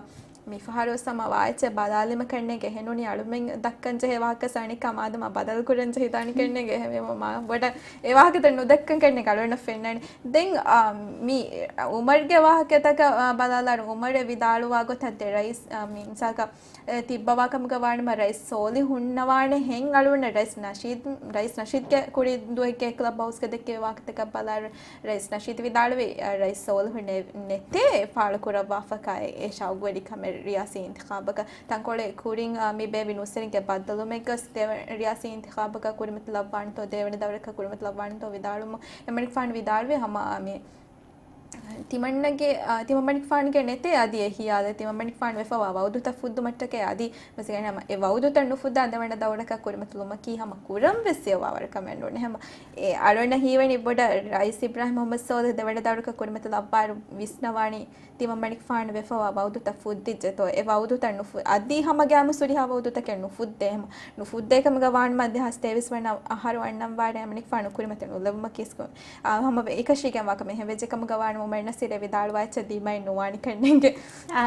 މިފަހަރު ސަމަ ވާއެއްޗެއް ބަލާލީމަ ކަންނޭނގެ އެހެނުނީ އަޅުމެން ދައްކަން ޖެހޭ ވާހަކަ ސަނިކަ މާދަމާ ބަދަލު ކުރަން ޖެހިދާނީ ކަންނޭނގެ އެހެންވީމަ މާ ބޮޑަށް އެ ވާހަކަތައް ނުދައްކަން ކަންނޭނގެ އަޅުގަނޑަށް ފެންނަނީ. ދެން، އާ، މި އުމަރުގެ ވާހަކަތަކަށް، އާ، ބަލާލާއިރު އުމަރެއް ވިދާޅުވާ ގޮތަށް ދެ ރައީސް، އާ، މި މިސާލަކަށް އެ، ތިއްބަވާ ކަމުގަ ވާނަމަ ރައީސް ސޯލިހު ހުންނަވާނެ ހެން އަޅުގަނޑަށް ރައީސް ނަޝީދު، ރައީސް ނަޝީދުގެ ކުރި ދުވެއްގެ ކްލަބް ހައުސްގަ ދެއްކެވި ވާހަކަތަކަށް ބަލާއިރު ރައީސް ނަޝީދު ވިދާޅުވި، އަ، ރައީސް ސޯލިހު ނެ-، ނެތޭ ފާޅުކުރައްވާފަކާ އެ ޝައުގުވެރިކަމެއް ރިޔާސީ އިންތިޚާބަކަށް. ތަންކޮޅެއް ކުރިން، އަ، މި ބޭއްވި ނޫސްވެރިންގެ ބައްދަލުވުމެއްގަސް ދެވަނަ ރިޔާސީ އިންތިޚާބަކަށް ކުރިމަތިލައްވާނެތޯ، ދެވަނަ ދައުރަކަށް ކުރިމަތިލައްވާނެތޯ ވިދާޅުވުމުން އެމަނިކުފާނު ވިދާޅުވި ހަމަ މި ތިމަންނަގެ، އާ، ތިމަންމަނިކުފާނުގެ ނެތޭ އަދި އެ ހިޔާލެއް ތިމަންމަނިކުފާނު ވެފަވާ ވައުދުތައް ފުއްދުމަށްޓަކައި އަދި މަސަލަން ހަމަ އެ ވައުދުތައް ނުފުއްދާ ދެވަނަ ދައުރަކަށް ކުރިމަތިލުމަކީ ހަމަ ކުރަން ވެސް އެއްވާވަރަކަމެއް ނޫން. ހަމަ އެ އަޅުގަނޑަށް ހީވަނީ ބޮޑަށް ރައީސް އިބްރާހިމް މުހައްމަދު ސޯލިހު ދެވަނަ ދައުރަކަށް ކުރިމަތިލައްވާއިރު ވިސްނަވާނީ ތިމަންމަނިކުފާނު ވެފަވާ ވައުދުތައް ފުއްދިއްޖެތޯ، އެ ވައުދުތައް ނުފު-، އަދި ހަމަ ގައިމު ހުރިހާ ވައުދުތަކެއް ނުފުއްދޭ. ހަމަ ނުފުއްދޭ ކަމުގަ ވާނަމަ ދެހާސް ތޭވީސް ވަނަ އަހަރު އަންނަން ވާނެ އެމަނިކުފާނު ކުރިމަތި ނުލެއްވުމަކީ އާ، ހަމަ އެކަށީގެންވާ ކަމެއް ހެން ވެއްޖެ ކަމުގަ ވާނަމަ އުމަރު ނަސީރެއް ވިދާޅުވާ އެއްޗެއް ދީމައިން ނުވާނެ ކަންނޭނގެ. އާ.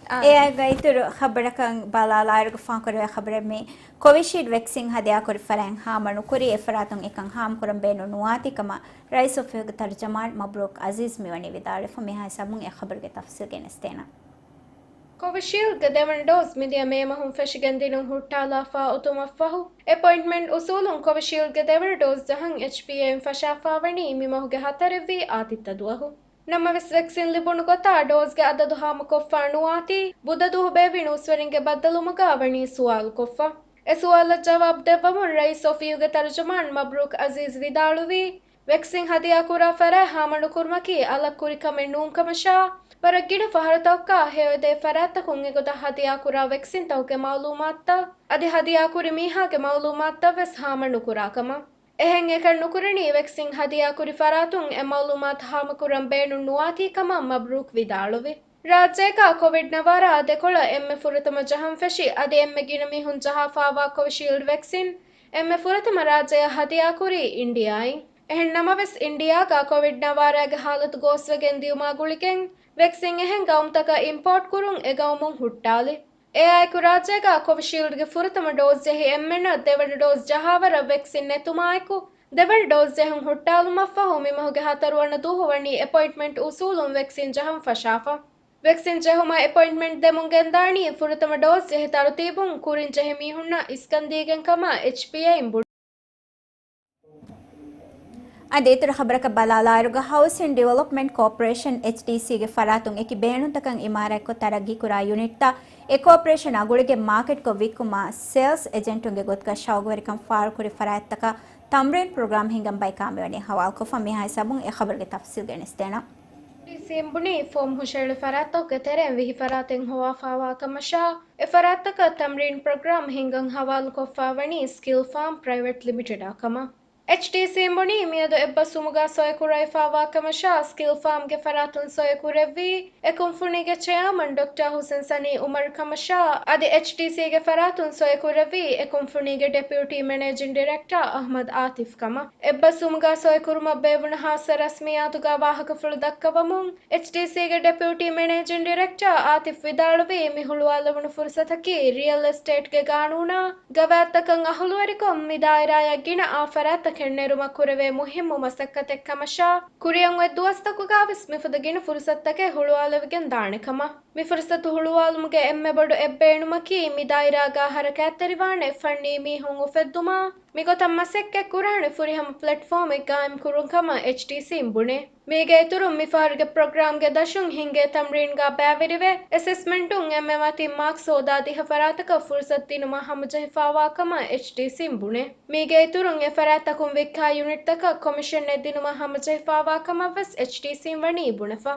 އާ. އެއާއެއްގަ އިތުރު ޚަބަރަކަށް ބަލާލާއިރުގަ ފާންކުރެވޭ ޚަބަރެއް މީ. ކޮވިޝީލްޑް ވެކްސިން ހަދިޔާކުރި ފަރާތް ހާމަ ނުކުރީ، އެ ފަރާތުން އެކަން ހާމަކުރަން ބޭނުން ނުވާތީ ކަމަށް ރައީސް އޮފީހުގެ ތަރުޖަމާން މަބްރޫކް އަޒީޒް މިވަނީ ވިދާޅުވެފަ. މިހާ ހިސާބުން އެ ޚަބަރުގެ ތަފްސީލް ގެނެސްދޭނަން. ކޮވިޝީލްޑްގެ ދެވަނަ ޑޯޒް މިދިޔަ މޭ މަހުން ފެށިގެން ދިނުން ހުއްޓާލާފަ އޮތުމަށްފަހު، އެޕޮއިންޓްމަންޓް އުސޫލުން ކޮވިޝީލްޑްގެ ދެވަނަ ޑޯޒް ޖަހަން އެޗްޕީއޭއިން ފަށާފާވަނީ މި މަހުގެ ހަތަރެއްވީ އާދިއްތަ ދުވަހު. ނަމަވެސް، ވެކްސިން ލިބުނު ގޮތާ ޑޯޒްގެ އަދަދު ހާމަކޮށްފާ ނުވާތީ، ބުދަ ދުވަހު ބޭއްވި ނޫސްވެރިންގެ ބައްދަލުވުމުގަ ވަނީ ސުވާލުކޮށްފަ. އެ ސުވާލަށް ޖަވާބު ދެއްވަމުން، ރައީސް އޮފީހުގެ ތަރުޖަމާން މަބްރޫކް އަޒީޒް ވިދާޅުވީ، ވެކްސިން ހަދިޔާކުރާ ފަރާތް ހާމަނުކުރުމަކީ އަލަށް ކުރި ކަމެއް ނޫންކަމަށާ، ވަރަށް ގިނަ ފަހަރުތަކަކާ ހެޔޮއެދޭ ފަރާތްތަކުން އެގޮތަށް ހަދިޔާކުރާ ވެކްސިންތަކުގެ މައުލޫމާތުތައް އަދި ހަދިޔާކުރި މީހާގެ މައުލޫމާތުތައް ވެސް ހާމަ ނުކުރާ ކަމަށް. އެހެން އެކަން ނުކުރަނީ، ވެކްސިން ހަދިޔާކުރި ފަރާތުން އެ މައުލޫމާތު ހާމަކުރަން ބޭނުން ނުވާތީ ކަމަށް މަބްރޫކް ވިދާޅުވި. ރާއްޖޭގަ ކޮވިޑް ނަވާރަ ދެކޮޅަށް އެންމެ ފުރަތަމަ ޖަހަން ފެށި، އަދި އެންމެ ގިނަ މީހުން ޖަހާފާވާ ކޮވިޝީލްޑް ވެކްސިން އެންމެ ފުރަތަމަ ރާއްޖެއަށް ހަދިޔާކުރީ އިންޑިއާއިން. އެހެން ނަމަވެސް، އިންޑިއާގަ ކޮވިޑް ނަވާރަގެ ހާލަތު ގޯސްވެގެން ދިޔުމާ ގުޅިގެން، ވެކްސިން އެހެން ގައުމުތަކަށް އިމްޕޯޓް ކުރުން އެ ގައުމުން ހުއްޓާލި. އެއާއެކު، ރާއްޖޭގަ ކޮވިޝީލްޑްގެ ފުރަތަމަ ޑޯޒް ޖެހި އެންމެނަށް ދެވަނަ ޑޯޒް ޖަހާވަރަށް ވެކްސިން ނެތުމާއެކު، ދެވަނަ ޑޯޒް ޖެހުން ހުއްޓާލުމަށްފަހު މި މަހުގެ ހަތަރުވަނަ ދުވަހު ވަނީ އެޕޮއިންޓްމަންޓް އުސޫލުން ވެކްސިން ޖަހަން ފަށާފަ. ވެކްސިން ޖެހުމަށް އެޕޮއިންޓްމަންޓް ދެމުން ގެންދާނީ ފުރަތަމަ ޑޯޒް ޖެހި ތަރުތީބުން ކުރިން ޖެހި މީހުންނަށް އިސްކަން ދީގެން ކަމަށް އެޗްޕީއޭއިން ބުން. އަދި އިތުރު ޚަބަރަކަށް ބަލާލާއިރުގަ، ހައުސިން ޑިވެލޮޕްމަންޓް ކޯޕަރޭޝަން، އެޗްޑީސީގެ ފަރާތުން އެކި ބޭނުންތަކަށް އިމާރާތްކޮށް ތަރައްގީކުރާ ޔުނިޓްތައް އެ ކޯޕަރޭޝަނާ ގުޅިގެން މާކެޓްކޮށް ވިއްކުމަށް ސޭލްސް އެޖެންޓުންގެ ގޮތުގަ ޝައުގުވެރިކަން ފާޅުކުރި ފަރާތްތަކަށް ތަމްރީން ޕްރޮގްރާމް ހިންގަން ބައި ކާމިވަނީ ހަވާލުކޮށްފަ. މިހާ ހިސާބުން އެ ޚަބަރުގެ ތަފްސީލް ގެނެސްދޭނަން. އެޗްޑީސީއިން ބުނީ، ފޯމް ހުށައެޅި ފަރާތްތަކުގެ ތެރެއިން ވިހި ފަރާތެއް ހޮވާފާވާ ކަމަށާ، އެ ފަރާތްތަކަށް ތަމްރީން ޕްރޮގްރާމް ހިންގަން ހަވާލުކޮށްފާވަނީ ސްކިލް ފާމް ޕްރައިވެޓް ލިމިޓެޑާ ކަމަށް. އެޗްޑީސީއިން ބުނީ، މިއަދު އެއްބަސްވުމުގަ ސޮއިކުރައިފާވާ ކަމަށާ، ސްކިލް ފާމްގެ ފަރާތުން ސޮއިކުރެއްވީ، އެ ކުންފުނީގެ ޗެއާމަން ޑޮކްޓާ ހުސެން ސަނީ އުމަރު ކަމަށާ، އަދި އެޗްޑީސީގެ ފަރާތުން ސޮއިކުރެއްވީ، އެ ކުންފުނީގެ ޑެޕިއުޓީ މެނޭޖިން ޑިރެކްޓާ އަހްމަދު އާތިފް ކަމަށް. އެއްބަސްވުމުގަ ސޮއިކުރުމަށް ބޭއްވުނު ހާއްސަ ރަސްމިއްޔާތުގަ ވާހަކަފުޅު ދައްކަވަމުން، އެޗްޑީސީގެ ޑެޕިއުޓީ މެނޭޖިން ޑިރެކްޓާ އާތިފް ވިދާޅުވީ، މި ހުޅުވާލެވުނު ފުރުސަތަކީ ރިއަލް އެސްޓޭޓްގެ ގާނޫނާ، ގަވާއިދުތަކަށް އަހުލުވެރިކޮށް، މި ދާއިރާއަށް ގިނަ އާ ފަރާތްތައް ކެނޑިއެރުމަށް ކުރެވޭ މުހިއްމު މަސައްކަތެއް ކަމަށާ، ކުރިއަށް އޮތް ދުވަސްތަކުގަ ވެސް މިފަދަ ގިނަ ފުރުސަތުތަކެއް ހުޅުވާލެވިގެން ދާނެ ކަމަށް. މި ފުރުސަތު ހުޅުވާލުމުގެ އެންމެ ބޮޑު އެއްބޭނުމަކީ، މި ދާއިރާގަ ހަރަކާތްތެރިވާނެ ފަންނީ މީހުން އުފެއްދުމާ، މިގޮތަށް މަސައްކަތް ކުރާނެ ފުރިހަމަ ޕްލެޓްފޯމެއް ގާއިމް ކުރުން ކަމަށް އެޗްޑީސީން ބުނޭ. މީގެ އިތުރުން، މިފަހަރުގެ ޕްރޮގްރާމްގެ ދަށުން ހިންގޭ ތަމްރީންގަ ބައިވެރިވެ، އެސެސްމަންޓުން އެންމެ މަތިން މާކްސް ހޯދާ ދިހަ ފަރާތަކަށް ފުރުސަތު ދިނުމަށް ހަމަޖެހިފާވާ ކަމަށް އެޗްޑީސީން ބުނޭ. މީގެ އިތުރުން، އެ ފަރާތްތަކުން ވިއްކާ ޔުނިޓްތަކަށް ކޮމިޝަނެއް ދިނުމަށް ހަމަޖެހިފާވާ ކަމަށް ވެސް އެޗްޑީސީން ވަނީ ބުނެފަ.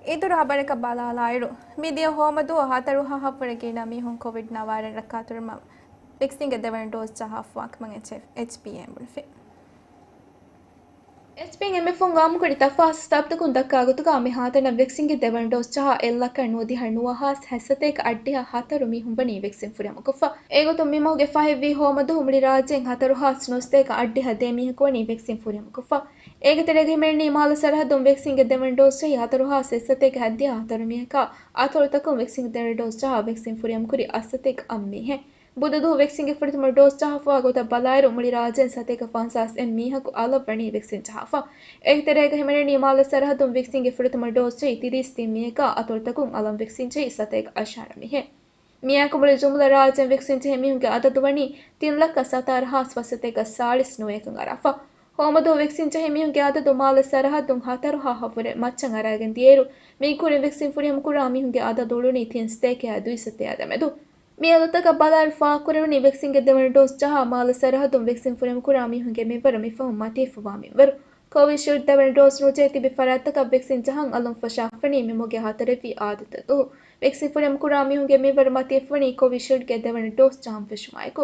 އިތުރު ޚަބަރަކަށް ބަލާލާއިރު، މިދިޔަ ހޯމަދުވަހު ހަތަރު ހާހަށްވުރެ ގިނަ މީހުން ކޮވިޑް ނަވާރަ ރައްކާތެރިވުމަށް ވެކްސިންގެ ދެވަނަ ޑޯޒް ޖަހާފަވާ ކަމަށް އެޗް-، އެޗްޕީއޭ ބުނެފި. އެޗްޕީއޭ އެންމެ ފުން އާއްމުކުރި ތަފާސް ހިސާބުތަކުން ދައްކާ ގޮތުގަ، މި ހާތަނަށް ވެކްސިންގެ ދެވަނަ ޑޯޒް ޖަހާ އެއްލައްކަ ނުވަދިހަ ނުވަ ހާސް ހަތްސަތޭކަ އަށްޑިހަ ހަތަރު މީހުން ވަނީ ވެކްސިން ފުރިހަމަކޮށްފަ. އެގޮތުން މި މަހުގެ ފަހެއްވީ ހޯމަދުވަހު މުޅި ރާއްޖޭން ހަތަރު ހާސް ނުވަސަތޭކަ އަށްޑިހަ ދޭ މީހަކު ވަނީ ވެކްސިން ފުރިހަމަކޮށްފަ. އޭގެ ތެރޭގަ ހިމެނެނީ މާލެ ސަރަހައްދުން ވެކްސިންގެ ދެވަނަ ޑޯސް ޖެހި ހަތަރު ހާސް އެއްސަތޭކަ ހައްދިހަ ހަތަރު މީހަކާ، އަތޮޅުތަކުން ވެކްސިންގެ ދެވަނަ ޑޯސް ޖަހާ ވެކްސިން ފުރިހަމަކުރި އަށްސަތޭކަ އަށް މީހެއް. ބުދަ ދުވަހު ވެކްސިންގެ ފުރަތަމަ ޑޯސް ޖަހާފަވާ ގޮތަށް ބަލާއިރު، މުޅި ރާއްޖޭން ސަތޭކަ ފަންސާސް އެއް މީހަކު އަލަށް ވަނީ ވެކްސިން ޖަހާފަ. އޭގެ ތެރޭގަ ހިމެނެނީ މާލެ ސަރަހައްދުން ވެކްސިންގެ ފުރަތަމަ ޑޯސް ޖެހި ތިރީސް ތިން މީހަކާ، އަތޮޅުތަކުން އަލަށް ވެކްސިން ޖެހި ސަތޭކަ އަށާރަ މީހެއް. މިއާއެކު މުޅި ޖުމުލަ ރާއްޖެން ވެކްސިން ޖެހި މީހުންގެ އަދަދު ވަނީ ތިން ލައްކަ ސަތާރަ ހާސް ފަސްސަތޭކަ ސާޅީސް ނުވައަކަށް އަރާފަ. ހޯމަދުވަހު ވެކްސިން ޖެހި މީހުންގެ އަދަދު މާލެ ސަރަހައްދުން ހަތަރު ހާހަށްވުރެ މައްޗަށް އަރައިގެން ދިޔައިރު، މިއިކުރިން ވެކްސިން ފުރިހަމަކުރާ މީހުންގެ އަދަދު އުޅުނީ ތިން ސަތޭކައާ ދުވި ސަތޭކައާ ދެމެދު. މި އަދަދުތަކަށް ބަލާއިރު ފާހަގަކުރެވުނީ ވެކްސިންގެ ދެވަނަ ޑޯސް ޖަހާ މާލެ ސަރަހައްދުން ވެކްސިން ފުރިހަމަކުރާ މީހުންގެ މިންވަރު މިފަހުން މަތިވެފަވާ މިންވަރު. ކޯވިޝީލްޑް ދެވަނަ ޑޯސް ނުޖެހި ތިބި ފަރާތްތަކަށް ވެކްސިން ޖަހަން އަލުން ފަށާފަނީ މި މަގޭ ހަތަރެއްވި އާދިއްތަ ދުވަހު. ވެކްސިން ފުރިހަމަކުރާ މީހުންގެ މިންވަރު މަތިވެފަވަނީ ކޯވިޝީލްޑްގެ ދެވަނަ ޑޯސް ޖަހަން ފެށުމާއެކު.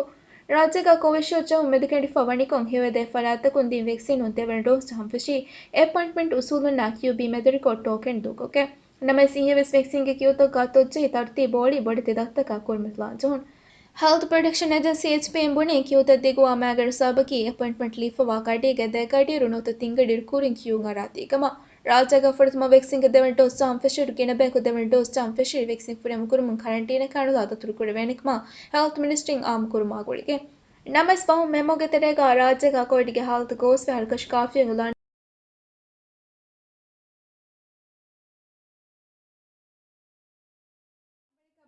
ރާއްޖޭގަ ކޯވިޝީލްޑް ޖަހުން މެދުކެނޑިފަ ވަނިކޮށް، ހެޔޮއެދޭ ފަރާތްތަކުން ދިން ވެކްސިނުން ދެވަނަ ޑޯސް ޖަހަން ފެށީ، އެޕޮއިންޓްމަންޓް އުސޫލުންނާ ކިޔޫބީ މެދު ރެކޯޑް ޓޯކެން ދޫކޮށްގެން. ނަމަވެސް، އިއްޔެވެސް ވެކްސިންގެ ކިޔޫތައް ގަތޮށްޖެހި ތަރުތީބު އޮޅި ބޮޑެތި ދަތިތަކާ ކުރިމަތިލާން ޖެހުނު. ހެލްތު ޕްރޮޑަކްޝަން އޭޖެންސީ، އެޗްޕީއެމް، ބުނީ، ކިޔޫތައް ދިގުވާ މާގަނޑު ސަބަބަކީ އެޕޮއިންޓްމަންޓް ލިބިފަވާ ގަޑީގެ ދެ ގަޑިއިރު ނުވަތަ ތިން ގަޑިއިރު ކުރިން ކިޔޫއަށް އަރާ ދިޔަ ކަމަށް. ރާއްޖޭގަ ފުރަތަމަ ވެކްސިންގެ ދެވަނަ ޑޯސް ޖަހަން ފެށިއިރު، ގިނަ ބަޔަކު ދެވަނަ ޑޯސް ޖަހަން ފެށިއިރު ވެކްސިން ފުރިހަމަ ކުރުމުން ކަރަންޓީނަކާ ނުލާ ދަތުރު ކުރެވޭނެ ކަމަށް ހެލްތު މިނިސްޓްރީން އާއްމު ކުރުމާ ގުޅިގެން. ނަމަވެސް، ފަހުން މެމޮގެ ތެރޭގަ ރާއްޖޭގަ ކޮވިޑްގެ ހާލަތު ގޯސްވެ ހަރުކަށި ކާފިއެއް އޮލާނެ.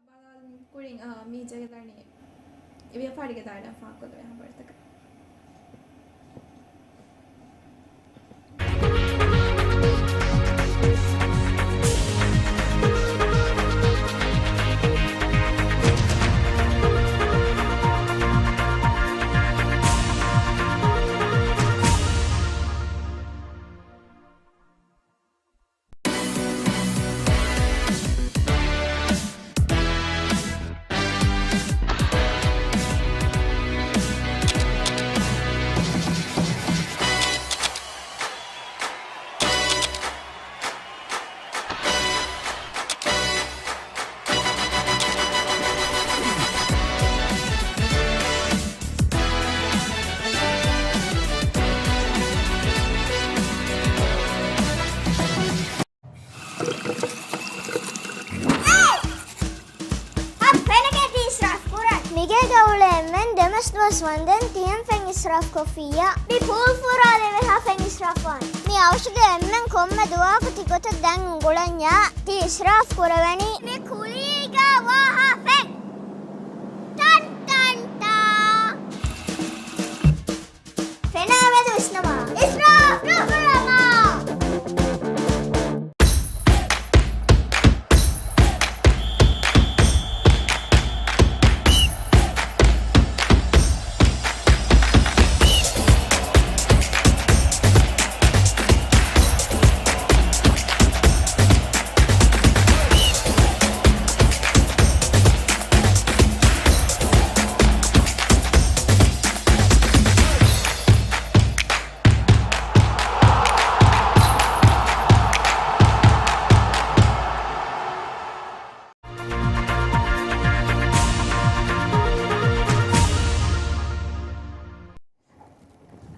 ބަލާލުމުގެ ކުރިން، އާ، މި ޖެހިލަނީ ވިޔަފާރިގެ ދާއިރާ ފާހަގަކޮށްލެވޭ ހަބަރުތަކަށް. އަ، ފެނަކޭ ތި އިސްރާފް ކުރަން. މިގޭގަ އުޅޭ އެންމެން ދެމަސް ދުވަސް ވަންދެން ތިހެން ފެން އިސްރާފް ކޮށްފިއްޔާ. މި ޕޫލް ފުރާލެވޭ ހާ ފެން އިސްރާފް ވާން. މި އަވަށުގެ އެންމެން ކޮންމެ ދުވަހަކު ތި ގޮތަށް ދެން އުނގުޅަންޏާ ތި އިސްރާފް ކުރެވެނީ. މި ކުޅީގަ ވާ ހާ ފެން. ޓަން ޓަން ޓާ. ފެނާ މެދު ވިސްނަމާ. އިސްރާފް ނުކުރަމާ.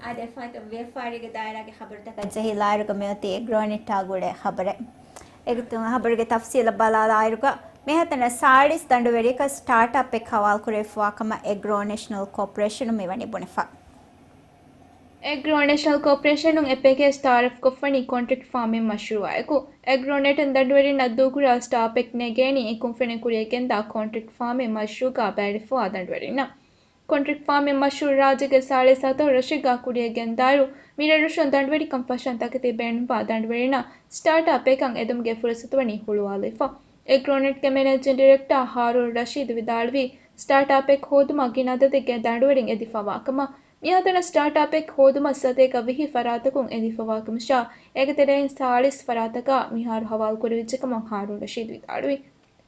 އާދެ، ފާތު ވިޔަފާރީގެ ދާއިރާގެ ހަބަރުތަކަށް ޖެހިލާއިރުގަ މިއޮތީ އެގްރޯނެޓްއާ ގުޅޭ ހަބަރެއް. އެގޮތުން ހަބަރުގެ ތަފްސީލަށް ބަލާލާއިރުގަ، މިހަތަނަށް ސާޅީސް ދަނޑުވެރިޔަކަށް ސްޓާޓް އަޕެއް ހަވާލުކުރެވިފަވާ ކަމަށް އެގްރޯ ނޭޝަނަލް ކޯޕަރޭޝަނުން މިވަނީ ބުނެފަ. އެގްރޯ ނޭޝަނަލް ކޯޕަރޭޝަނުން އެ ޕެކޭޖް ތައާރަފްކޮށްފަނީ ކޮންޓްރެކްޓް ފާމިން މަޝްރޫއާއެކު. އެގްރޯނެޓުން ދަނޑުވެރިންނަށް ދޫކުރާ ސްޓާޓް އަޕެކް ނެގޭނީ އެ ކުންފުނިން ކުރިއަށް ގެންދާ ކޮންޓްރެކްޓް ފާމިން މަޝްރޫއުގަ ބައިވެރިވެފަވާ ދަނޑުވެރިންނަށް. ކޮންޓްރެކްޓް ފާމިން މަޝްރޫއު ރާއްޖޭގެ ސާޅީސް ހަތަރު ރަށެއްގަ ކުރިއަށް ގެންދާއިރު، މި ރަށްރަށުން ދަނޑުވެރިކަން ފަށަން ތަކެތި ބޭނުންވާ ދަނޑުވެރިންނަށް ސްޓާޓް އަޕެއް އެދުމުގެ ފުރުސަތު ވަނީ ހުޅުވާލައިފަ. އެގްރޯނެޓްގެ މެނޭޖިން ޑިރެކްޓަރ ހާރޫން ރަޝީދު ވިދާޅުވީ، ސްޓާޓް އަޕެއް ހޯދުމަށް ގިނަ އަދަދެއްގެ ދަނޑުވެރިން އެދިފަވާ ކަމަށް. މިހަތަނަށް ސްޓާޓް އަޕެއް ހޯދުމަށް ސަތޭކަ ވިހި ފަރާތަކުން އެދިފަވާ ކަމަށާ، އޭގެ ތެރެއިން ސާޅީސް ފަރާތަކަށް މިހާރު ހަވާލު ކުރެވިއްޖެ ކަމަށް ހާރޫން ރަޝީދު ވިދާޅުވި.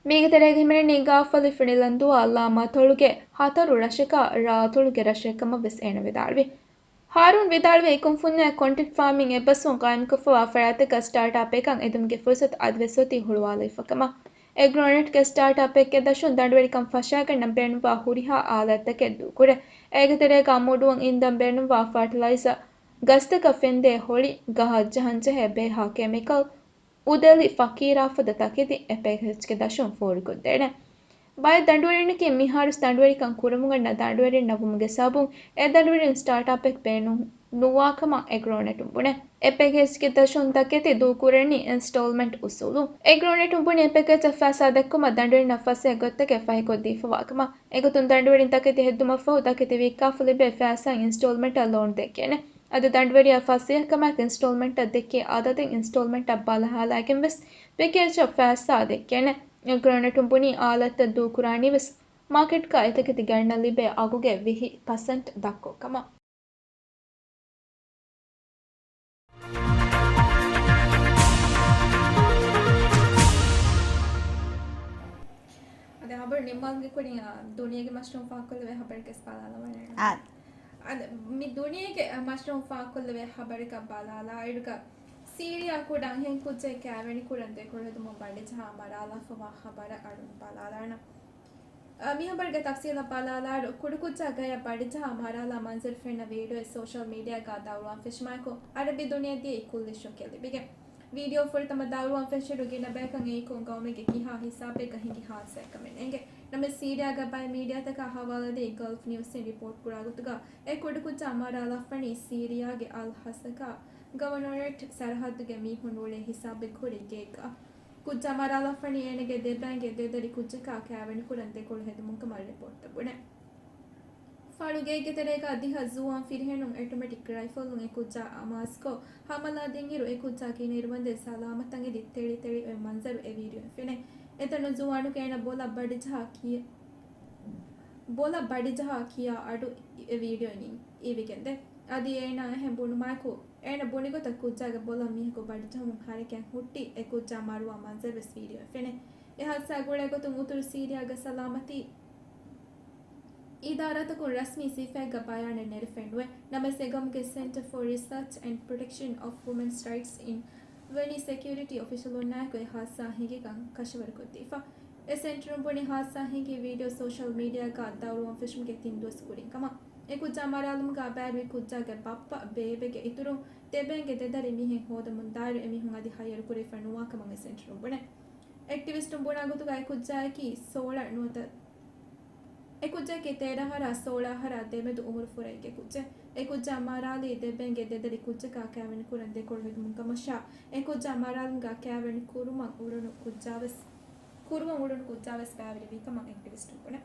މީގެ ތެރޭގަ ހިމެނެނީ ގާފަލި ފިނިލަންދުއާ ލާމާތޮޅުގެ ހަތަރު ރަށަކާ ރާއަތޮޅުގެ ރަށެއް ކަމަށް ވެސް އޭނަ ވިދާޅުވި. ހާރޫން ވިދާޅުވީ، ކުންފުންޏާ ކޮންޓްރެކްޓް ފާމިން އެއްބަސްވުން ގާއިމްކޮށްފަވާ ފަރާތެއްގަ ސްޓާޓް އަޕެއް އެދުމުގެ ފުރުސަތު އަދިވެސް އޮތީ ހުޅުވާލައިފަ ކަމަށް. އެގްރޯނެޓްގެ ސްޓާޓް އަޕެއްގެ ދަށުން ދަނޑުވެރިކަން ފަށާގަންނަން ބޭނުންވާ ހުރިހާ އާލާތްތަކެއް ދޫކުރޭ. އޭގެ ތެރޭގަ މޫޑުވަން އިންދަން ބޭނުންވާ ފާޓިލައިޒަރ، ގަސްތަކަށް ފެންދޭ ހޮޅި، ގަހަށް ޖަހަންޖެހޭ ބޭހާ ކެމިކަލް، އުދަލި ފަކީރާ ފަދަ ތަކެތި އެ ޕެކޭޖްގެ ދަށުން ފޯރިކޮށްދޭނެ. ބައެއް ދަނޑުވެރިންނަކީ މިހާރުސް ދަނޑުވެރިކަން ކުރަމުން އަންނަ ދަނޑުވެރިންނަށް ވުމުގެ ސަބަބުން އެ ދަނޑުވެރިން ސްޓާޓްއަޕެއް ބޭނުން ނުވާކަމަށް އެގްރޯނެޓުން ބުނޭ. އެ ޕެކޭޖްގެ ދަށުން ތަކެތި ދޫކުރަނީ އިންސްޓޯލްމަންޓް އުސޫލު. އެގްރޯނެޓުން ބުނީ އެ ޕެކޭޖަށް ފައިސާ ދެއްކުމަށް ދަނޑުވެރިންނަށް ފަސޭހަ ގޮތްތަކެއް ފަހިކޮށްދީފަވާކަމަށް. އެގޮތުން ދަނޑުވެރިން ތަކެތި ހެއްދުމަށްފަހު ތަކެތި ވިއްކާފަ ލިބޭ ފައިސާ އިންސްޓޯލްމަންޓަށް ލޯން ދެއްކޭނެ. އަދި ދަނޑުވެރިޔާ ފަސޭހަކަމާއެކު އިންސްޓޯލްމަންޓަށް ދެއްކޭ އަދަދެއް އިންސްޓޯލްމަންޓަށް ބަލަހައިގެން ވެސް ޕެކޭޖަށް ފައިސާ ދެއްކޭނެ. އެގްރޯނެޓުން ބުނީ އާލަތްތައް ދޫކުރާނީ ވެސް މާކެޓްގަ އެތަކެތި ގަންނަން ލިބޭ އަގުގެ ވިހި ޕަސެންޓް ދަށްކޮށް ކަމަށް. އަދި ހަބަރު ނިންމާލުމުގެ ކުރިން، އާ، ދުނިޔޭގެ މަޝްރޫމް ފާހަގަކޮށްލެވޭ ހަބަރެއްގެ ބަލާލަވާނެ. އާ. އަދި މި ދުނިޔޭގެ މަޝްރޫމް ފާހަގަކޮށްލެވޭ ހަބަރަކަށް ބަލާލާއިރުގަ، ސީރިޔާ ކުޑަ އަންހެން ކުއްޖެއް ކައިވެނި ކުރަން ދެކޮޅު ހެދުމުން ބަނޑިޖަހާ މަރާލާފަވާ ހަބަރަށް އަޅުން ބަލާލާނަން. އަ، މި ހަބަރުގެ ތަފްސީލަށް ބަލާލާއިރު، ކުޑަކުއްޖާ ގަޔަށް ބަނޑިޖަހާ މަރާލާ މަންޒަރު ފެންނަ ވީޑިއޯއެއް ސޯޝަލް މީޑިއާގަ ދައުރުވާން ފެށުމާއެކު، އަރަބި ދުނިޔެ ދިޔައީ ކުށްލިއްސުން ކެއްލިބިގެން. ވީޑިއޯ ފުރަތަމަ ދައުރުވާން ފެށިއިރު ގިނަ ބަޔަކަށް އެއީ ކޮން ގައުމެއްގެ ކިހާ ހިސާބެއްގަ ހިނގި ހާދިސާއެއްކަމެއް ނޭނގެ. ނަމަވެސް ސީރިޔާގަ ބައެއް މީޑިއާތަކާ ހަވާލުދީ ގަލްފް ނިއުސްއިން ރިޕޯޓް ކުރާ ގޮތުގަ، އެ ކުޑަކުއްޖާ މަރާލާފަނީ ސީރިޔާގެ އަލް ހަސަކާ ގަވަނަރޭޓް ސަރަހައްދުގެ މީހުން އުޅޭ ހިސާބެއް ހުރި ގެއެއްގަ. ކުއްޖާ މަރާލާފަނީ އޭނަގެ ދެބައިންގެ ދެދަރި ކުއްޖަކާ ކައިވެނިކުރަން ދެކޮޅު ހެދުމުން ކަމަށް ރިޕޯޓްތައް ބުނެ. ފާޅު ގެއެއްގެ ތެރޭގަ ދިހަ ޒުވާން ފިރިހެނުން އެޓޮމެޓިކް ރައިފަލުން އެ ކުއްޖާ އަމާޒުކޮށް، ހަމަލާ ދިންއިރު އެ ކުއްޖާ ކިނައިރު ވަންދެން ސަލާމަތް ތަނގައި ތެޅި ތެޅި އޮތް މަންޒަރު އެ ވީޑިއޯއިން ފެނޭ. އެތަނުން ޒުވާނަކު އޭނަ ބޮލަށް ބަޑިޖަހާ ކިޔަ، ބޮލަށް ބަޑިޖަހާ ކިޔާ އަޑު އެ ވީޑިއޯއިން އިވިގެންދޭ. އަދި އޭނާ އެހެން ބުނުމާއެކު، އޭނަ ބުނި ގޮތަށް ކުއްޖާގެ ބޮލަށް މީހަކު ބަޑިޖެހުމުން ހަރަކާތް ހުއްޓި އެ ކުއްޖާ މަރުވާ މަންޒަރު ވެސް ވީޑިއޯއިން ފެނޭ. އެ ހާދިސާ ގުޅޭ ގޮތުން އުތުރު ސީރިޔާގެ ސަލާމަތީ އިދާރާތަކުން ރަސްމީ ސިފައެއްގަ ބަޔާނެއް ނެރެފައެއް ނުވޭ. ނަމަވެސް އެ ގައުމުގެ ސެންޓަރ ފޯ ރިސާޗް އެންޑް ޕްރޮޓެކްޝަން އޮފް ވުމެންސް ރައިޓްސް އިން ވެނީ ސެކިއުރިޓީ އޮފިޝަލުންނާއެކު އެ ހާދިސާ ހިނގިކަން ކަށަވަރުކޮށްދީފަ. އެ ސެންޓަރުން ބުނި ހާދިސާ ހިނގި ވީޑިއޯ ސޯޝަލް މީޑިއާގަ ދައުރުވާން ފެށުމުގެ ތިން ދުވަސް ކުރިން ކަމަށް. އެ ކުއްޖާ މަރާލުމުގަ ބައިވެރިވި ކުއްޖާގެ ބައްޕަ ބޭބެގެ އިތުރުން ދެބައިންގެ ދެދަރި މީހެއް ހޯދަމުން ދާއިރު އެމީހުން އަދި ހައްޔަރު ކުރެވިފަ ނުވާ ކަމަށް އެ ސެންޓަރުން ބުނެ. އެކްޓިވިސްޓުން ބުނާ ގޮތުގަ އެ ކުއްޖާއަކީ ސޯޅަ ނުވަތަ އެ ކުއްޖަކީ ތޭރަ އަހަރާ ސޯޅަ އަހަރާ ދެމެދު އުމުރު ފުރައިގެ ކުއްޖެއް. އެ ކުއްޖާ މަރާލީ ދެބައިންގެ ދެދަރި ކުއްޖަކާ ކައިވެނި ކުރަން ދެކޮޅު ހެދުމުން ކަމަށާ، އެ ކުއްޖާ މަރާލުމުގަ ކައިވެނި ކުރުމަށް އުޅުނު ކުއްޖާވެސް، ކުރުމަށް އުޅުނު ކުއްޖާވެސް ބައިވެރިވީ ކަމަށް އެކްޓިވިސްޓުން ބުނެ.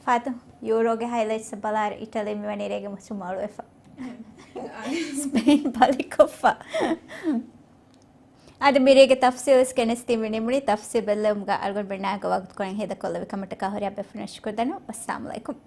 ފާތު، ޔޫރޯގެ ހައިލައިޓްސް ބަލާއިރު އިޓަލީ މިވަނީ ރޭގެ މައްޗު މައުޅުވެފަ. ސްޕެއިން ބަލިކޮށްފަ. އަދި މިރޭގެ ތަފްސީލް ގެނެސްދީމަ ނިމުނީ. ތަފްސީލް ބެއްލެވުމުގަ އަޅުގަނޑުމެންނާއެކު ވަގުތުކޮޅެއް ހޭދަކޮށްލެވި ކަމަށްޓަކާ ހުރިހާ ބޭފުޅުންނަށް ޝުކުރު ދަންނަވަން. ވައްސަލާމު ޢަލައިކުމް.